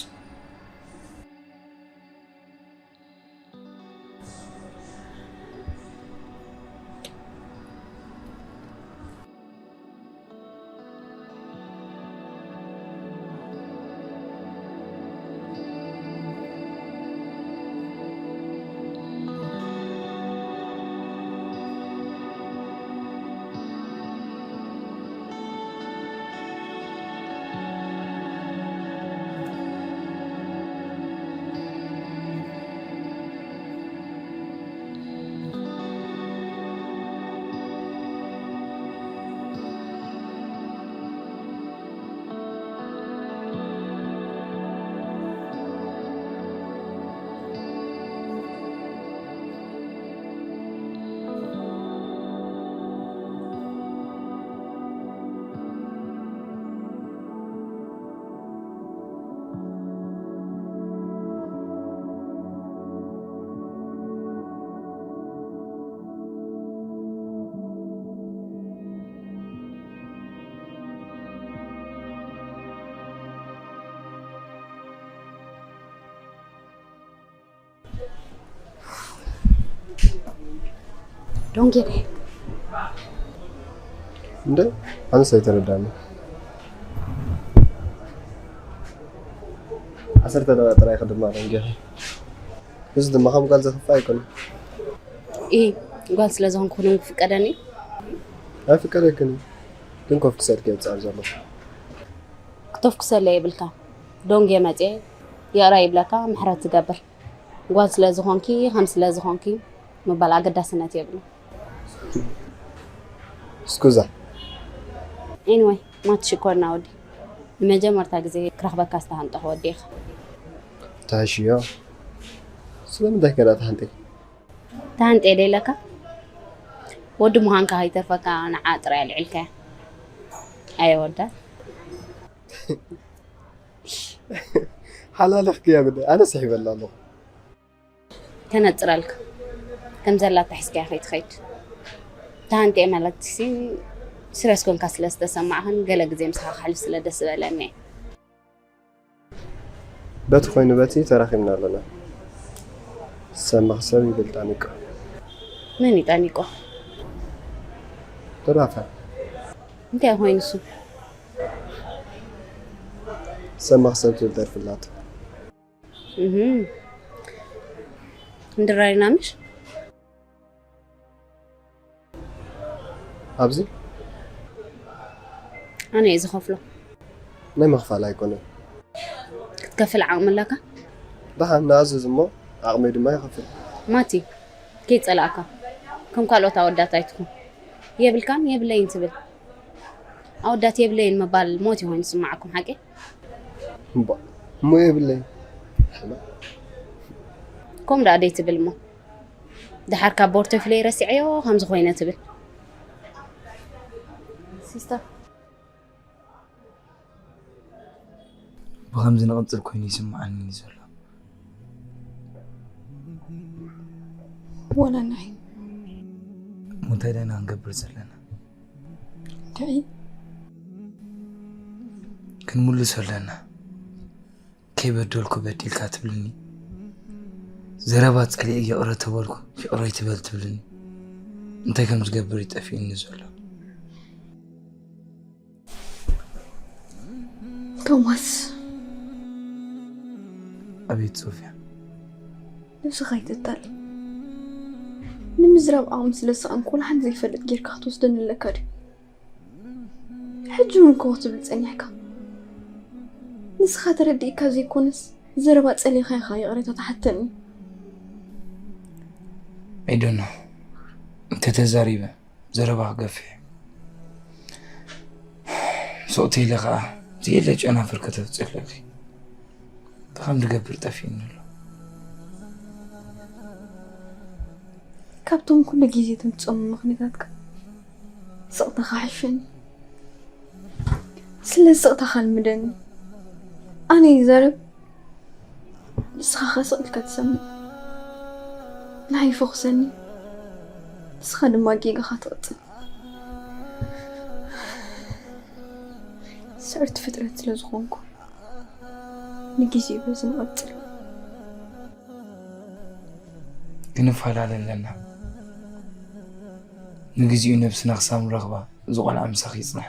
ዶንጌ ድየ? እንደ ኣነስ ኣይተረዳኒ። ዓሰርተ ደቂቕ ጥራይ ክድማ ደንጊኺ። እዚ ድማ ከም ጓል ዘኽፍእ ኣይኮነን። ኢ ጓል ስለ ዝኾንኩ ክፍቀደኒ? ኣይፍቀደክን እዩ። ግን ኮፍ ክሰልኪ እየ ዝጽዕር ዘለኹ። ክቶፍ ክሰለ የብልካ። ዶንጌ መጽየ ይቕረ ይብለካ ምሕረት ትገብር። ጓል ስለ ዝኾንኪ ከም ስለ ዝኾንኪ ምባል ኣገዳስነት የብሉን። ስኩዛ። ኤኒወይ ማቲ ሽኮርና ወዲ ንመጀመርታ ግዜ ክረኽበካ ዝተሃንጠኹ ወዲ ኢኻ። ተሃሽዮ። ስለምንታይ ከዳ ተሃንጠይ? ተሃንጠ ደለካ ወዲ ምዃንካ ከይተርፈካ ንዓ ጥራይ ኣልዒልካያ። ኣየ ወዳ። ሓላለኽክያ ግደ ኣነ ስሒበላ ኣለኹ። ከነጽረልካ ከም ዘላ ኣታሒዝካያ ከይትኸይድ። ተሃንጥየ ማለት ሲ ስረስ ኮንካ ስለ ዝተሰማዕኽን ገለ ግዜ ምሳኻ ክሕልፍ ስለ ደስ ዝበለኒ እየ። በቲ ኮይኑ በቲ ተራኺብና ኣለና። ሰብ መኽሰብ ይብል ጣኒቆ። መን እዩ ጣኒቆ? ደራፋ። እንታይ ኮይኑ እሱ? ሰብ መኽሰብ ትብል ደርፊ ኣላቶ። እህ። እንድራይና ምሽ? ኣብዚ ኣነ እየ ዝኸፍሎ። ናይ ምኽፋል ኣይኮነን። ክትከፍል ዓቕሚ ኣለካ? ደሓን ንኣዝዝ እሞ ዓቕመይ ድማ ይኸፍል። ማቲ ከይጸላእካ ከም ካልኦት ኣወዳት ኣይትኹን። የብልካን የብለይን ትብል። ኣወዳት የብለይን ምባል ሞት እዩ ኮይኑ ዝስምዓኩም ሓቂ? እምባ እሞ የብለይን። ከምኡ ደኣ ደይ ትብል እሞ ድሓር ካብ ቦርቶፍለይ ረሲዐዮ ከምዚ ኮይነ ትብል። ሲስተር ብኸምዚ ንቕጽል ኮይኑ ይስምዓኒ ዘሎ። ወላ ንዓይ እንታይ ዳና ክንገብር ዘለና? እንታይ ክንምልሶ ኣለና። ከይበደልኩ በዲልካ ትብልኒ፣ ዘረባ ጸሊኤ ይቕረ ተበልኩ ይቕረ ኣይትበል ትብልኒ። እንታይ ከም ዝገብር እዩ ጠፊእኒ ዘሎ። ቶማስ። ኣቤት ሶፊያ። ነብስኻ ኣይተታልል። ንምዝራብ ዓቕሚ ስለ ዝሰኣንኩ ወላ ሓንቲ ዘይፈልጥ ጌርካ ክትወስደኒ ኣለካ ድዩ? ሕጂ እውን ከምኡ ክትብል ጸኒሕካ። ንስኻ ተረዲእካ ዘይኮነስ ዘረባ ጸሊእካ ኢኻ ይቕሬታ ትሓተኒ። I don't know። እንተተዛሪበ ዘረባ ክገፍሕ እዩ። ስቕ ኢለ ኸዓ ዘየለ ጨናፍር ከተውፅእ ኣለኪ። እንታይ ከም ዝገብር ጠፊእኒ ኣሎ። ካብቶም ኩሉ ግዜ ተምፅኦም ምኽንያታትካ ስቕታኻ ሓሸኒ። ስለ ስቕታኻ ልምደኒ። ኣነ ይዛረብ፣ ንስኻ ኸ ስቕ ኢልካ ትሰምዕ። ንዓይ ይፈኹሰኒ፣ ንስኻ ድማ ጌጋኻ ትቕጽል። ስዕርቲ ፍጥረት ስለ ዝኾንኩ ንግዜኡ በዚ ንቐጽል። ክንፈላለ ኣለና። ንግዜኡ ነብስና ክሳብ ንረኽባ እዚ ቆልዓ ምሳኺ ይጽናሕ።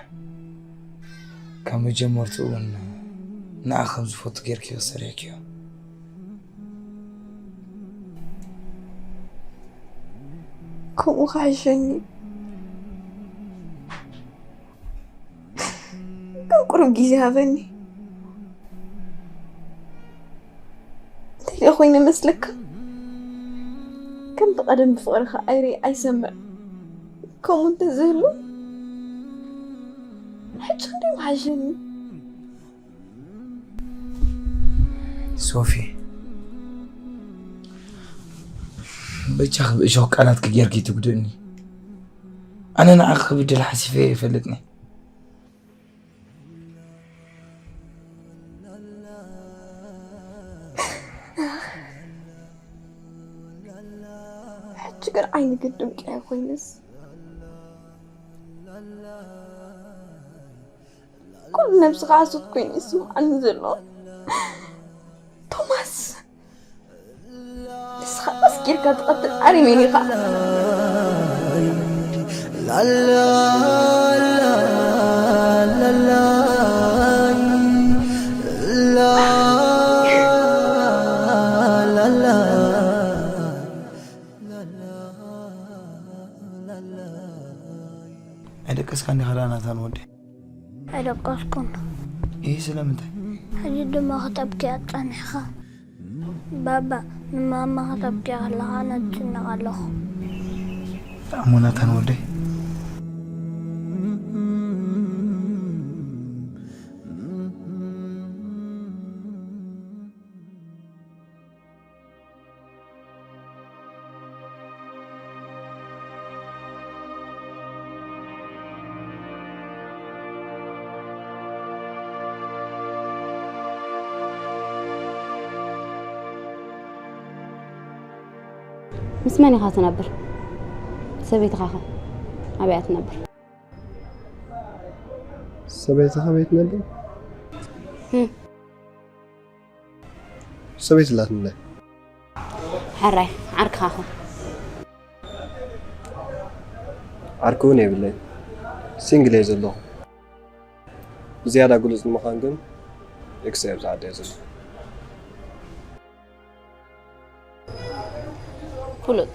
ካብ መጀመርትኡ እውን ንዓ ከም ዝፈቱ ጌርኪ ሰሪሕክዮ። ከምኡ ክሕሸኒ። ከም ቁሩብ ግዜ ሃበኒ። እንታይ ደኣ ኮይነ መስለካ? ከምቲ ቀደም ብፍቕርኻ ኣይርኢ ኣይሰምዕ። ከምኡ እንተዝህሉ፣ ሕጂ ክንደይ ምሓሸኒ። ሶፊ፣ በጃኺ ብእሾኽ ቃላት ክጌርኪ ትጉድእኒ። ኣነ ንዓኺ ክብድል ሓሲበ ይፈልጥኒ። ሕጂ ግን ዓይኒ ግድም ቀያ ኮይንስ፣ ኩሉ ነብስኻ ሓሶት ኮይኑ ይስምዓኒ ዘሎ። ቶማስ፣ ንስኻ ቀስ ጌርካ ትቐትል ኣረሜን ኢኻ። ኣይደቀስካን ዲኻ ደኣ ናታን ወዲ? ኣይደቀስኩን። ኢሂ፣ ስለምንታይ? ሕጂ ድማ ክተብክያ ጸኒሕካ። ባባ፣ ንማማ ክተብክያ ከለኻ ኣነ እጭነቕ ኣለኹ። እሞ ናታን ወደይ። ምስ መን ኢኻ ትነብር? ሰበይትኻ ኸ ኣበይ እያ ትነብር? ሰበይቲ ከመይ ትነብር? ህም። ሰበይቲ ኣላትኒ። ሕራይ፣ ዓርክኻ ኸ? ዓርኪ እውን የብለይን። ሲንግል እየ ዘለኹ። ብዝያዳ ግሉጽ ንምዃን ግን ኤክሰይ ኣብዚ ዓዲ እየ ዘለኹ። ፍሉጥ።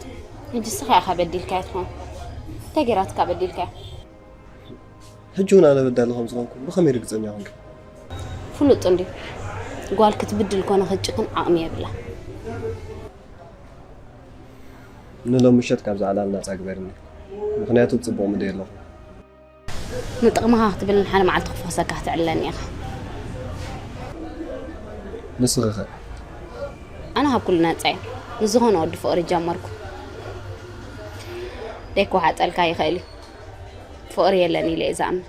ሕጂ ንስኻ ኢኻ በዲልካያ ትኸውን። እንታይ ገይራትካ በዲልካያ? ሕጂ እውን ኣነ በዳሊ ከም ዝኾንኩ ብኸመይ ርግጸኛ ኮንኪ? ፍሉጥ እንድዩ። ጓል ክትብድል ኮነ ክትጭክን ዓቕሚ የብላን። ንሎሚ ምሸት ካብዛ ዕላል ናጻ ግበርኒ። ምኽንያቱ ጽቡቕ ምደይ ኣለኹ። ንጥቕምኻ ክትብል ንሓደ መዓልቲ ክፈኽሰካ ክትዕለኒ ኢኻ። ንስኺ ኸ? ኣነ ካብ ኩሉ ነጻ እየ። ንዝኾነ ወዲ ፍቕሪ ጀመርኩ። ደይክወሓጠልካ ይኽእል እዩ። ፍቕሪ የለን ኢለ እየ ዝኣምን።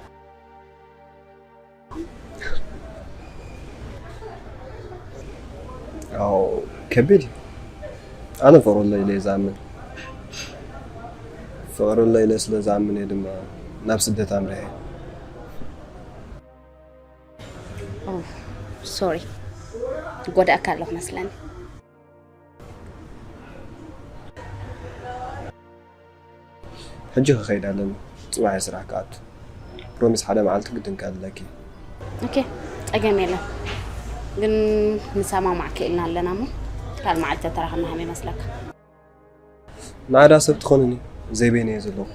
ኣዎ፣ ከቢድ እዩ። ኣነ ፍቕሪ ኣሎ ኢለ እየ ዝኣምን። ፍቕሪ ኣሎ ኢለ ስለ ዝኣምን እየ ድማ ናብ ስደት ኣምሪሐ። ኦህ፣ ሶሪ። ይጎዳእካ ኣለኹ መስለኒ። ሕጂ ክኸይድ ኣለኒ። ጽባሕ እየ ስራሕ ክኣቱ። ፕሮሚስ ሓደ መዓልቲ ግድን ክኣልለኪ። ኦኬ፣ ጸገም የለን። ግን ንሰማማዕ ክኢልና ኣለና እሞ ካልእ መዓልቲ ተተራኸብና ከመይ ይመስለካ? ንዓዳ ሰብ ትኾንኒ ዘይበይነ እየ ዘለኹ።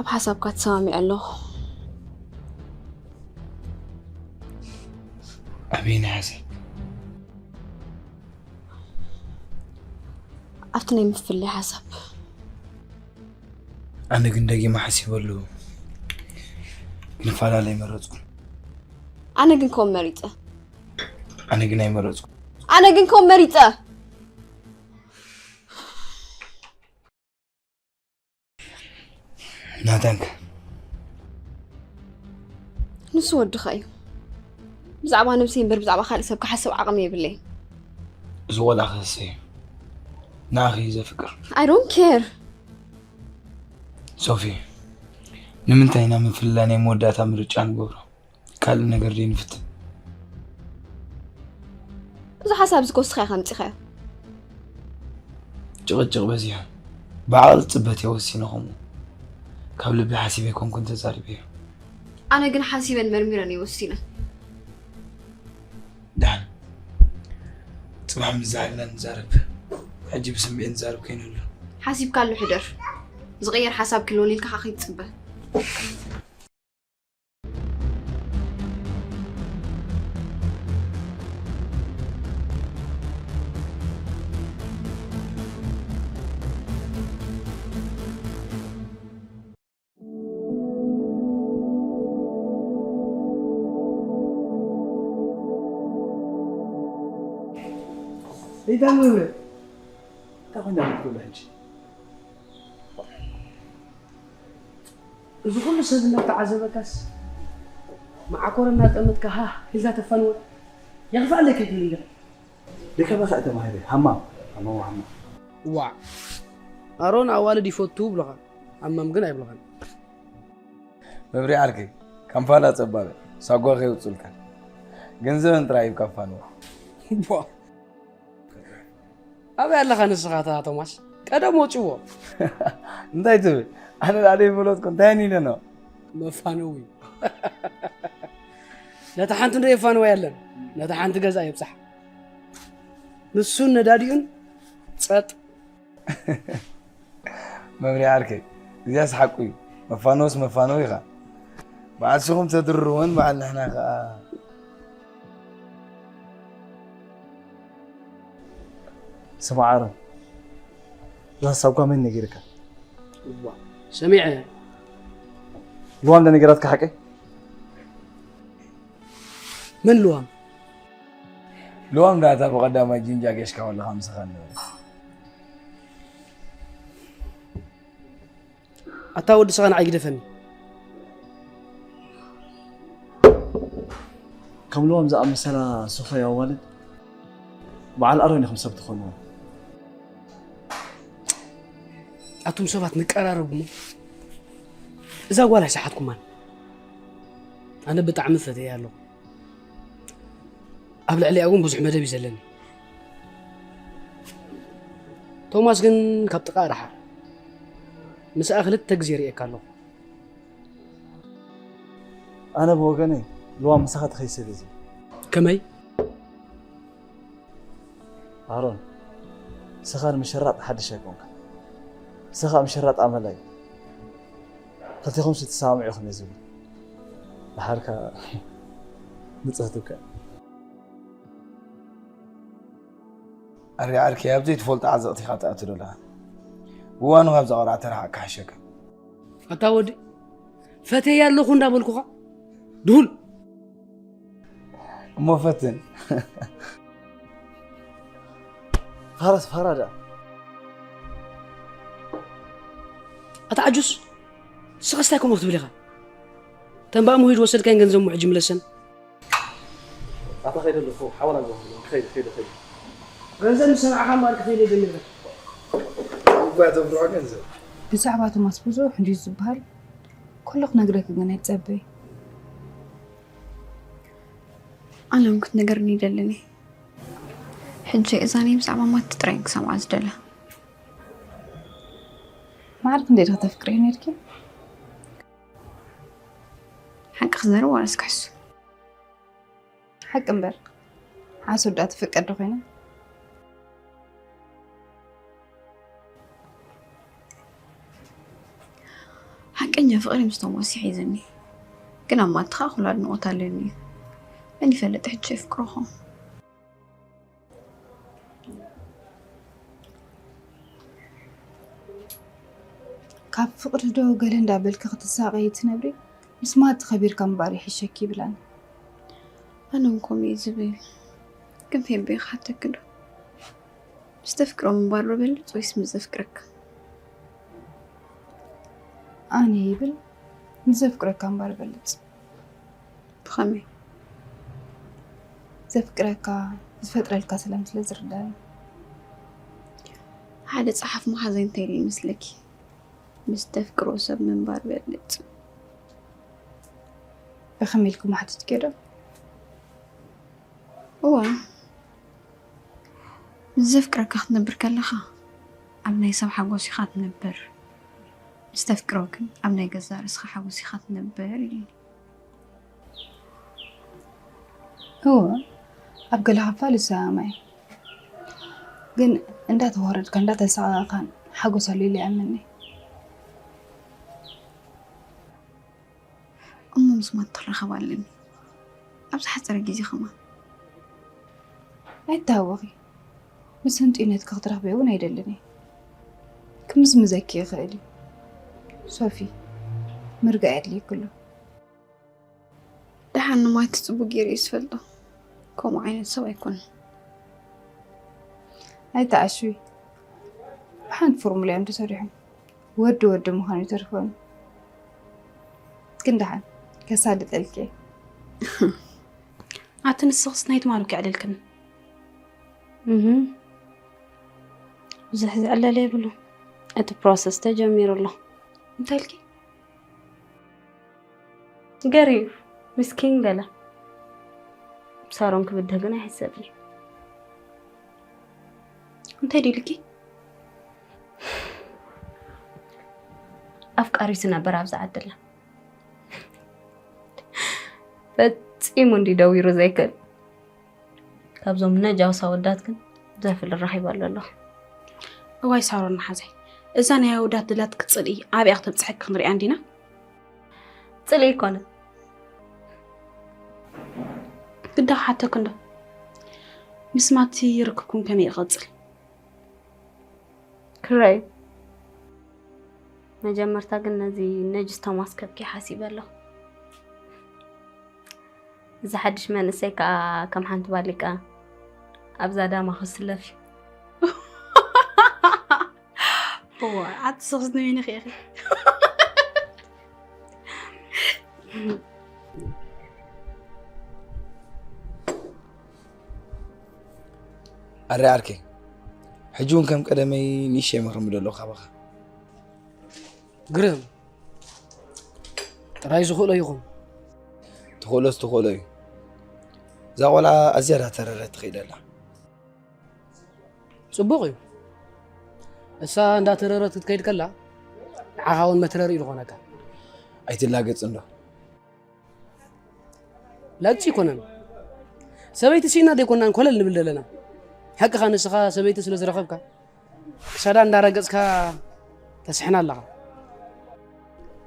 ብሓሳብካ ተሰማሚዐ ኣለኹ። ኣበየናይ ሓሳብ? ኣብቲ ናይ ምፍልላይ ሓሳብ። ኣነ ግን ደጊመ ሓሲበሉ፣ ክንፈላለ ኣይመረፅኩን። ኣነ ግን ከምኡ መሪፀ። ኣነ ግን ኣይመረፅኩን። ኣነ ግን ከምኡ መሪፀ። ናታንከ? ንሱ ወድኻ እዩ። ብዛዕባ ነብሰይ እምበር ብዛዕባ ካልእ ሰብ ክሓስብ ዓቕሚ የብለይን። እዚ ቆልዓ ክህሰ እዩ። ንኣኺ እዩ ዘፍቅር። I don't care። ሶፊ፣ ንምንታይ ኢና ምፍልላይ ናይ መወዳእታ ምርጫ ንገብሮ? ካልእ ነገር ደይ ንፍትን? እዚ ሓሳብ እዚ ከወስኻ ኢኻ ኣምፂኻዮ። ጭቕጭቕ በዚሑ። ብዓቕሊ ፅበት እየ ወሲነ። ከምኡ ካብ ልቢ ሓሲበ ኣይኮንኩን ተዛሪበዮ። ኣነ ግን ሓሲበን መርሚረን እየ ወሲነ። ደሓን፣ ፅባሕ ምስ ዝሃልና ንዛረብ። ሕጂ ብስምዒት ንዛረብ ከይንህሉ። ሓሲብካሉ ሕደር። ዝቕየር ሓሳብ ክልወል ኢልካ ከዓ ከይትፅበ። ሰይጣን መምህር፣ እንታይ ኮይና ክትብሎ ሕጂ? እዚ ኩሉ ሰብ እናተዓዘበካስ፣ መዓኮር እናጠመትካ ሃህ ኢልካ ተፋንወ? የኽፍኣለይ ከይትብል እንዲኻ። ደከመካ ተማሂረ፣ ሃማም፣ ሃማም፣ ሃማም። ዋዕ፣ ኣሮን ኣዋልድ ይፈቱ ይብሉኻ፣ ሃማም ግን ኣይብሉኻን። መብርሂ ዓርከይ፣ ካምፓላ ጸባበ፣ ሳጓ ከየውጽኡልካ። ገንዘበን ጥራይ ሂብካ ፋንዎ። ቧ። ኣበይ ኣለኻ ንስኻ እታ ቶማስ? ቀደም ወጽዎ። እንታይ ትብል? ኣነ ላዕለ ይፈለጥኩ፣ እንታይ ኣኒነ ነው? መፋነዊ። ነታ ሓንቲ እንዶ የፋንዋ የለን። ነታ ሓንቲ ገዛ የብጻሕ። ንሱን ነዳዲኡን ጸጥ። መብርሂ ዓርከይ፣ እዚኣስ ሓቁ እዩ። መፋነውስ መፋነው ኢኻ። በዓል ስኹም ተድርርዎን በዓል ንሕና ከኣ። ስማዕ ኣሮን፣ እዛ ሓሳብኳ መን ነጊርካ? እዋ፣ ሰሚዐ። ልዋም እንዳ ነገራትካ ሓቀይ? መን ልዋም? ልዋም ዳታ ብቐዳማይ ጅንጃ ጌሽካ ከለኻ ምሳኻ ነበረ። ኣታ ወዲ ስኻ ንዓይ ግደፈኒ። ከም ልዋም ዝኣመሰላ ሶፋይ ኣዋልድ በዓል ኣሮን ኢኹም ሰብ ትኾንዎ። ኣቱም ሰባት ንቀራረብ እሞ እዛ ጓል ኣይሰሓትኩማን። ኣነ ብጣዕሚ ፈትየ ኣለኹ። ኣብ ልዕሊኣ እውን ብዙሕ መደብ እዩ ዘለኒ። ቶማስ ግን ካብ ጥቓ ርሓቕ። ምስኣ ክልተ ግዜ ርእየካ ኣለኹ። ኣነ ብወገነይ ልዋም ምሳኻ ትኸይድ ሰብ እየ ዝብል። ከመይ? ኣሮን፣ ንስኻ ንምሽራጥ ሓድሽ ኣይኮንካ። ንስኻ ምሽራጥ ኣመላ እዩ። ክልቴኹምስ ትሰማምዑ ኢኹም እየ ዝብል። ደሓር ከኣ ንጽህቲ እኮ እያ። ኣሪ ዓርከይ፣ ኣብ ዘይትፈልጦ ዓዘቕቲ ኢኻ ትኣቱ ዘለኻ። ብእዋኑ ካብዛ ቆልዓ ተረሓቕ ክሓሸካ። ኣታ ወዲ፣ ፈትየያ ኣለኹ እንዳበልኩኻ ድሁል። እሞ ፈትን። ፋራስ ፋራ ደኣ። ኣታ ዓጁስ፣ ንስኻስ እንታይ ከምኡ ክትብል ኢኻ? ተንባእ ምሂድ ወሰድካይን ገንዘብ ምሕጂ ምለሰን። ኣታ ከይደ ኣለኹ፣ ሓወላ ኣለኹ፣ ከይደ፣ ከይደ፣ ከይደ። ገንዘብ ምስ ሰማዕካ እምበኣር ክኸይደ ጀሚረ። ውጉእ ተብርዖ ገንዘብ። ብዛዕባ ቶማስ ብዙሕ እንድዩ ዝበሃል። ኩሉ ክነግረኪ ግን ኣይትጸበዪ። ኣነ እውን ክትነግርኒ ይደልን እየ። ሕጂ እዛ ናይ ብዛዕባ ማቲ ጥራይ ክሰምዓ ዝደለ። ማዕረ ክንደይ ዲኺ ተፍቅርዮ ነይርኪ? ሓቂ ክዛረብ ዋላስ ክሕሱ? ሓቂ እምበር። ሓሶት ደኣ ትፍቀድ ዶ ኮይና? ሓቀኛ ፍቕሪ ምስ ቶማስ ይሒዝኒ፣ ግን ኣብ ማትኻ እኹል ኣድንቖት ኣለኒ እዩ። መን ይፈልጥ ሕጂ የፍቅረኹም? ካብ ፍቕሪ ዶ ገለ እንዳበልኪ ክትሳቐዪ ትነብሪ? ምስ ማቲ ከቢርካ ምንባር ይሕሸኪ ይብላኒ። ኣነ እውን ከምኡ እየ ዝብል። ግን ፌቤ ክሓተኪ ዶ? ምስ ተፍቅሮ ምንባር ዶ በልጽ ወይስ ምስ ዘፍቅረካ? ኣነ ይብል፣ ምስ ዘፍቅረካ ምንባር በልጽ። ብኸመይ? ዘፍቅረካ፣ ዝፈጥረልካ ሰላም ስለ ዝርዳኒ። ሓደ ጸሓፍ መሓዘ እንታይ ኢሉ ይመስለኪ? ምስ ተፍቅሮ ሰብ ምንባር በልጽ። ብኸመይ ኢልኩም ሓቲትኪዮ ዶ? እዋ፣ ምስ ዘፍቅረካ ክትነብር ከለኻ ኣብ ናይ ሰብ ሓጎስ ኢኻ ትነብር። ምስ ተፍቅሮ ግን ኣብ ናይ ገዛእ ርእስኻ ሓጎስ ኢኻ ትነብር ኢሉ። እወ፣ ኣብ ገለ ክፋል ይሰማማዕ እዩ። ግን እንዳተዋረድካ፣ እንዳተሳቐቕካን ሓጎስ ኣሎ ኢለ ይኣምን እየ። እሞ ምስ ማቲ ክራኸብ ኣለኒ። ኣብ ዝሓጸረ ግዜ ከማን። ኣይትተሃወኺ። ምስ ህንጡይነትኪ ክትረኽብዮ እውን ኣይደልን እየ። ክምዝምዘኪ ይኽእል እዩ። ሶፊ፣ ምርጋእ የድልየኪ ኣሎ። ደሓን ንማቲ ጽቡቕ ገይሩ እዩ ዝፈልጦ። ከምኡ ዓይነት ሰብ ኣይኮነን። ኣይትዓሽዊ። ብሓንቲ ፎርሙላ እዮም ተሰሪሖም። ወዲ ወዲ ምዃኑ ይተርፈኒ። ግን ደሓን ከሳልጠልኪ እየ። ኣቲ ንስኽስ ናይ ትማሊ እኮ ይዕልልክኒ። እህ። ብዙሕ ዝዕለል የብሉ። እቲ ፕሮሰስ ተጀሚሩ ኣሎ። እንታይ ኢልኪ? ገሪዩ፣ ምስኪን ገለ። ሳሮን ክብድህ ግን ኣይሕሰብን እዩ። እንታይ ድዩ ኢልኪ? ኣፍቃሪቱ ነበር ኣብዚ ዓድላ። ፈጺሙ እንዲ ደዊሩ ዘይክእል። ካብዞም ነጃውሳ ወዳት ግን ዘፍል ራኺባሉ ኣለኹ። እዋይ ሳሮን ሓዘይ፣ እዛ ናይ ኣወዳት ድላት ክትጽልኢ ኣበይ እያ ክተብጽሐኪ ክንሪኣ እንዲና? ጽልኢ ኣይኮነ። ግዳ ክሓተኪ እንዶ፣ ምስ ማቲ ርክብኩም ከመይ ይቐጽል? ክራይ። መጀመርታ ግን ነዚ ነጅስ ቶማስ ከብኪ ሓሲበ ኣለኹ። እዚ ሓድሽ መንእሰይ ከኣ ከም ሓንቲ ባሊቃ ኣብዛ ዳማ ክስለፍ እዩ። እዋ፣ ኣቲ ስኽስ ንበይንኺ ኢኺ። ኣረ ዓርከይ፣ ሕጂ እውን ከም ቀደመይ ንእሽተይ ምኽሪ ምደለኹ ካባኻ። ግርም። ጥራይ ዝኽእሎ ይኹን። ትኽእሎስ ትኽእሎ እዩ። እዛ ቆልዓ ኣዝያ ዳተረረት ትኸይድ ኣላ። ጽቡቕ እዩ። እሳ እንዳተረረት ክትከይድ ከላ፣ ንዓኻ እውን መትረሪ እዩ ዝኾነካ። ኣይትላገጽ እንዶ። ላግጺ ኣይኮነን። ሰበይቲ ስኢና ዘይኮናን ኮለል ንብል ዘለና። ሓቅኻ ንስኻ ሰበይቲ ስለ ዝረኸብካ፣ ክሳዳ እንዳረገጽካ ተስሕና ኣለኻ።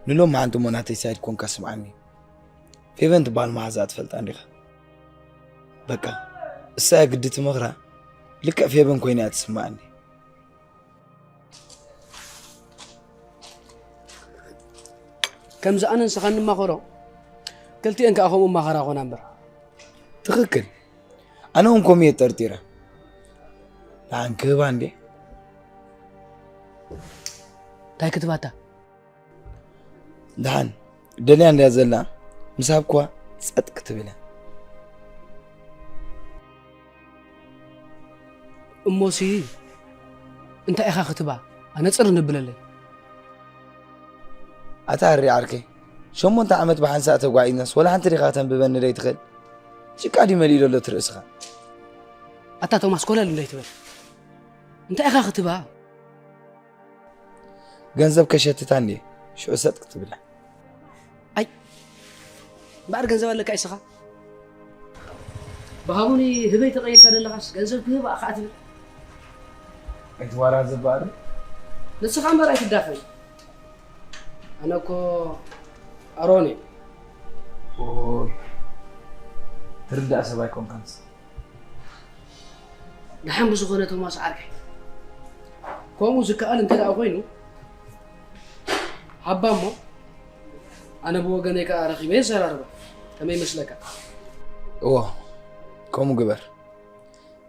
ንሎም መዓንቲ እሞ ናተይ ሳይድ ኮንካ ስምዓኒ። ፌቨን ትበሃል መሓዛ ትፈልጣ እንዲኻ? በቃ፣ እሳ እያ ግዲ ትመኽራ። ልክዕ ፌቨን ኮይና እያ ትስምዓኒ። ከምዚ ኣነ ንስኻ እንማኸሮ፣ ክልቲኤን ከኣ ከምኡ ማኸራ ኾና እምበር። ትኽክል። ኣነ እውን ከምኡ እየ ጠርጢረ። ንዓን ክህባ እንዴ? እንታይ ክትባታ? ደሓን ደልያ እንድያ ዘላ፣ ምስ ሃብክዋ ጸጥ ክትብል እያ። እሞሲ እንታይ ኢኻ ክትባ? ኣነጽር ንብለለይ። ኣታ ኣሪ ዓርከይ፣ ሸሞንተ ዓመት ብሓንሳእ ተጓዒዝናስ ወላ ሓንቲ ዲኻ ከተንብበኒ ደይትኽእል? ጭቃ ድዩ መሊኡ ዘሎ እቲ ርእስኻ? ኣታ ቶማስ ኮለል እንዳይትበል። እንታይ ኢኻ ክትባ? ገንዘብ ከሸትታ እንድየ፣ ሽዑ ሰጥ ክትብላ። ኣይ፣ እምበኣር ገንዘብ ኣለካ ይስኻ? ብሃቡኒ ህበይ ተቐይርካ ዘለኻስ ገንዘብ ክህባ ከዓ ትብል? ኣይትዋራዘ እምበኣር። ንስኻ እምበር ኣይትዳፈን። ኣነ እኮ ኣሮን እየ። ኦይ፣ ትርዳእ ሰብ ኣይኮንካንስ። ደሓን ብዝኾነ ቶማስ ዓርከይ፣ ከምኡ ዝከኣል እንተ ደኣ ኮይኑ፣ ሃባ እሞ፣ ኣነ ብወገነይ ከኣ ረኺበ የዘራርባ። ከመይ ይመስለካ? እዎ፣ ከምኡ ግበር።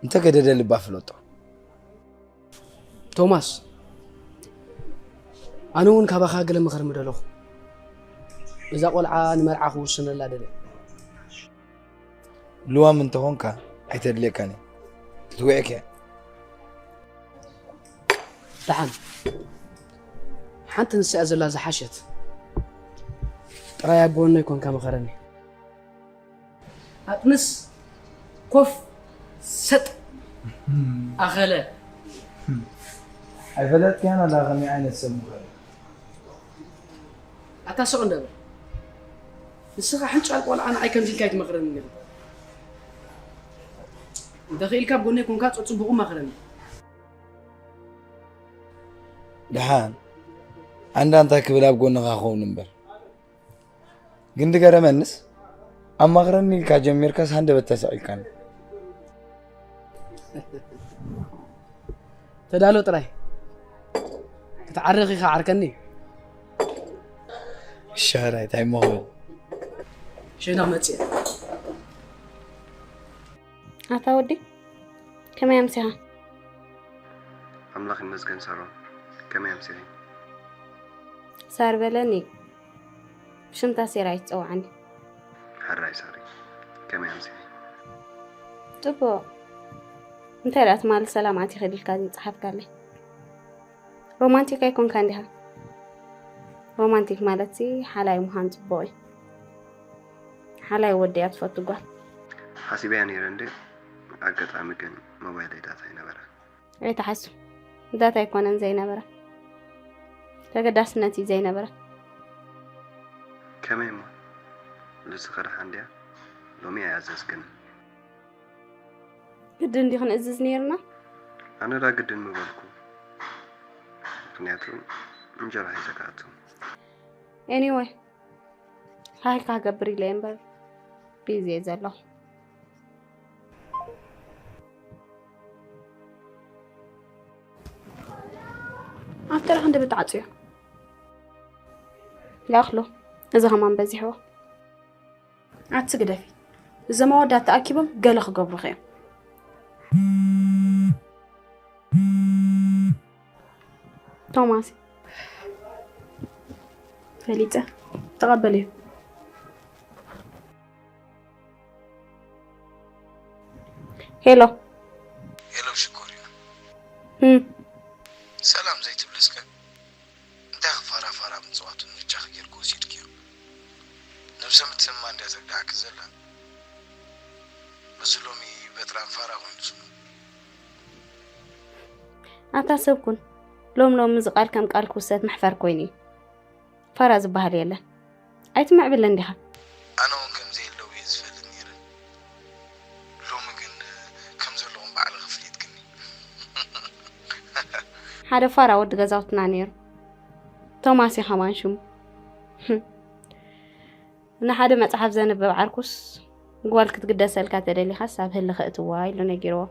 እንተ ገደደ ልባ ፍለጦ። ቶማስ፣ ኣነ እውን ካባኻ ገለ ምኽሪ ምደለኹ። እዛ ቆልዓ ንመርዓ ክውስነላ ደለ። ልዋም እንተኾንካ ኣይተድልየካን እያ። ክትጉዕክ እያ። ደሓን። ሓንቲ ንሳ እያ ዘላ ዝሓሸት። ጥራይ ኣብ ጎነይ ኮንካ ምኸረኒ። ኣጥንስ ኮፍ ሰጥ ኣኸለ። ኣይፈለጥክያን ኣላ ከመይ ዓይነት ሰብ ምዃኑ። ኣታ ስቕ እንደ በል። ንስኻ ሕንጫል ቆልዓ ንዓይ ከምዚ ኢልካ ኣይትመኽረኒ ነይሩ። እንተኽኢልካ ኣብ ጎነይ ኮንካ ጸጽቡቑ መኽረኒ። ደሓን፣ ኣንዳ እንታይ ክብል ኣብ ጎንኻ ክኸውን እምበር። ግን ድገረመንስ፣ ኣማኽረኒ ኢልካ ጀሚርካስ ሃንደበት ተሰቒልካኒ። ተዳሎ ጥራይ። ክትዓርኽ ኢኻ ዓርከኒ። ሻራይ፣ እንታይ እሞ ክብል? ሸይና ክመጽእ እየ። ኣታ ወዲ፣ ከመይ ኣምሲኻ? ኣምላኽ ይመስገን ሳሮን፣ ከመይ ኣምሲኺ? ሳር በለኒ፣ ብሽምታ ሴራ ኣይትጸውዓኒ። ሕራይ ሳሪ፣ ከመይ ኣምሲኺ? ጽቡቕ። እንታይ ደኣ ትማሊ ሰላም ኣቲኺ ኢልካ ዝጸሓፍካለይ? ሮማንቲክ ኣይኮንካን ዲኻ? ሮማንቲክ ማለትሲ ሓላይ ምዃን ጽቡቕ እዩ። ሓላይ ወዲ እያ ትፈቱ ጓል። ሓሲበያ ነይረ እንዴ፣ ኣጋጣሚ ግን ሞባይለይ ዳታ ኣይነበረ። ኣይትሓሱ፣ ዳታ ኣይኮነን ዘይነበረ፣ ተገዳስነት እዩ ዘይነበረ። ከመይ እሞ? ልስኺ ደሓን ድያ? ሎሚ ኣይኣዘዝክን። ግድን ድዩ ክንእዝዝ ነይርና? ኣነ ዳ ግድን ምበልኩ፣ ምኽንያቱ እንጀራ ሒዘ ክኣቱ። ኤኒወይ፣ ሃይካ ክገብር ኢለ እየ እምበር ቢዚ እየ ዘለኹ። ኣብቲ ደኣ ክንደበት ተዓጽዮ። ያኽሎ፣ እዚ ኸማን በዚሕዎ። ኣቲ ግደፊ። እዞም ኣወዳት ተኣኪቦም ገለ ክገብሩኺ እዮም። ቶማስ፣ ፈሊጠ። ተቐበልዮ። ሄሎ። ሄሎ ሽኮርያ። እም። ሰላም ዘይትብሊ እስከ? እንታይ ፋራ ፋራ ምጽዋቱ ምርጫኺ ጌርኪ ወሲድክዮ? ነብሰ ምትእምማን እንድያ ተርግዓኪ ዘላ። በዚ ሎሚ በጥራን ፋራ ኮይኑ ስሙ። ኣታ ሰብ ኩን፣ ሎም ሎም እዚ ቃል ከም ቃል ክውሰድ መሕፈር ኮይኑ እዩ። ፋራ ዝበሃል የለን። ኣይትምዕብለን ዲኻ? ኣነ እውን ከምዚ የለው እየ ዝፈልጥ ነይረ። ሎሚ ግን ከም ዘለኹም ባዕልኺ ኣፍሊጥክኒ። ሓደ ፋራ ወዲ ገዛውትና ነይሩ። ቶማስ እዩ ከማን ሽሙ። ንሓደ መጽሓፍ ዘንብብ ዓርኩስ ጓል ክትግደሰልካ ተደሊኻስ ኣብ ህልኽ እትዋ ኢሉ ነጊርዎ።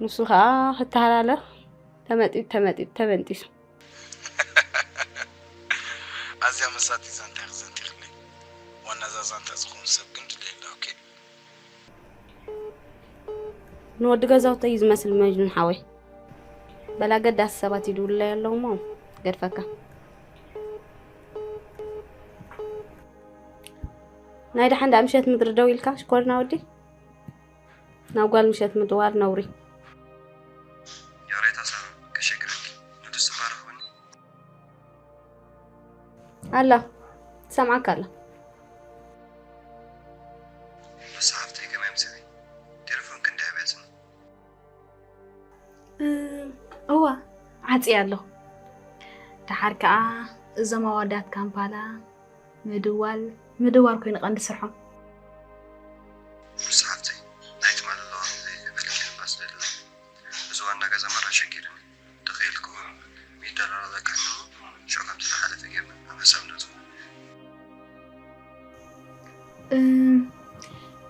ንሱ ኸኣ ክተሃላለኽ ተመጢጡ ተመጢጡ ተበንጢሱ። ኣዝያ መሳጢት ዛንታ ኢኺ ዘንቲኽለይ። ዋና እዛ ዛንታ ዝኾኑ ሰብ ግን ድለየላ፣ ኦኬ? ንወዲ ገዛውተይ እዩ ዝመስል መጅኑን ሓወይ። በላ ገዳሲ ሰባት ይድውለይ ኣለዉ እሞ ገድፈካ። ናይ ደሓን ደኣ ምሸት ምድሪ ደው ኢልካ ሽኮርና ወዲ? ናብ ጓል ምሸት ምድዋል ነውሪ። ይቕሬታ ሳራ፣ ከሸግረኪ። ንዱስ ትባረኽ በኒ። ኣላ፣ ትሰምዓካ ኣላ። ንሳ ሓፍተይ ከመይ ኣምሲኺ? ቴሌፎን ክንደይ ኣብያ ጽኑ? እ፣ እዋ፣ ዓጽየ ኣለኹ። ደሓር ከኣ እዞም ኣዋዳት ካምፓላ ምድዋል፣ ምድዋል ኮይኑ ቀንዲ ስርሖም። ንሳ ሓፍተይ፣ ናይ ትማሊ ኣለዋ ዘይብልኪ ንፋስ ደለና። እዚ ዋና ገዛ መራ ሸጊርኒ። ተኽኢልኩ ሚድ ዶላር ዘካኒ እሞ ሽዑ ከምቲ ዝሓለፈ ጌርና እም፣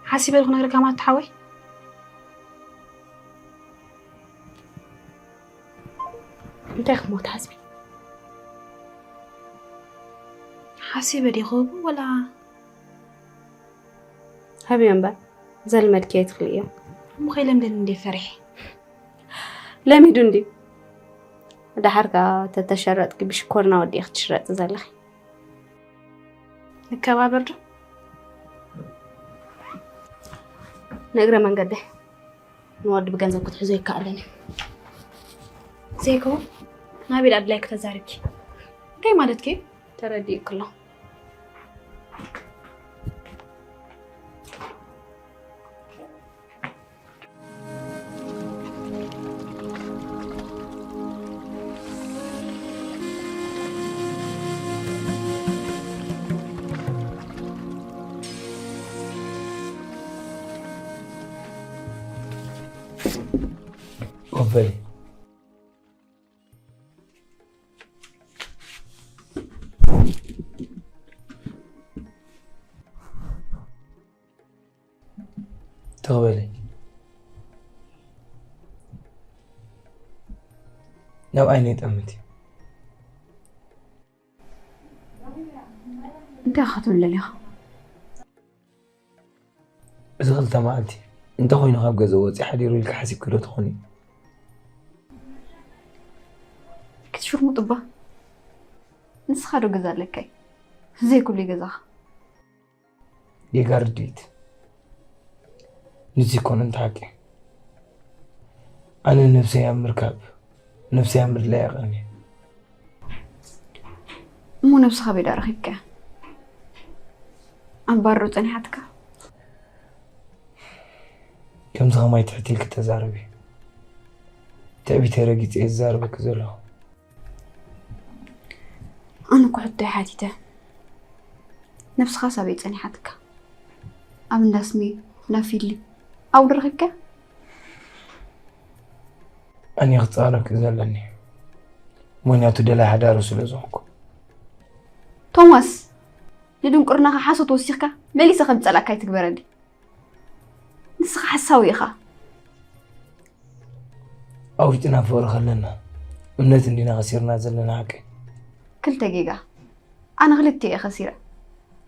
ሓሲበ ዶ ክነግረካ ማለት ሓወይ? እንታይ ክሞ ትሓስቢ? ሓሲበ ዲኹ ወላ? ሃብዮ እምበር፣ ዘልመድኪ ኣይትኽልእዮ። እሞ ከይለምደኒ እንዴ ፈሪሐ። ለሚዱ እንድዩ። ደሓርካ ተተሸረጥኪ ብሽኮርና ወዲእኪ ትሽረጢ ዘለኺ። ንከባበር ዶ? ንእግረ መንገደይ ንወዲ ብገንዘብ ክትሕዞ ይከኣለኒ። ዘይከውን ናበይ ደኣ ኣድላይ ከተዛርብኪ? እንታይ ማለትኪ? ተረዲእኩ ኣሎ። ኮፍ በሊ። ትቕበሊ። ናብ ዓይነይ ጠምቲ። እንታይ ክትብል ደሊኻ? እዚ ክልተ መዓልቲ እንተኾይኑ ካብ ገዛ ወፂ ሓዲሩ ኢልካ ሓሲብኪ ዶ ትኾኒ? ክትሽርሙጥ እባ። ንስኻ ዶ ገዛ ኣለካይ? ዘይኩሉ ገዛኻ። ጌጋ ርድኢት። ንዚ ይኮነ እንተ ሓቂ። ኣነ ነብሰይ ኣብ ምርካብ፣ ነብሰይ ኣብ ምድላይ እቐኒ። እሞ ነብስኻ ኣበይ ደኣ ረኺብካያ? ኣብ ባር ዶ ጸኒሓትካ? ከምዚ ከማይ ትሕት ኢልኪ ተዛረቢ። ትዕቢተይ ረጊጸ እየ ዝዛረበኪ ዘለኹ። ኣነ እኮ ሕቶይ ሓቲተ። ነብስኻስ ኣበይ ጸኒሓትካ? ኣብ እንዳ ስሜ፣ እንዳ ፊሊ፣ ኣብኡ ዶ ረኺብካያ? ኣነ ክጻረፍ እዩ ዘለኒ። ምኽንያቱ ደላይ ሓዳሩ ስለ ዝኾንኩ። ቶማስ፣ ንድንቁርናኻ ሓሶት ወሲኽካ መሊሰ ከም ዝጸላእካ ኣይትግበረኒ። ንስኻ ሓሳዊ ኢኻ። ኣዊጥና ፍቕሪ ከለና እምነት እንዲና ከሲርና ዘለና ሓቂ። ክልተ ጌጋ። ኣነ ክልተ እየ ከሲረ።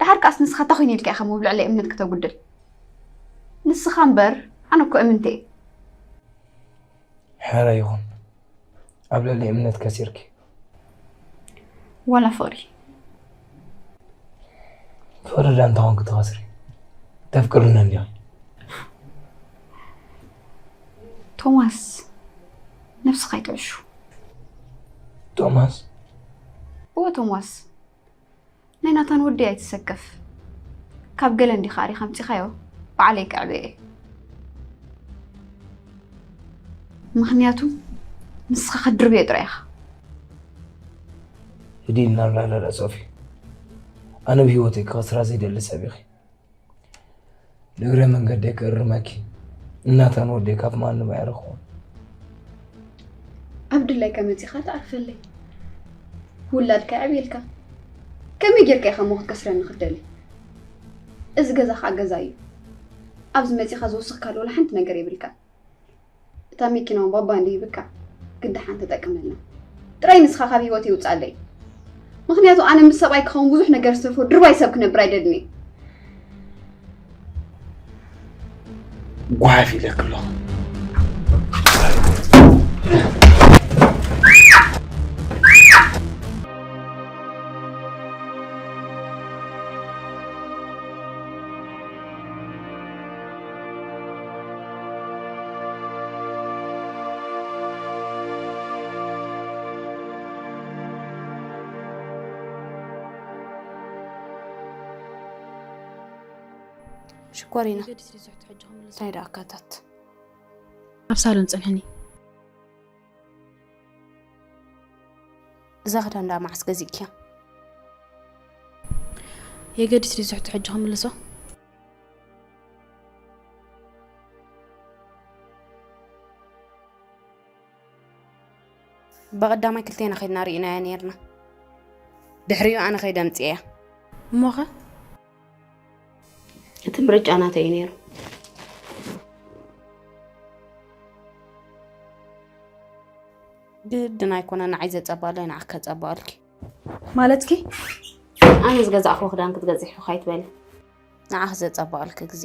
ደሓር ከኣስ ንስኻ እንታይ ኮይኑ ኢልካ ኢኻ እሞ ብልዕለይ እምነት ክተጉድል? ንስኻ እምበር ኣነ እኮ እምንተ እየ። ሕራይ ይኹን ኣብ ልዕሊ እምነት ከሲርኪ። ዋላ ፍቕሪ። ፍቕሪ ዳ እንተኾንኪ ትኸስሪ? ተፍቅርኒ እንዲኺ። ቶማስ፣ ነብስኻ ኣይትዕሹ። ቶማስ? እወ ቶማስ፣ ናይ ናታን ወዲ ኣይትሰከፍ። ካብ ገለ እንዲኻ ኣሪኻ ኣምጺኻዮ፣ ባዕለይ ክዕበ እየ። ምኽንያቱ ንስኻ ክትድርብዮ ጥራይ ኢኻ። ህድኢ እናብላዕለለ ሶፊ፣ ኣነ ብህይወተይ ክኸስራ ዘይደሊ ሰብ ኢኺ። ንእግረ መንገደይ ክእርመኪ፣ እናታን ወደይ ካብ ማንም ኣየረኽቦን። ኣብ ድላይካ መጺኻ ትዓርፈለይ። ውላድካ የዕብየልካ። ከመይ ጌርካ ኢኻ እሞ ክትከስረኒ ክትደሊ? እዚ ገዛ ኸኣ ገዛ እዩ። ኣብዚ መጺኻ ዝውስኽካሉ ወላ ሓንቲ ነገር የብልካን። እታ መኪና እውን ባባ እንዲሂብካ ግዲ ሓንቲ ተጠቀመላ። ጥራይ ንስኻ ካብ ህይወት ይውጻለይ። ምኽንያቱ ኣነ ምስ ሰብኣይ ክኸውን ብዙሕ ነገር ዝተርፎ ድርባይ ሰብ ክነብር ኣይደልን እየ። ጓሓፍ ኢለክ ኣለኹ። ሽኮሪና። እንታይ ደኣ ኣካታት? ኣብ ሳሎን ጽንሕኒ። እዛ ክዳን ደኣ መዓስ ገዚእክያ? የገድስ ድዩ ዝሕቶ ሕጂ ክምልሶ? ብቐዳማይ ክልቴና ከይድና ርኢናያ ነይርና። ድሕሪኡ ኣነ ከይደ ኣምጽኤያ። እሞኸ? እቲ ምርጫ ናተይ እዩ ነይሩ። ግድን ኣይኮነ ንዓይ ዘጸባለይ ንዓኺ ከጸባልኪ። ማለትኪ? ኣነ ዝገዛእኽዎ ክዳን ክትገዝሒ ከይትበሊ። ንዓኺ ዘጸባልኪ ግዜ።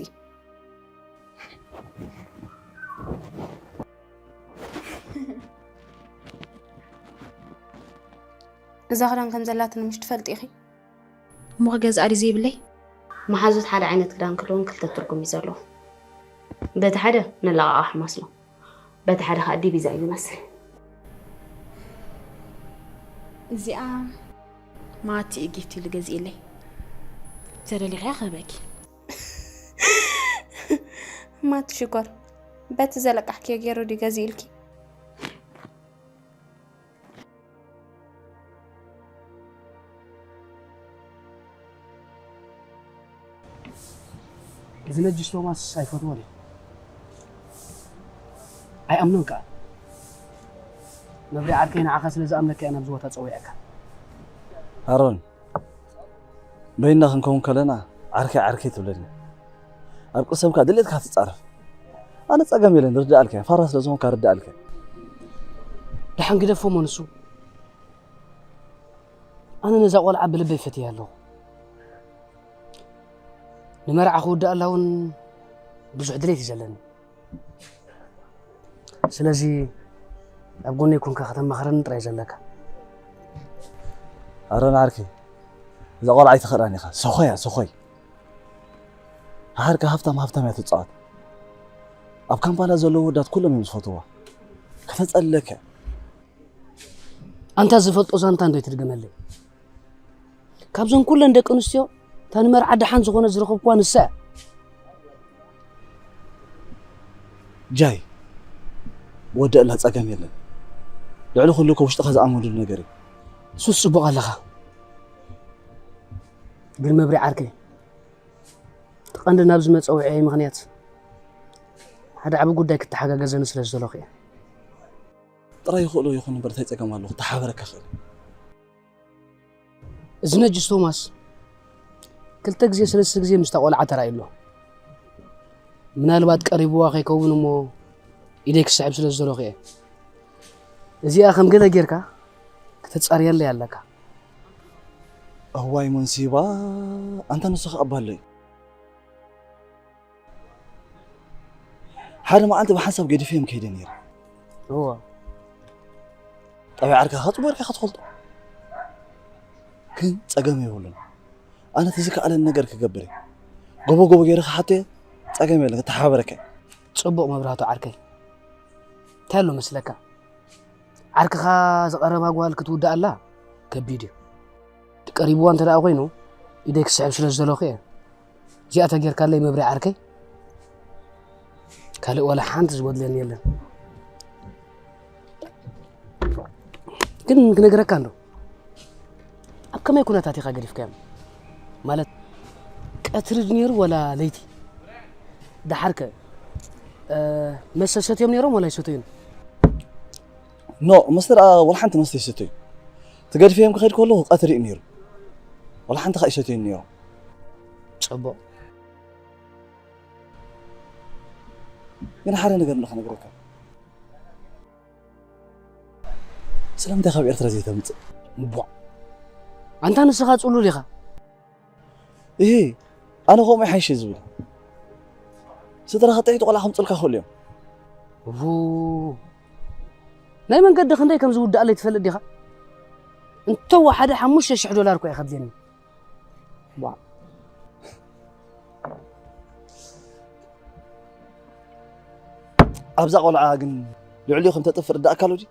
እዛ ክዳን ከም ዘላትኒ ምሽ ትፈልጢ ኢኺ? እሞ ክገዝኣ ድዩ ዘይብለይ? መሓዙት ሓደ ዓይነት ክዳን ክልውን ክልተ ትርጉም እዩ ዘለዎ። በቲ ሓደ ንለቓቓ ሕማስ ነው፣ በቲ ሓደ ከዓ ዲቪዛ እዩ ዝመስል። እዚኣ ማቲ እዩ ጊፍት ኢሉ ገዚእለይ። ተደሊኽያ ክህበኪ። ማቲ ሽኮር፣ በቲ ዘለቃሕክዮ ገይሩ ድዩ ገዚእልኪ? እዚ ነጅስ ቶማስ ኣይፈትዎን እየ። ኣይኣምኖን ከኣ። መብርያ ዓርከይ ንዓኻ ስለ ዝኣምነካ እየ ናብዚ ቦታ ጸዊዐካ። ኣሮን፣ በይንና ክንከውን ከለና ዓርከይ ዓርከይ ትብለኒ። ኣብ ቅሰምካ ድሌትካ ትጻረፍ። ኣነ ጸገም የለን ርዳኣልካ እየ። ፋራ ስለ ዝኾንካ ርዳኣልካ እየ። ደሓን ግደፎ እሞ ንሱ። ኣነ ነዛ ቆልዓ ብልበይ ፈትያ ኣለኹ። ንመርዓ ክውዳእ ኣላ እውን ብዙሕ ድሌት እዩ ዘለኒ። ስለዚ ኣብ ጎነይ ኮንካ ከተማኽረኒ ጥራይ ዘለካ። ኣሮን ዓርከይ፣ እዛ ቆልዓ ኣይትኽእላን ኢኻ። ሰኾያ፣ ሰኾይ። ሃርካ ሃፍታም ሃፍታም እያ ትጻወት። ኣብ ካምፓላ ዘለዉ ወዳት ኩሎም እዮም ዝፈትዋ። ከተጸልለከ። ኣንታ ዝፈልጦ ዛንታ እንዶ ይትድገመለይ። ካብዞን ኩለን ደቂ ኣንስትዮ እታ ንመርዓ ደሓን ዝኾነ ዝረኸብኩዋ ንሳ እያ። ጃይ፣ ወደእላ፣ ጸገም የለን። ልዕሊ ኩሉ እኮ ውሽጥኻ ዝኣመንሉ ነገር እዩ። ሱስ ጽቡቕ ኣለኻ። ግን መብርያ ዓርከይ፣ እቲ ቀንዲ ናብዚ መጸውዒ ምኽንያት ሓደ ዓቢ ጉዳይ ክተሓጋገዘኒ ስለ ዝደለኹ እየ። ጥራይ ይኽእሎ ይኹን እምበር እንታይ ጸገም ኣለዎ? ክተሓበረካ ክእል። እዚ ነጅስ ቶማስ ክልተ ግዜ ሰለስተ ግዜ ምስታ ቆልዓ ተራእዩ ኣሎ። ምናልባት ቀሪብዋ ከይከውን እሞ ኢደይ ክስዕብ ስለ ዝደለኹ እየ። እዚኣ ከም ገለ ጌርካ ከተጻርየለይ ኣለካ። እዋይ መንሲባ፣ ኣንታ ንሱ ከኣ ባለይ። ሓደ መዓልቲ ብሓንሳብ ገዲፈዮም ከይደ ነይረ። እወ። ጠባይ ዓርካ ከኣ ጽቡቕ ጌርካ ኢኻ ትፈልጦ። ግን ጸገም የብሉን። ኣነ እቲ ዝከኣለኒ ነገር ክገብር እየ። ጎቦ ጎቦ ገይረ ክሓቶ እየ። ጸገም የለን፣ ክተሓባበረካ እየ። ጽቡቕ መብራህቱ ዓርከይ። እንታይ ኣሎ መስለካ? ዓርክኻ ዝቐረባ ጓል ክትውድኣላ ከቢድ እዩ። ቀሪብዋ እንተ ደኣ ኮይኑ ኢደይ ክስዕብ ስለ ዝደለኹ እየ። እዚኣ ተጌርካለይ መብርያ ዓርከይ፣ ካልእ ዋላ ሓንቲ ዝጎድለኒ የለን። ግን ክነግረካ እንዶ፣ ኣብ ከመይ ኩነታት ኢኻ ገዲፍካዮም? ማለት ቀትሪ ድዩ ነይሩ ዋላ ለይቲ? ደሓርከ፣ እ፣ መስተ ሰትዮም ነይሮም ዋላ ኣይሰተዩን? ኖ፣ መስተ ደኣ ዋላ ሓንቲ መስተ ኣይሰተዩ። ተገዲፈዮም ክኸይድ ከለኹ ቀትሪ እዩ ነይሩ። ዋላ ሓንቲ ከኣ ኣይሰተዩን ነይሮም። ጽቡቕ። ግን ሓደ ነገር እንዶ ክነግረካ። ስለምንታይ ካብ ኤርትራ ዘይተምጽእ? ቧዕ። ኣንታ ንስኻ ጽሉል ኢኻ። እሂ፣ ኣነ ከምኡ ይሓይሽ እየ ዝብል። ስድራኻ ጥዒት ቆልዓ ከምጽልካ ክኽእሉ እዮም። ዉ፣ ናይ መንገዲ ክንደይ ከም ዝውድኣለይ ትፈልጥ ዲኻ? እንተ ወሓደ ሓሙሽተ ሽሕ ዶላር እኮ እዩ ከድልየኒ። ቧዕ። ኣብዛ ቆልዓ ግን ልዕሊኡ ከም ተጥፍእ ርዳእካ ኣሎ ድዩ?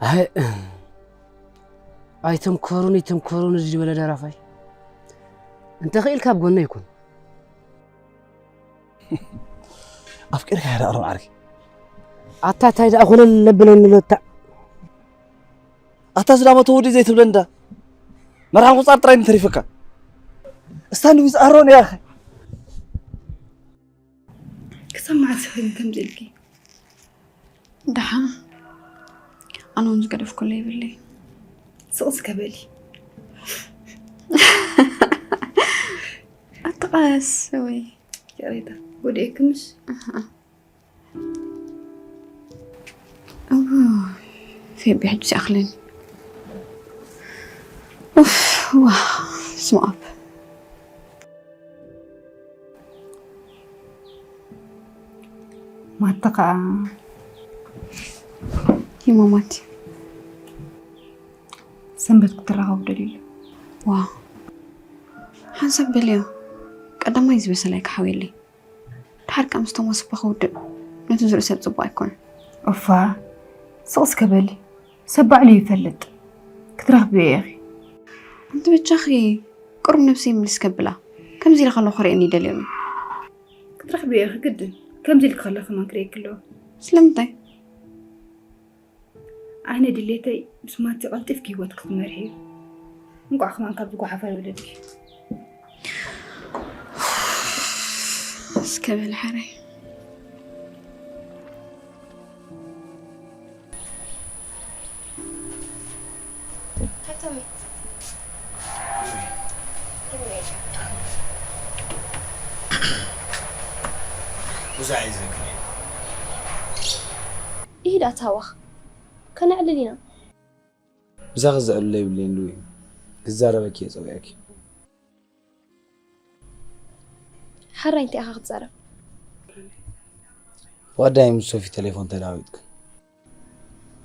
ኣይ፣ ኣይትምከሩኒ፣ ኣይትምከሩኒ ዝበለ ደራፋይ። እንተ ኽኢልካ ኣብ ጎነይ ኩን። ኣፍቂርካ እያ ደኣ ሮም ዓርኪ። ኣታ እንታይ ደኣ ኮለል ለብለኒ ሎታ። ኣታ ዝዳሞ ተውዲ ዘይትብለኒ ዳ። መርዓ ምቁጻር ጥራይ እንተሪፍካ። እስታንድ ዊዝ ኣሮን እያ። ክሳብ መዓስ ኢኺ ግን ከምዚ ኢልኪ? ደሓ፣ ኣነ እውን ዝገደፍኩሉ የብለይ። ስቕ እስከ በሊ። ኣታ በስ ወይ ይቕሬታ፣ ጎዲኤክምሽ? ኣሃ። እዎ፣ ፌቢ ሕጂ ይኣኽለኒ። ኡፍ፣ ዋ፣ ስማ ኣፕ። ማታ ኸኣ ይማማት። ሰንበት ክትራኸቡ ደልዩ ኣሎ። ዋ፣ ሓንሳብ በልዮ። ቀዳማይ ዝበሰለ ኣይክሓውየለይ። ድሓር ከኣ ምስ ቶማስ እባ ክውድእ ነቲ ዝርኢ ሰብ ጽቡቕ ኣይኮነን። ኦፋ፣ ስቕ እስከ በሊ። ሰብ ባዕሉ ይፈልጥ። ክትረኽብዮ ኢኺ። ኣንቲ በጃኺ ቁሩብ ነብሰይ ምልስ ከብላ። ከምዚ ኢለ ከለኹ ክርእየኒ ይደልዮ እዩ። ክትረኽብዮ ኢኺ ግድን። ከምዚ ኢልኪ ከለኺ ከማን ክርእየኪ ኣለዎ። ስለምንታይ? ኣነ ድሌተይ ምስ ማቲ ቀልጢፍኪ ህይወትኪ ክትመርሒ እዩ። እንቋዕ ከማን ካብዚ ጓሓፋይ ወለድኪ። እስከ በል ሓራይ። ብዙሕ እዩ ዝግነ። ኢሂድ ኣታ ሃዋኽ፣ ከነዕልል ኢና። ብዛኺ ዘዕልሎ የብለይን ሉዊ። ክዛረበኪ እየ ጸዊዐኪ። ሓራይ እንታይ ኢኻ ክትዛረብ? ብቐዳይ ምስ ሶፊ ቴሌፎን ተለዋዊጥክን።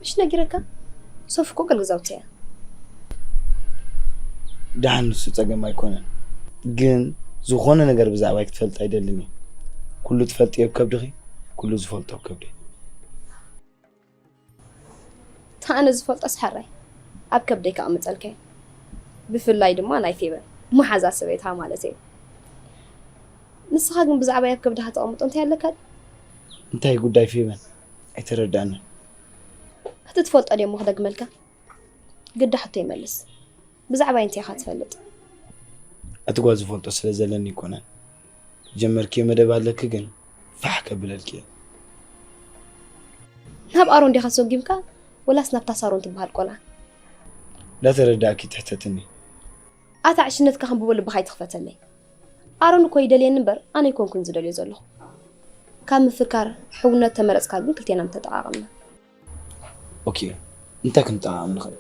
ምሽ ነጊረካ? ሶፊ እኮ ገልግዛውቲ እያ። ደሓን ንሱ ጸገም ኣይኮነን። ግን ዝኾነ ነገር ብዛዕባይ ክትፈልጥ ኣይደልን እየ። ኩሉ ትፈልጥዮ ኣብ ከብድኺ፣ ኩሉ ዝፈልጦ ኣብ ከብደይ። እታ ኣነ ዝፈልጦስ ሓራይ ኣብ ከብደይ ከቐምጠልካ እየ። ብፍላይ ድማ ናይ ፌበን መሓዛ ሰበይትኻ ማለት እየ። ንስኻ ግን ብዛዕባይ ኣብ ከብድኻ ተቐምጦ እንታይ ኣለካ? እንታይ ጉዳይ ፌበን? ኣይተረድኣንን። እቲ ትፈልጦ ድየ እሞ ክደግመልካ? ግዳ ሕቶ ይመልስ። ብዛዕባይ እንታይ ኢኻ ትፈልጥ? ኣቲ ጓል ዝፈልጦ ስለ ዘለኒ ኣይኮነን። ዝጀመርክዮ መደብ ኣለኪ ግን ፋሕ ከብለልኪ እየ። ናብ ኣሮን ዲኻ ሰጒምካ ወላስ ናብታ ሳሮን ትበሃል ቆልዓ? እንዳተረዳእኪ ትሕተትኒ። ኣታ ዕሽነትካ ከንብቦ ልብኻ ኣይትኽፈተለይ። ኣሮን እኮ ይደልየኒ እምበር ኣነ ኣይኮንኩን ዝደልዮ ዘለኹ። ካብ ምፍካር ሕውነት ተመረጽካ ግን ክልቴና ምተጠቓቐምና። ኦኬ፣ እንታይ ክንጠቓቐም ንኽእል?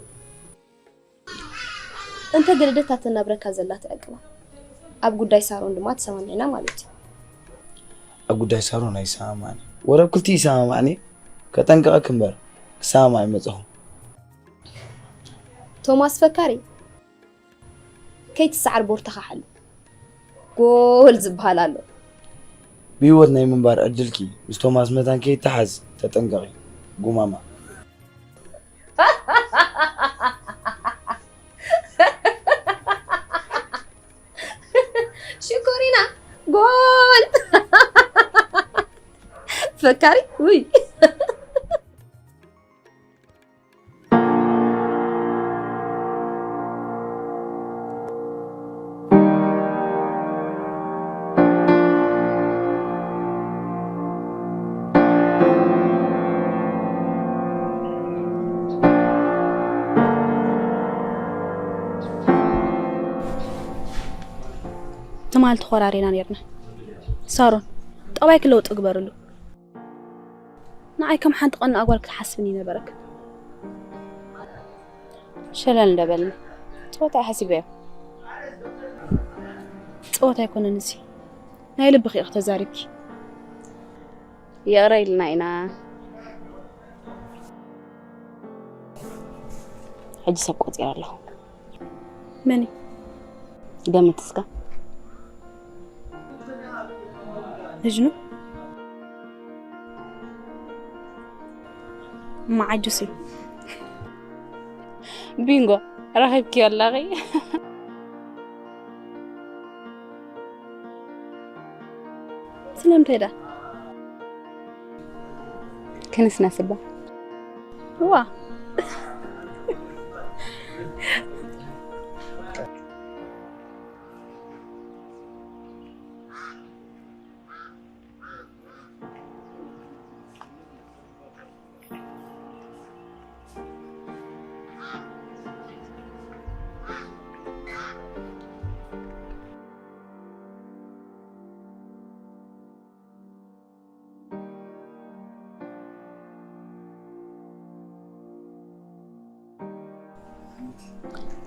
እንተ ገደደት እታ ተናብረካ ዘላ ትዕቅባ። ኣብ ጉዳይ ሳሮን ድማ ተሰማሚዕና ማለት እዩ። ኣብ ጉዳይ ሳሮን ኣይሰማማዕን። ወረ ኣብ ክልቲኡ ይሰማማዕን እየ። ከጠንቅቐኪ እምበር ክሰማማዕ ኣይመጸኹን። ቶማስ ፈካሪ፣ ከይትሰዓር ቦርታኻ ሓሉ። ጎል ዝበሃል ኣሎ። ብህይወት ናይ ምንባር ዕድልኪ ምስ ቶማስ መታን ከይተሓዝ ተጠንቀቒ። ጉማማ። ሽኮሪና ጎል ፈካሪ ውይ። ትማሊ ተኾራሪና ነርና። ሳሮን፣ ጠባይኪ ለውጢ ግበርሉ። ንዓይ ከም ሓንቲ ቀናእ ጓል ክትሓስብኒ ነበረክ። ሸለል እንዳበልና ጸወታ ሓሲበዮ። ጸወታ ኣይኮነን እዚ። ናይ ልብኺ ኢኺ ተዛሪብኪ። ይቕረ ኢልና ኢና። ሕጂ ሰብ ቆጺረ ኣለኹ። መን እዩ? ገምት እስከ። መጅኑ? እማ ዓጁስ እዩ። ቢንጎ፣ ረኺብክዮ ኣለኺ። ስለምንታይ ደኣ? ክንስነስ እባ። እዋ።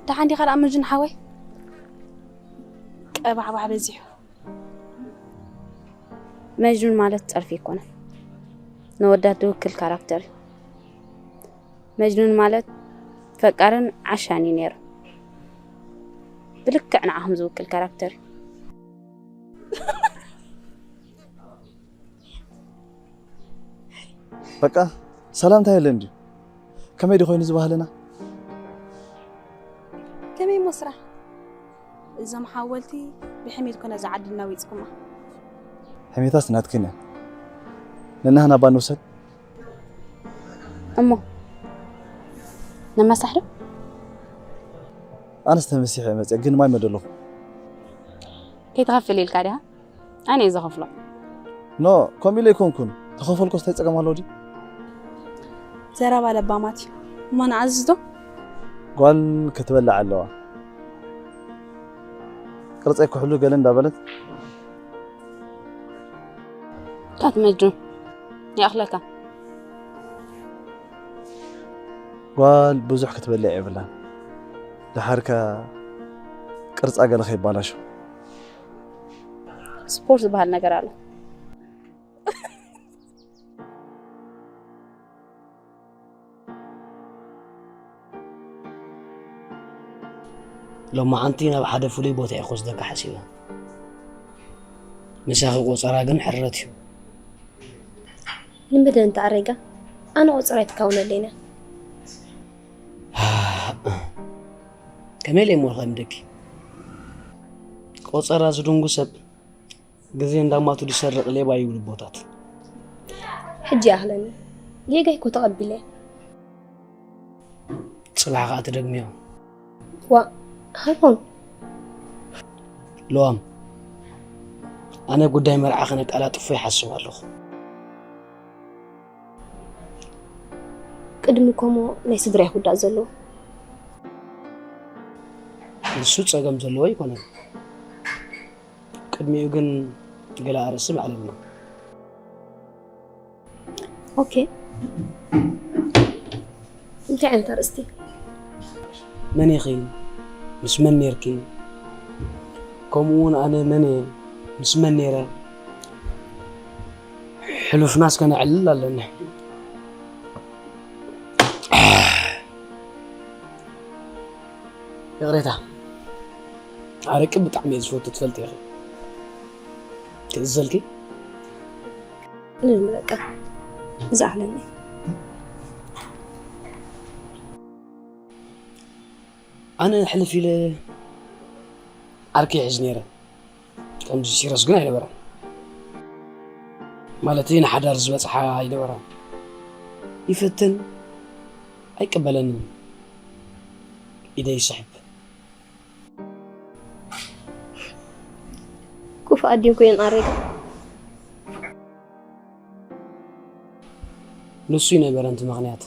ደሓን ዲኻ ደኣ መጅኑን ሓወይ? ቀባዕባዕ በዚሑ። መጅኑን ማለት ጸርፊ ኣይኮነን። ንወዳት ዝውክል ካራክተር እዩ። መጅኑን ማለት ፈቃርን ዓሻን እዩ ነይሩ። ብልክዕ ንዓኹም ዝውክል ካራክተር እዩ። በቃ ሰላምታ የለን ድዩ? ከመይ ድዩ ኮይኑ ዝበሃለና? ከመይ እሞ ስራሕ? እዞም ሓወልቲ ብሕሜት ኮነ ዝዓድልና ወይጽኩማ። ሕሜታስ ናትክን እያ። ነናህና እባ ንውሰድ። እሞ ነመሳሕ ዶ? ኣነስ ተመሲሐ መፅእ ግን ማይ መደለኹ። ከይትኸፍል ኢልካ ዲኻ? ኣነ እየ ዝኸፍሎ። ኖ፣ ከምኡ ኢለ ኣይኮንኩን። ተኸፈልኮስ እንታይ ፀገም ኣለዎ ድዩ? ዘረባ ለባማት እዩ። እሞ ንኣዝዝ ዶ? ጓል ክትበልዕ ኣለዋ። ቅርፀይ ክሕሉ ገለ እንዳበለት። ካት መጅኑን ይኣኽለካ። ጓል ብዙሕ ክትበልዕ የብላን። ደሓርከ ቅርፃ ገለ ከይባላሾ። ስፖርት ዝበሃል ነገር ኣሎ። ሎማዓንቲ ናብ ሓደ ፍሉይ ቦታ እየ ክወስደካ ሓሲበ። ምሳኺ ቆፀራ ግን ሕረት እዩ። ልምደ እንተ ኣረጋ ኣነ ቆፀራ ኣይትካውነለይና። ከመይ ኢለ እሞ ከምደኪ ቆፀራ ዝድንጉ ሰብ ግዜ እንዳማቱ ዝሰርቕ ሌባ ይብሉ ኣቦታት። ሕጂ ይኣኽለኒ። ጌጋይ እኮ ተቐቢለ። ጽባሕ ከኣ ትደግምዮ። ዋእ ሃይኮን። ለዋም ኣነ ጉዳይ መርዓ ከነቀላጥፎ ይሓስብ ኣለኹ። ቅድሚ ኮሞ ናይ ስድራይ ክውዳእ ዘለዎ። ንሱ ጸገም ዘለዎ ኣይኮነን። ቅድሚኡ ግን ገለ ኣርእስቲ ምኣለልና። ኦኬ። እንታይ ዓይነት ኣርእስቲ? መን ኢኺ? ምስ መን ኔርኪ? ከምኡ እውን ኣነ መን እየ? ምስ መን ኔረ? ሕሉፍናስ ከነዕልል ኣለና። ይቕሬታ፣ ኣረቂ ብጣዕሚ እየ ዝፈቱ ትፈልጢ ኢኺ። ክእዘልኪ? እልል በቃ። ዝኣኽለኒ። ኣነ ሕልፍ ኢለ ዓርኪ ይሕዝ ነይረ። ከምዚ ሲረስ ግን ኣይነበረን። ማለተይ ንሓዳር ዝበጽሓ ኣይነበረን። ይፈትን ኣይቀበለንን። ኢደይ ይስሕብ። ክፉእ ኣዲን ኮይን ኣሬጋ። ንሱ ይነበረ እቲ ምኽንያት።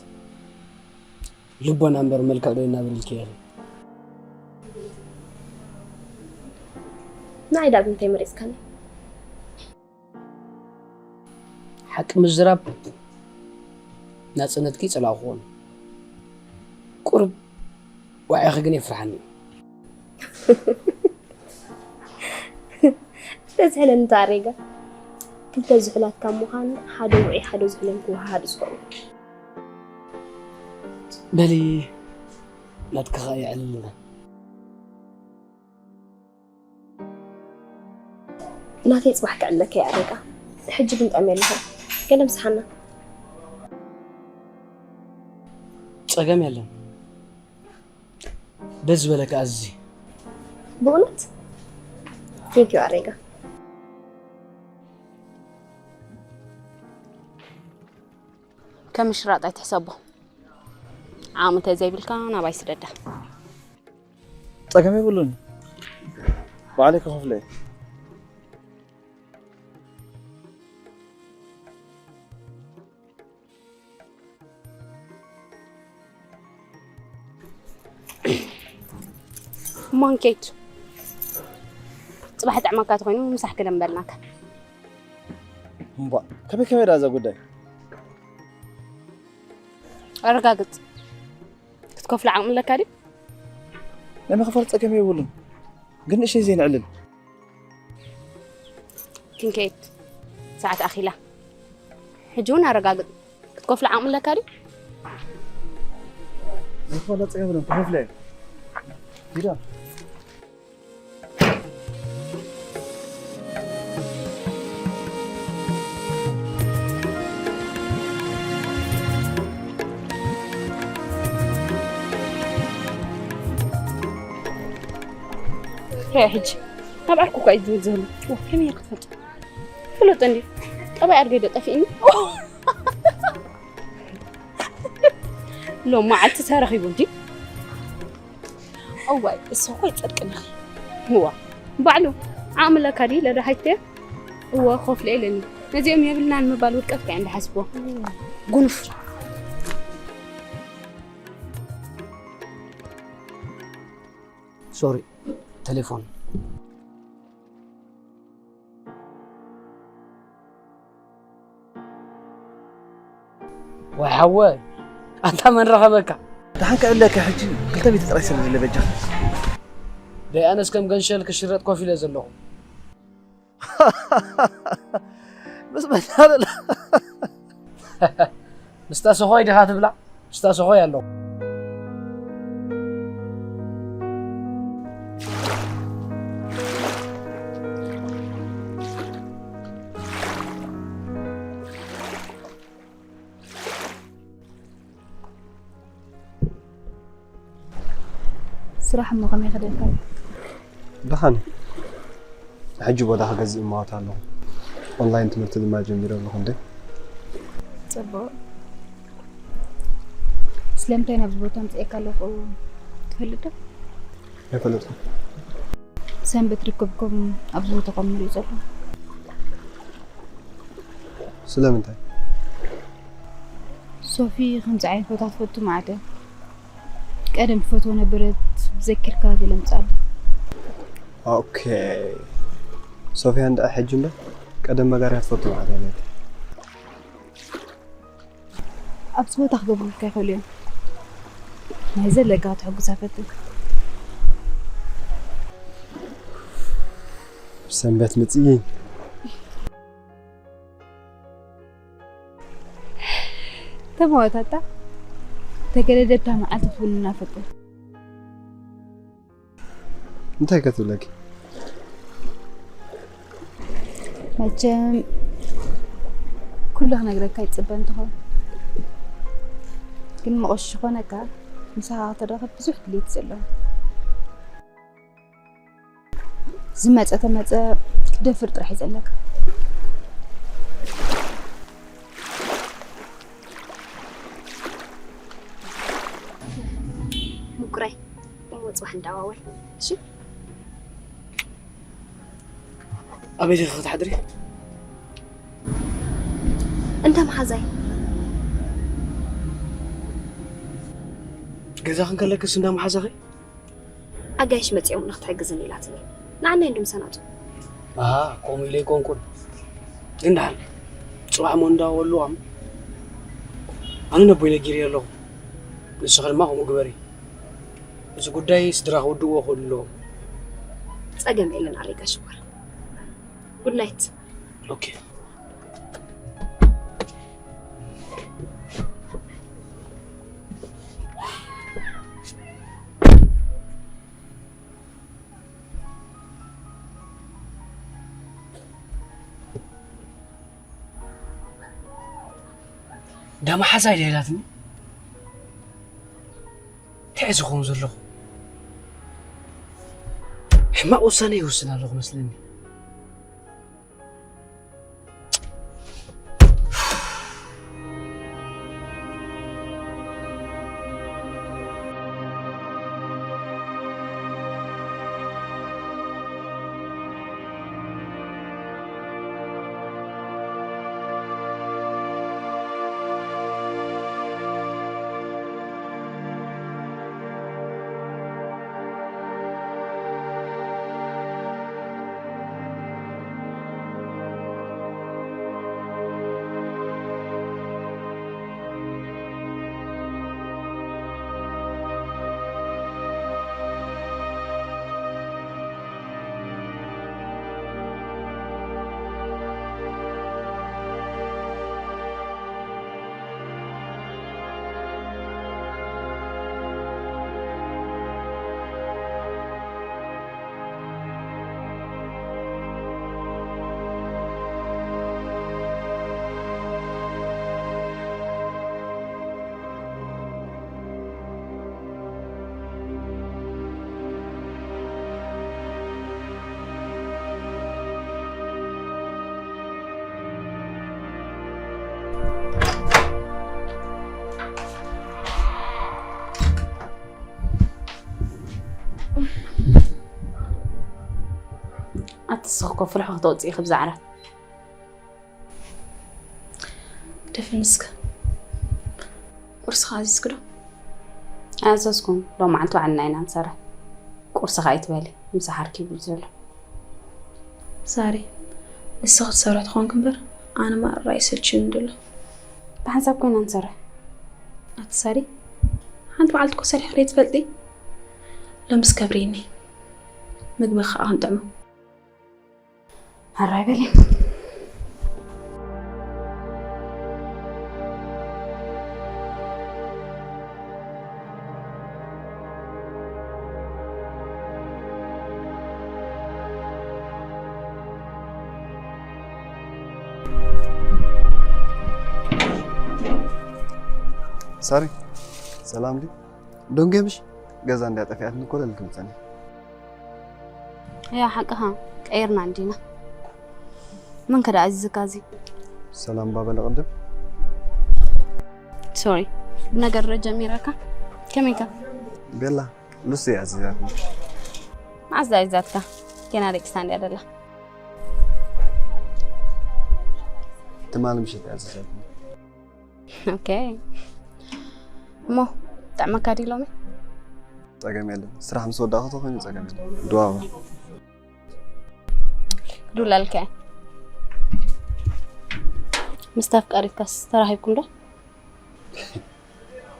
ልቦና እምበር መልክዕ ዶ ይናበል ኢልኪ ኢኺ። ንዓይ ዳግም እንታይ መሪጽካኒ? ሓቂ ምዝራብ ናጽነትኪ ይጸላእኩዎን። ቁሩብ ዋዒኺ ግን የፍርሓኒ። ተዝሕለኒ ተኣሬጋ። ክልተ ዝሑላት ካብ ምዃን ሓደ ውዑይ ሓደ ዝሑልን ክወሃሃድ ዝኸውን። በሊ ናትኪ ኸኣ የዕልልና። ናተይ ጽባሕ ክዕለካ እየ ኣሬጋ። ሕጂ ግን ጠምየ ኣለኹ። ገለ ምሳሓና። ጸገም የለን። በዚ በለካ ኣዝዚ። ብእውነት? Thank you ኣሬጋ። ከም ምሽራጥ ኣይትሕሰቦ። ዓቕሚ እንተዘይብልካ ናባይ ስደዳ። ጸገም የብሉን። ባዕለይ ክኸፍሎ እየ። እሞ እንኬት ጽባሕ ጥዕመካ ተኾይኑ ምሳሕ ክደንበልናካ። እምቧ፣ ከመይ ከመይ ደኣ እዛ ጉዳይ? ኣረጋግጽ። ክትከፍሎ ዓቕሚ ኣለካ ድዩ? ናይ ምኽፋል ጸገም የብሉን፣ ግን ንእሽተይ ዘይንዕልል። ክንከይድ፣ ሰዓት ኣኺላ። ሕጂ እውን ኣረጋግጽ። ክትከፍሎ ዓቕሚ ኣለካ ድዩ? ምኽፋል ጸገም የብሉን፣ ክኸፍለ እየ። ሂዳ። ሕጂ ናብ ዓርኩ እኳ እዩ ዝብል ዘሎ። ዋ፣ ከመይ ጌርካ ትፈልጦ? ፍለጦ እንዲ ጠባይ ኣድገይ ዶ ጠፊእኒ? ሎም መዓልቲ ተረኺቡ እንዲ። እዋይ፣ እሱ እኮ ይጸድቅኒ። እዋ፣ ባዕሉ ዓቕሚ ኣለካ ድዩ ለዶ ሓይቴ? እወ፣ ክኸፍሎ ኢለኒ። ነዚኦም የብልናን ምባል ውድቀት እኮ እዮም ዝሓስብዎ። ጉኑፍ። ሶሪ፣ ቴሌፎን። ወይ ሓወይ፣ ኣንታ መን ረኸበካ? ደሓን ክዕለካ ሕጂ ክልተ ሚእቲ ጥራይ ስለ ዘለ በጃ። ደይ ኣነስ ከም ገንሸል ክሽረጥ ኮፍ ኢለ ዘለኹ። ምስ መዳለላ ምስታ ሰኾይ ዲኻ ትብላ? ምስታ ሰኾይ ኣለኹ። ስራሕ እሞ ከመይ ከደልካ እዩ? ደሓን እዩ። ሕጂ ቦታ ክገዝእ ይማወት ኣለኹ። ኦንላይን ትምህርቲ ድማ ጀሚረ ኣለኹ እንዴ። ጽቡቕ። ስለምንታይ ናብዚ ቦታ ምጽኤካ ኣለኹ ትፈልጥ ዶ? ኣይፈለጥኩ። ሰንበት ርክብኩም ኣብዚ ቦታ ከም ንሪኦ ዘሎ። ስለምንታይ? ሶፊ ከምዚ ዓይነት ቦታ ትፈቱ ማዕደ። ቀደም ትፈትዎ ነበረት ዘኪርካ ገለ ምጻል። ኦኬ። ሶፊያ እንዳ ሕጂ እንዳ ቀደም መጋርያ ትፈቱ ማዕደ ነቲ። ኣብዚ ቦታ ክገብሩልካ ይኽእሉ እዮም። ናይ ዘለካ ክትሕጉሳ ፈትን። ሰንበት ምጽኢ። ተመወታታ ተገደደታ መዓልቲ ትውንና ፈትን። እንታይ ከትብለኪ? መቸም ኩሉ ክነግረካ ይጽበ እንትኾን ግን መቐሽ ዝኾነካ ምሳኻ ክትረኸብ ብዙሕ ድሌት ዘለዎ ዝመጸ ተመጸ ክትደፍር ጥራሕ እዩ ዘለካ። ምቁራይ እሞ ጽባሕ እንዳዋወል። እሺ። ኣበይ ዲኺ ክትሓድሪ? እንተ መሓዛይ። ገዛኺ እንከለክስ እንዳ መሓዛኺ? ኣጋይሽ መጺኦም ንክትሕግዝን ኢላትኒ። ንዓናይ እንድም ሰናጡ። ኣሃ፣ ከምኡ ኢለ ኣይኮንኩን። ግን ደሓን ጽባሕ እሞ እንዳወልዋም ኣነ ነቦይ ነጊረዮ ኣለኹ። ንስኺ ድማ ከምኡ ግበሪ። እዚ ጉዳይ ስድራ ክውድእዎ ክእሉ ኣለዎም። ጸገም የለን ኣረይ ጋሽ ሽኮር። ጉድ ናይት። ኦኬ። ዳማ ሓዛ ኢላ ኢላትኒ። እንታይ እዩ ዝኸውን ዘለኹ? ሕማቕ ውሳነ ይወስን ኣለኹ መስለኒ። ንስኺ እኮ ፍልሑ ክተውፅኢ ኢኺ ብዛ ዓራት። ደፍን እስከ። ቁርስኻ ኣዚዝኪ ዶ? ኣያዘዝኩን። ሎም መዓልቲ ባዕልና ኢና ንሰርሕ። ቁርስኻ ኣይትበሊ፣ ምሳሕ ኣርኪቡ እዩ ዘሎ። ሳሪ፣ ንስኺ ትሰርሒ ትኾንኪ እምበር፣ ኣነ ማራ ይሰልችኒ ደሎ። ብሓንሳብ ኮይና ንሰርሕ። ኣቲ ሳሪ፣ ሓንቲ መዓልቲ እኮ ሰሪሕኺ ትፈልጢ? ሎምስ ከብሪኒ። ምግቢ ከዓ ክንጥዕሞ። ኣራይ በሊ። ሳሪ፣ ሰላም ድዩ? ደንጎየ ምሽ? ገዛ እንድያ ጠፊኣትኒ ኮለል ክብል ጸኒሐ። ያ ሓቅኻ፣ ቀይርና እንዲና። መን ከ ደኣ ኣዚዝካ እዚ? ሰላም ባበለ ቅድም። ሶሪ፣ ብነገር ጀሚረካ። ከመይካ? ቤላ፣ ሉሲ እያ ኣዚዛትኒ። መዓዝ ደኣ ኣዚዛትካ? ጌና ደቂሳ እንድያ ደላ። ትማሊ ምሸት እያ ኣዚዛትኒ። ኦኬ። እሞ ጥዕመካ ድዩ ሎሚ? ጸገም የለን። ስራሕ ምስ ወዳእኩ ተኾይኑ ጸገም የለን። ድዋባ። ክድውላለካ እየ። ምስ ተፍቃሪትካስ ተራኺብኩም ዶ?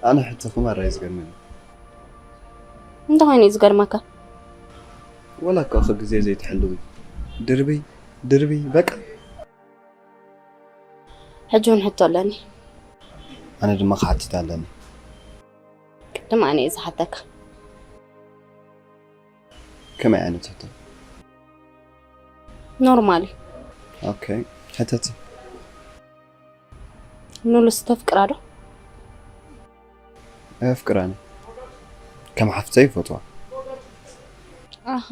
ኣነ ሕቶኹም ኣራይ ዝገርመኒ። እንታይ ኮይኑ እዩ ዝገርመካ? ወላ እኮ ኣኸ ግዜ ዘይትሕልዊ። ድርብይ፣ ድርብይ፣ በቃ። ሕጂ እውን ሕቶ ኣለኒ። ኣነ ድማ ክሓትት ኣለኒ። ቅድም ኣነ እየ ዝሓተካ። ከመይ ዓይነት ሕቶ? ኖርማል እዩ። ኦኬ፣ ሕተቲ። ንሉሲ ተፍቅራ ዶ? ኣየፍቅራን። ከም ሓፍተይ ይፈትዋ። ኣሃ።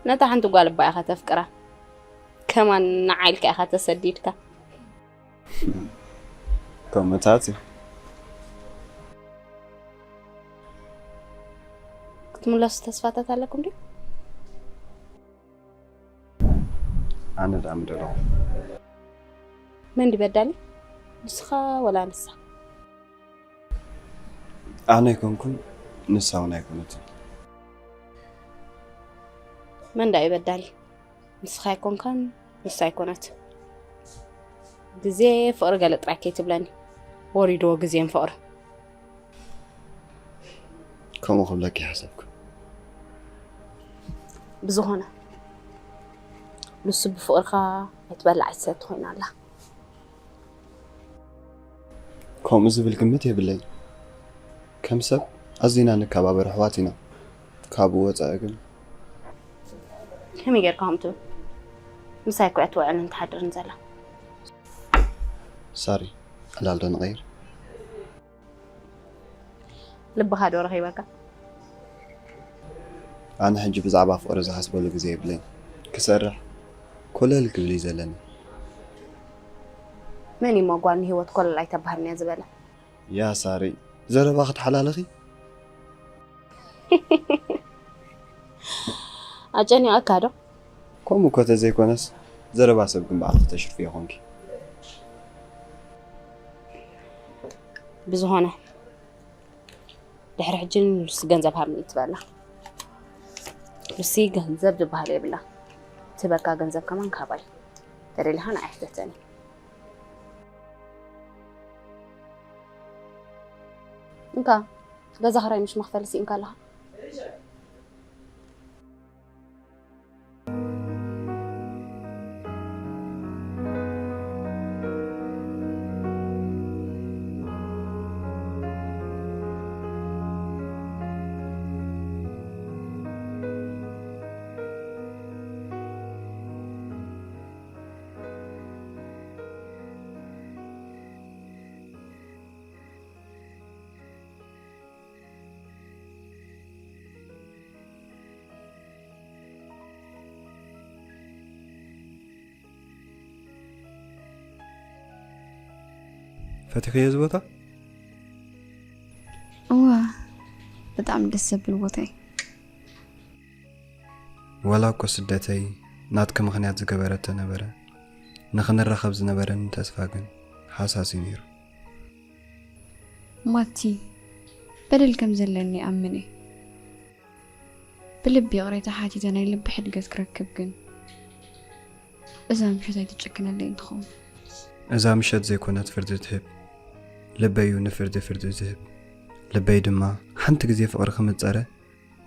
ነታ ሓንቲ ጓል እባ ኢኻ ተፍቅራ። ከማን ንዓ ኢልካ ኢኻ ተሰዲድካ። ከምኡታት እዩ። ክትምለሱ ተስፋታት ኣለኩም ድዩ? ኣነ ደኣ ምደለኹ። መን ድዩ በዳሊ? ንስኻ ወላ ንሳ? ኣነ ኣይኮንኩን፣ ንሳ እውን ኣይኮነትን። መን ደኣ እዩ በዳሊ? ንስኻ ኣይኮንካን፣ ንሳ ኣይኮነትን። ግዜ ፍቕሪ ገለ ጥራይ ከይትብለኒ። ወሪድዎ ግዜን ፍቕርን። ከምኡ ክብለኪ ይሓሰብኩ። ብዝኾነ፣ ንሱ ብፍቕርኻ ኣይትበልዕ ኣይትሰቲ ኮይና ኣላ። ከምኡ ዝብል ግምት የብለይ። ከም ሰብ ኣዚና ንከባበር ኣሕዋት ኢና። ካብኡ ወጻኢ ግን ከመይ ጌርካ ከምኡ ትብል? ምሳይ እኮ እያ ትውዕልን ትሓድርን ዘላ። ሳሪ፣ ዕላል ዶ ንቐይር? ልብኻ ዶ ረኺበካ? ኣነ ሕጂ ብዛዕባ ፍቕሪ ዝሓስበሉ ግዜ የብለይን። ክሰርሕ ኮለል ክብል እዩ ዘለኒ። መን እዩ እሞ ጓል ንህይወት ኮለል ኣይተባህልን እያ ዝበለ? ያ ሳሪ፣ ዘረባ ክትሓላለኺ? ኣጨኒቐካ ዶ? ከምኡ እኮ ተዘይኮነስ፣ ዘረባ ሰብ ግን ባዕልኺ ተሽርፍዮ ኾንኪ። ብዝኾነ፣ ድሕሪ ሕጂ ንሉሲ ገንዘብ ሃብኒ ትበላ። ሉሲ ገንዘብ ዝበሃል የብላ። ትበካ ገንዘብ ከማን ካባይ። ተደሊኻ ንዓይ ሕተተኒ። እንካ፣ ገዛ ኽራይ ምሽ መኽፈሊ ስኢንካ ኣለኻ? ፈቲኽዮ እዚ ቦታ? እዋ፣ ብጣዕሚ ደስ ዘብል ቦታ እዩ። ዋላ እኮ ስደተይ ናትኪ ምኽንያት ዝገበረ ተነበረ፣ ንኽንራኸብ ዝነበረኒ ተስፋ ግን ሃሳስ እዩ ነይሩ። ማቲ፣ በደል ከም ዘለኒ ኣምነ። ብልቢ ይቕሬታ ሓቲተ ናይ ልቢ ሕድገት ክረክብ ግን እዛ ምሸት ኣይትጨክነለይ እንትኸውን። እዛ ምሸት ዘይኮነት ፍርዲ ትህብ፣ ልበይ እዩ ንፍርዲ ፍርዲ ዝህብ። ልበይ ድማ ሓንቲ ግዜ ፍቕሪ ክምጸረ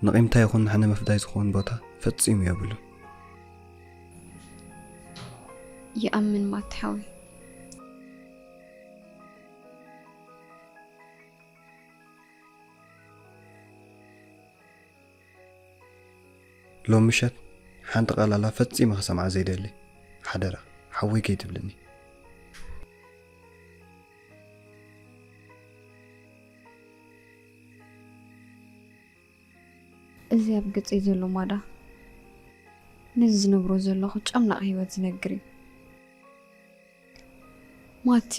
ንቂምታ ይኹን ንሕነ መፍዳይ ዝኸውን ቦታ ፈጺሙ የብሉን። ይኣምን ማቲ ሓወይ። ሎም ምሸት ሓንቲ ቃላላ ፈጺመ ክሰምዓ ዘይደሊ። ሓደራ ሓወይ ከይትብልኒ። እዚ ኣብ ገጸይ ዘሎ ማዳ ነዚ ዝነብሮ ዘለኹ ጨምላቕ ህይወት ዝነግር እዩ። ማቲ፣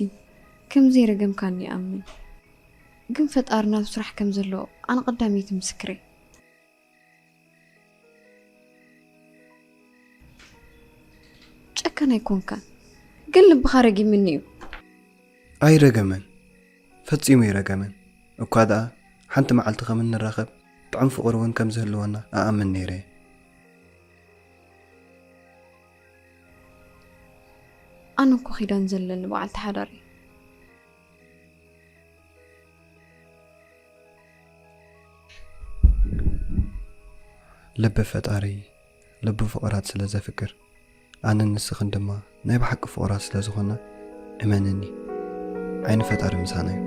ከም ዘይረገምካኒ ይኣምን። ግን ፈጣሪ ናቱ ስራሕ ከም ዘሎ ኣነ ቀዳመይቲ ምስክረይ። ጨካን ኣይኮንካን፣ ግን ልብኻ ረጊምኒ እዩ። ኣይረገመን፣ ፈጺሙ ኣይረገመን። እኳ ደኣ ሓንቲ መዓልቲ ከም እንራኸብ ጥዑም ፍቕሪ እውን ከም ዝህልወና እኣምን ነይረ እየ። ኣነ እኮ ኪዳን ዘለኒ በዓልቲ ሓዳር እየ። ልቢ ፈጣሪ ልቢ ፍቑራት ስለ ዘፍቅር ኣነን ንስኽን ድማ ናይ ብሓቂ ፍቑራት ስለ ዝኾና እመንኒ ዓይኒ ፈጣሪ ምሳና እዩ።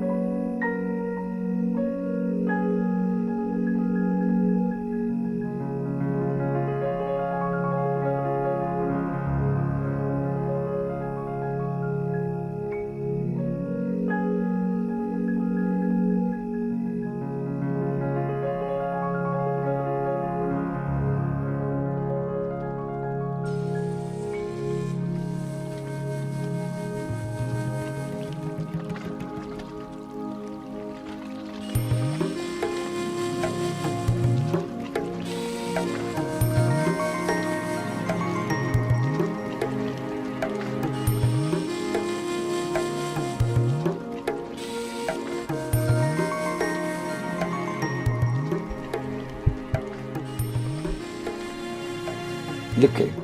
ልክዕ እዩ።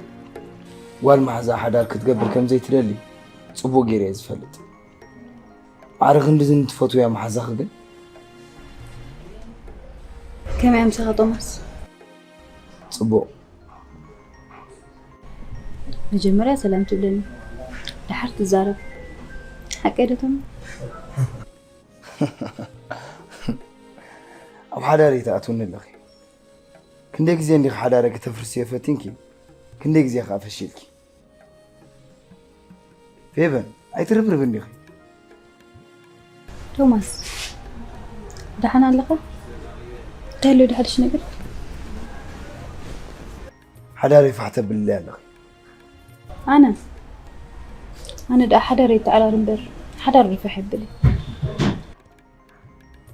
ጓል መሓዛ ሓዳር ክትገብር ከም ዘይትደሊ ጽቡቕ ገይረ እየ ዝፈልጥ። ማዕረ ክንድዚ ንትፈትውያ መሓዛኺ ግን? ከመይ ኣምሰኻ ቶማስ? ጽቡቕ። መጀመርያ ሰላም ትብለኒ፣ ደሓር ትዛረብ። ሓቀይ ዶ ቶማ? ኣብ ሓዳረይ ትኣትውኒ ኣለኺ። ክንደይ ግዜ እንዲኺ ሓዳረይ ክተፍርስዮ ፈቲንኪ፣ ክንደይ ግዜ ከኣ ፈሺልኪ። ፌቨን፣ ኣይትርብርብ እንዲኺ። ቶማስ፣ ደሓን ኣለኻ? እንታይ ኣሎ ሓድሽ ነገር? ሓዳረይ ፋሕ ተብልለይ ኣለኺ። ኣነ ኣነ ደኣ ሓዳር ይተዓራር እምበር ሓዳር ርፍሕ ይብል።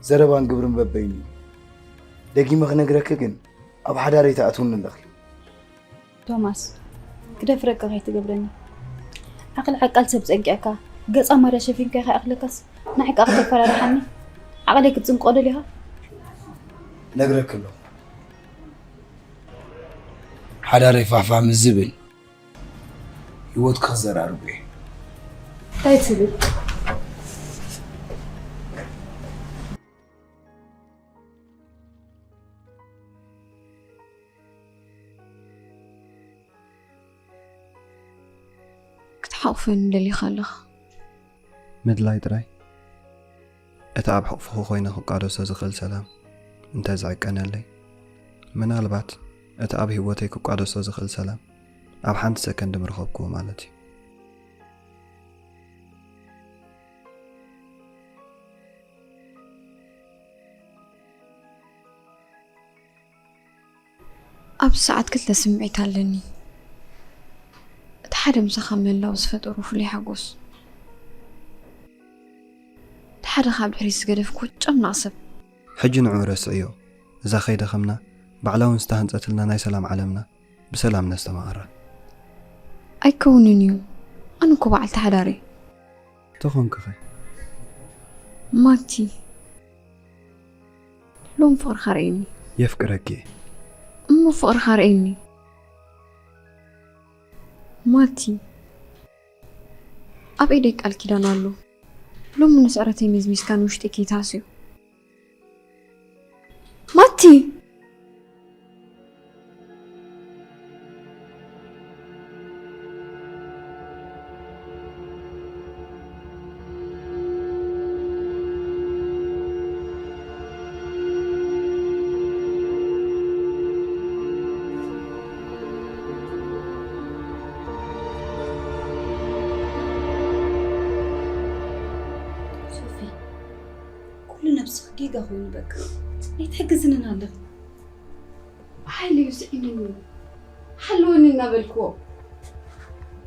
ዘረባን ግብርን በበይኑ እዩ። ደጊመ ክነግረኪ ግን ኣብ ሓዳረይ ትኣትውኒ ኣለኺ። ቶማስ፣ ክደፍረካ ከይትገብረኒ። ዓቕሊ ዓቃል ሰብ ጸጊዕካ፣ ገጻ ማዳ ሸፊንካ ከይኣኽለካስ ንዓይ ከኣ ክተፈራርሓኒ? ዓቕለይ ክትጽንቆ ደሊኻ? ነግረኪ ኣለኹ። ሓዳረይ ፋሕፋሕ ምስ ዝብል ህይወትኪ ክዘራርጎ እየ። እንታይ ትብል? ክትሓቑፈኒ ደሊኻ ኣለኻ። ምድላይ ጥራይ። እቲ ኣብ ሕቕፍኹ ኮይነ ክቋደሶ ዝኽእል ሰላም እንተ ዝዕቀነለይ፣ ምናልባት እቲ ኣብ ህይወተይ ክቋደሶ ዝኽእል ሰላም ኣብ ሓንቲ ሰከንድ ምረኸብክዎ ማለት እዩ። ኣብዚ ሰዓት ክልተ ስምዒት ኣለኒ። እቲ ሓደ ምሳኻ ምህላው ዝፈጠሩ ፍሉይ ሓጎስ፣ እቲ ሓደ ካብ ድሕሪት ዝገደፍኩ ጨምላቕ ሰብ። ሕጂ ንዕኡ ረስዕዮ። እዛ ከይደኸምና ባዕላ እውን ዝተሃንጸትልና ናይ ሰላም ዓለምና ብሰላም ነስተማቕራ። ኣይከውንን እዩ። ኣነ እኮ በዓልቲ ሓዳር እየ። ተኾንክኸ? ማቲ፣ ሎም ፍቕርኻ ርእየኒ። የፍቅረኪ እየ። እሞ ፍቕርኻ ርእየኒ። ማቲ፣ ኣብ ኢደይ ቃል ኪዳን ኣሎ። ሎሚ ንስዕረተይ መዝሚዝካ ንውሽጢ ከይትሃስዮ። ማቲ! ሶፊ፣ ኩሉ ነብስኺ ጌጋ ኮይኑ በቃ ኣይትሕግዝንን ኣለኺ። ብሓይሊ እዩ ስዒምኒ። ሓልወኒ እናበልክዎ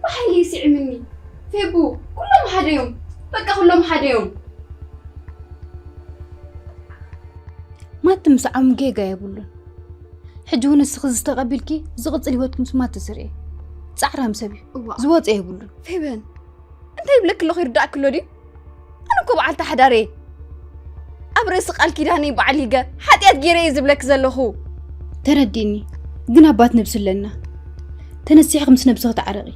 ብሓይሊ እዩ ስዒምኒ። ፌቡ፣ ኩሎም ሓደ እዮም። በቃ ኩሎም ሓደ እዮም። ማቲ ምስዓም ጌጋ የብሉን። ሕጂ እውን እስኺ ዝተቐቢልኪ ዝቕፅል ህይወትኩም ስማ ትስርዒ። ፃዕራም ሰብ እዩ። እዋ ዝወፀ የብሉን። ፌበን፣ እንታይ ይብለኪ ኣለኹ ይርዳእኪ ኣሎ ድዩ? ኣነ እኮ በዓልቲ ሓዳር እየ። ኣብ ርእሲ ቃል ኪዳነይ በዓል ይገ ሓጢኣት ገይረ እየ ዝብለኪ ዘለኹ። ተረዲኒ፣ ግን ኣባት ነብሲ ኣለና። ተነሲሕኺ ምስ ነብስኺ ተዓረቂ።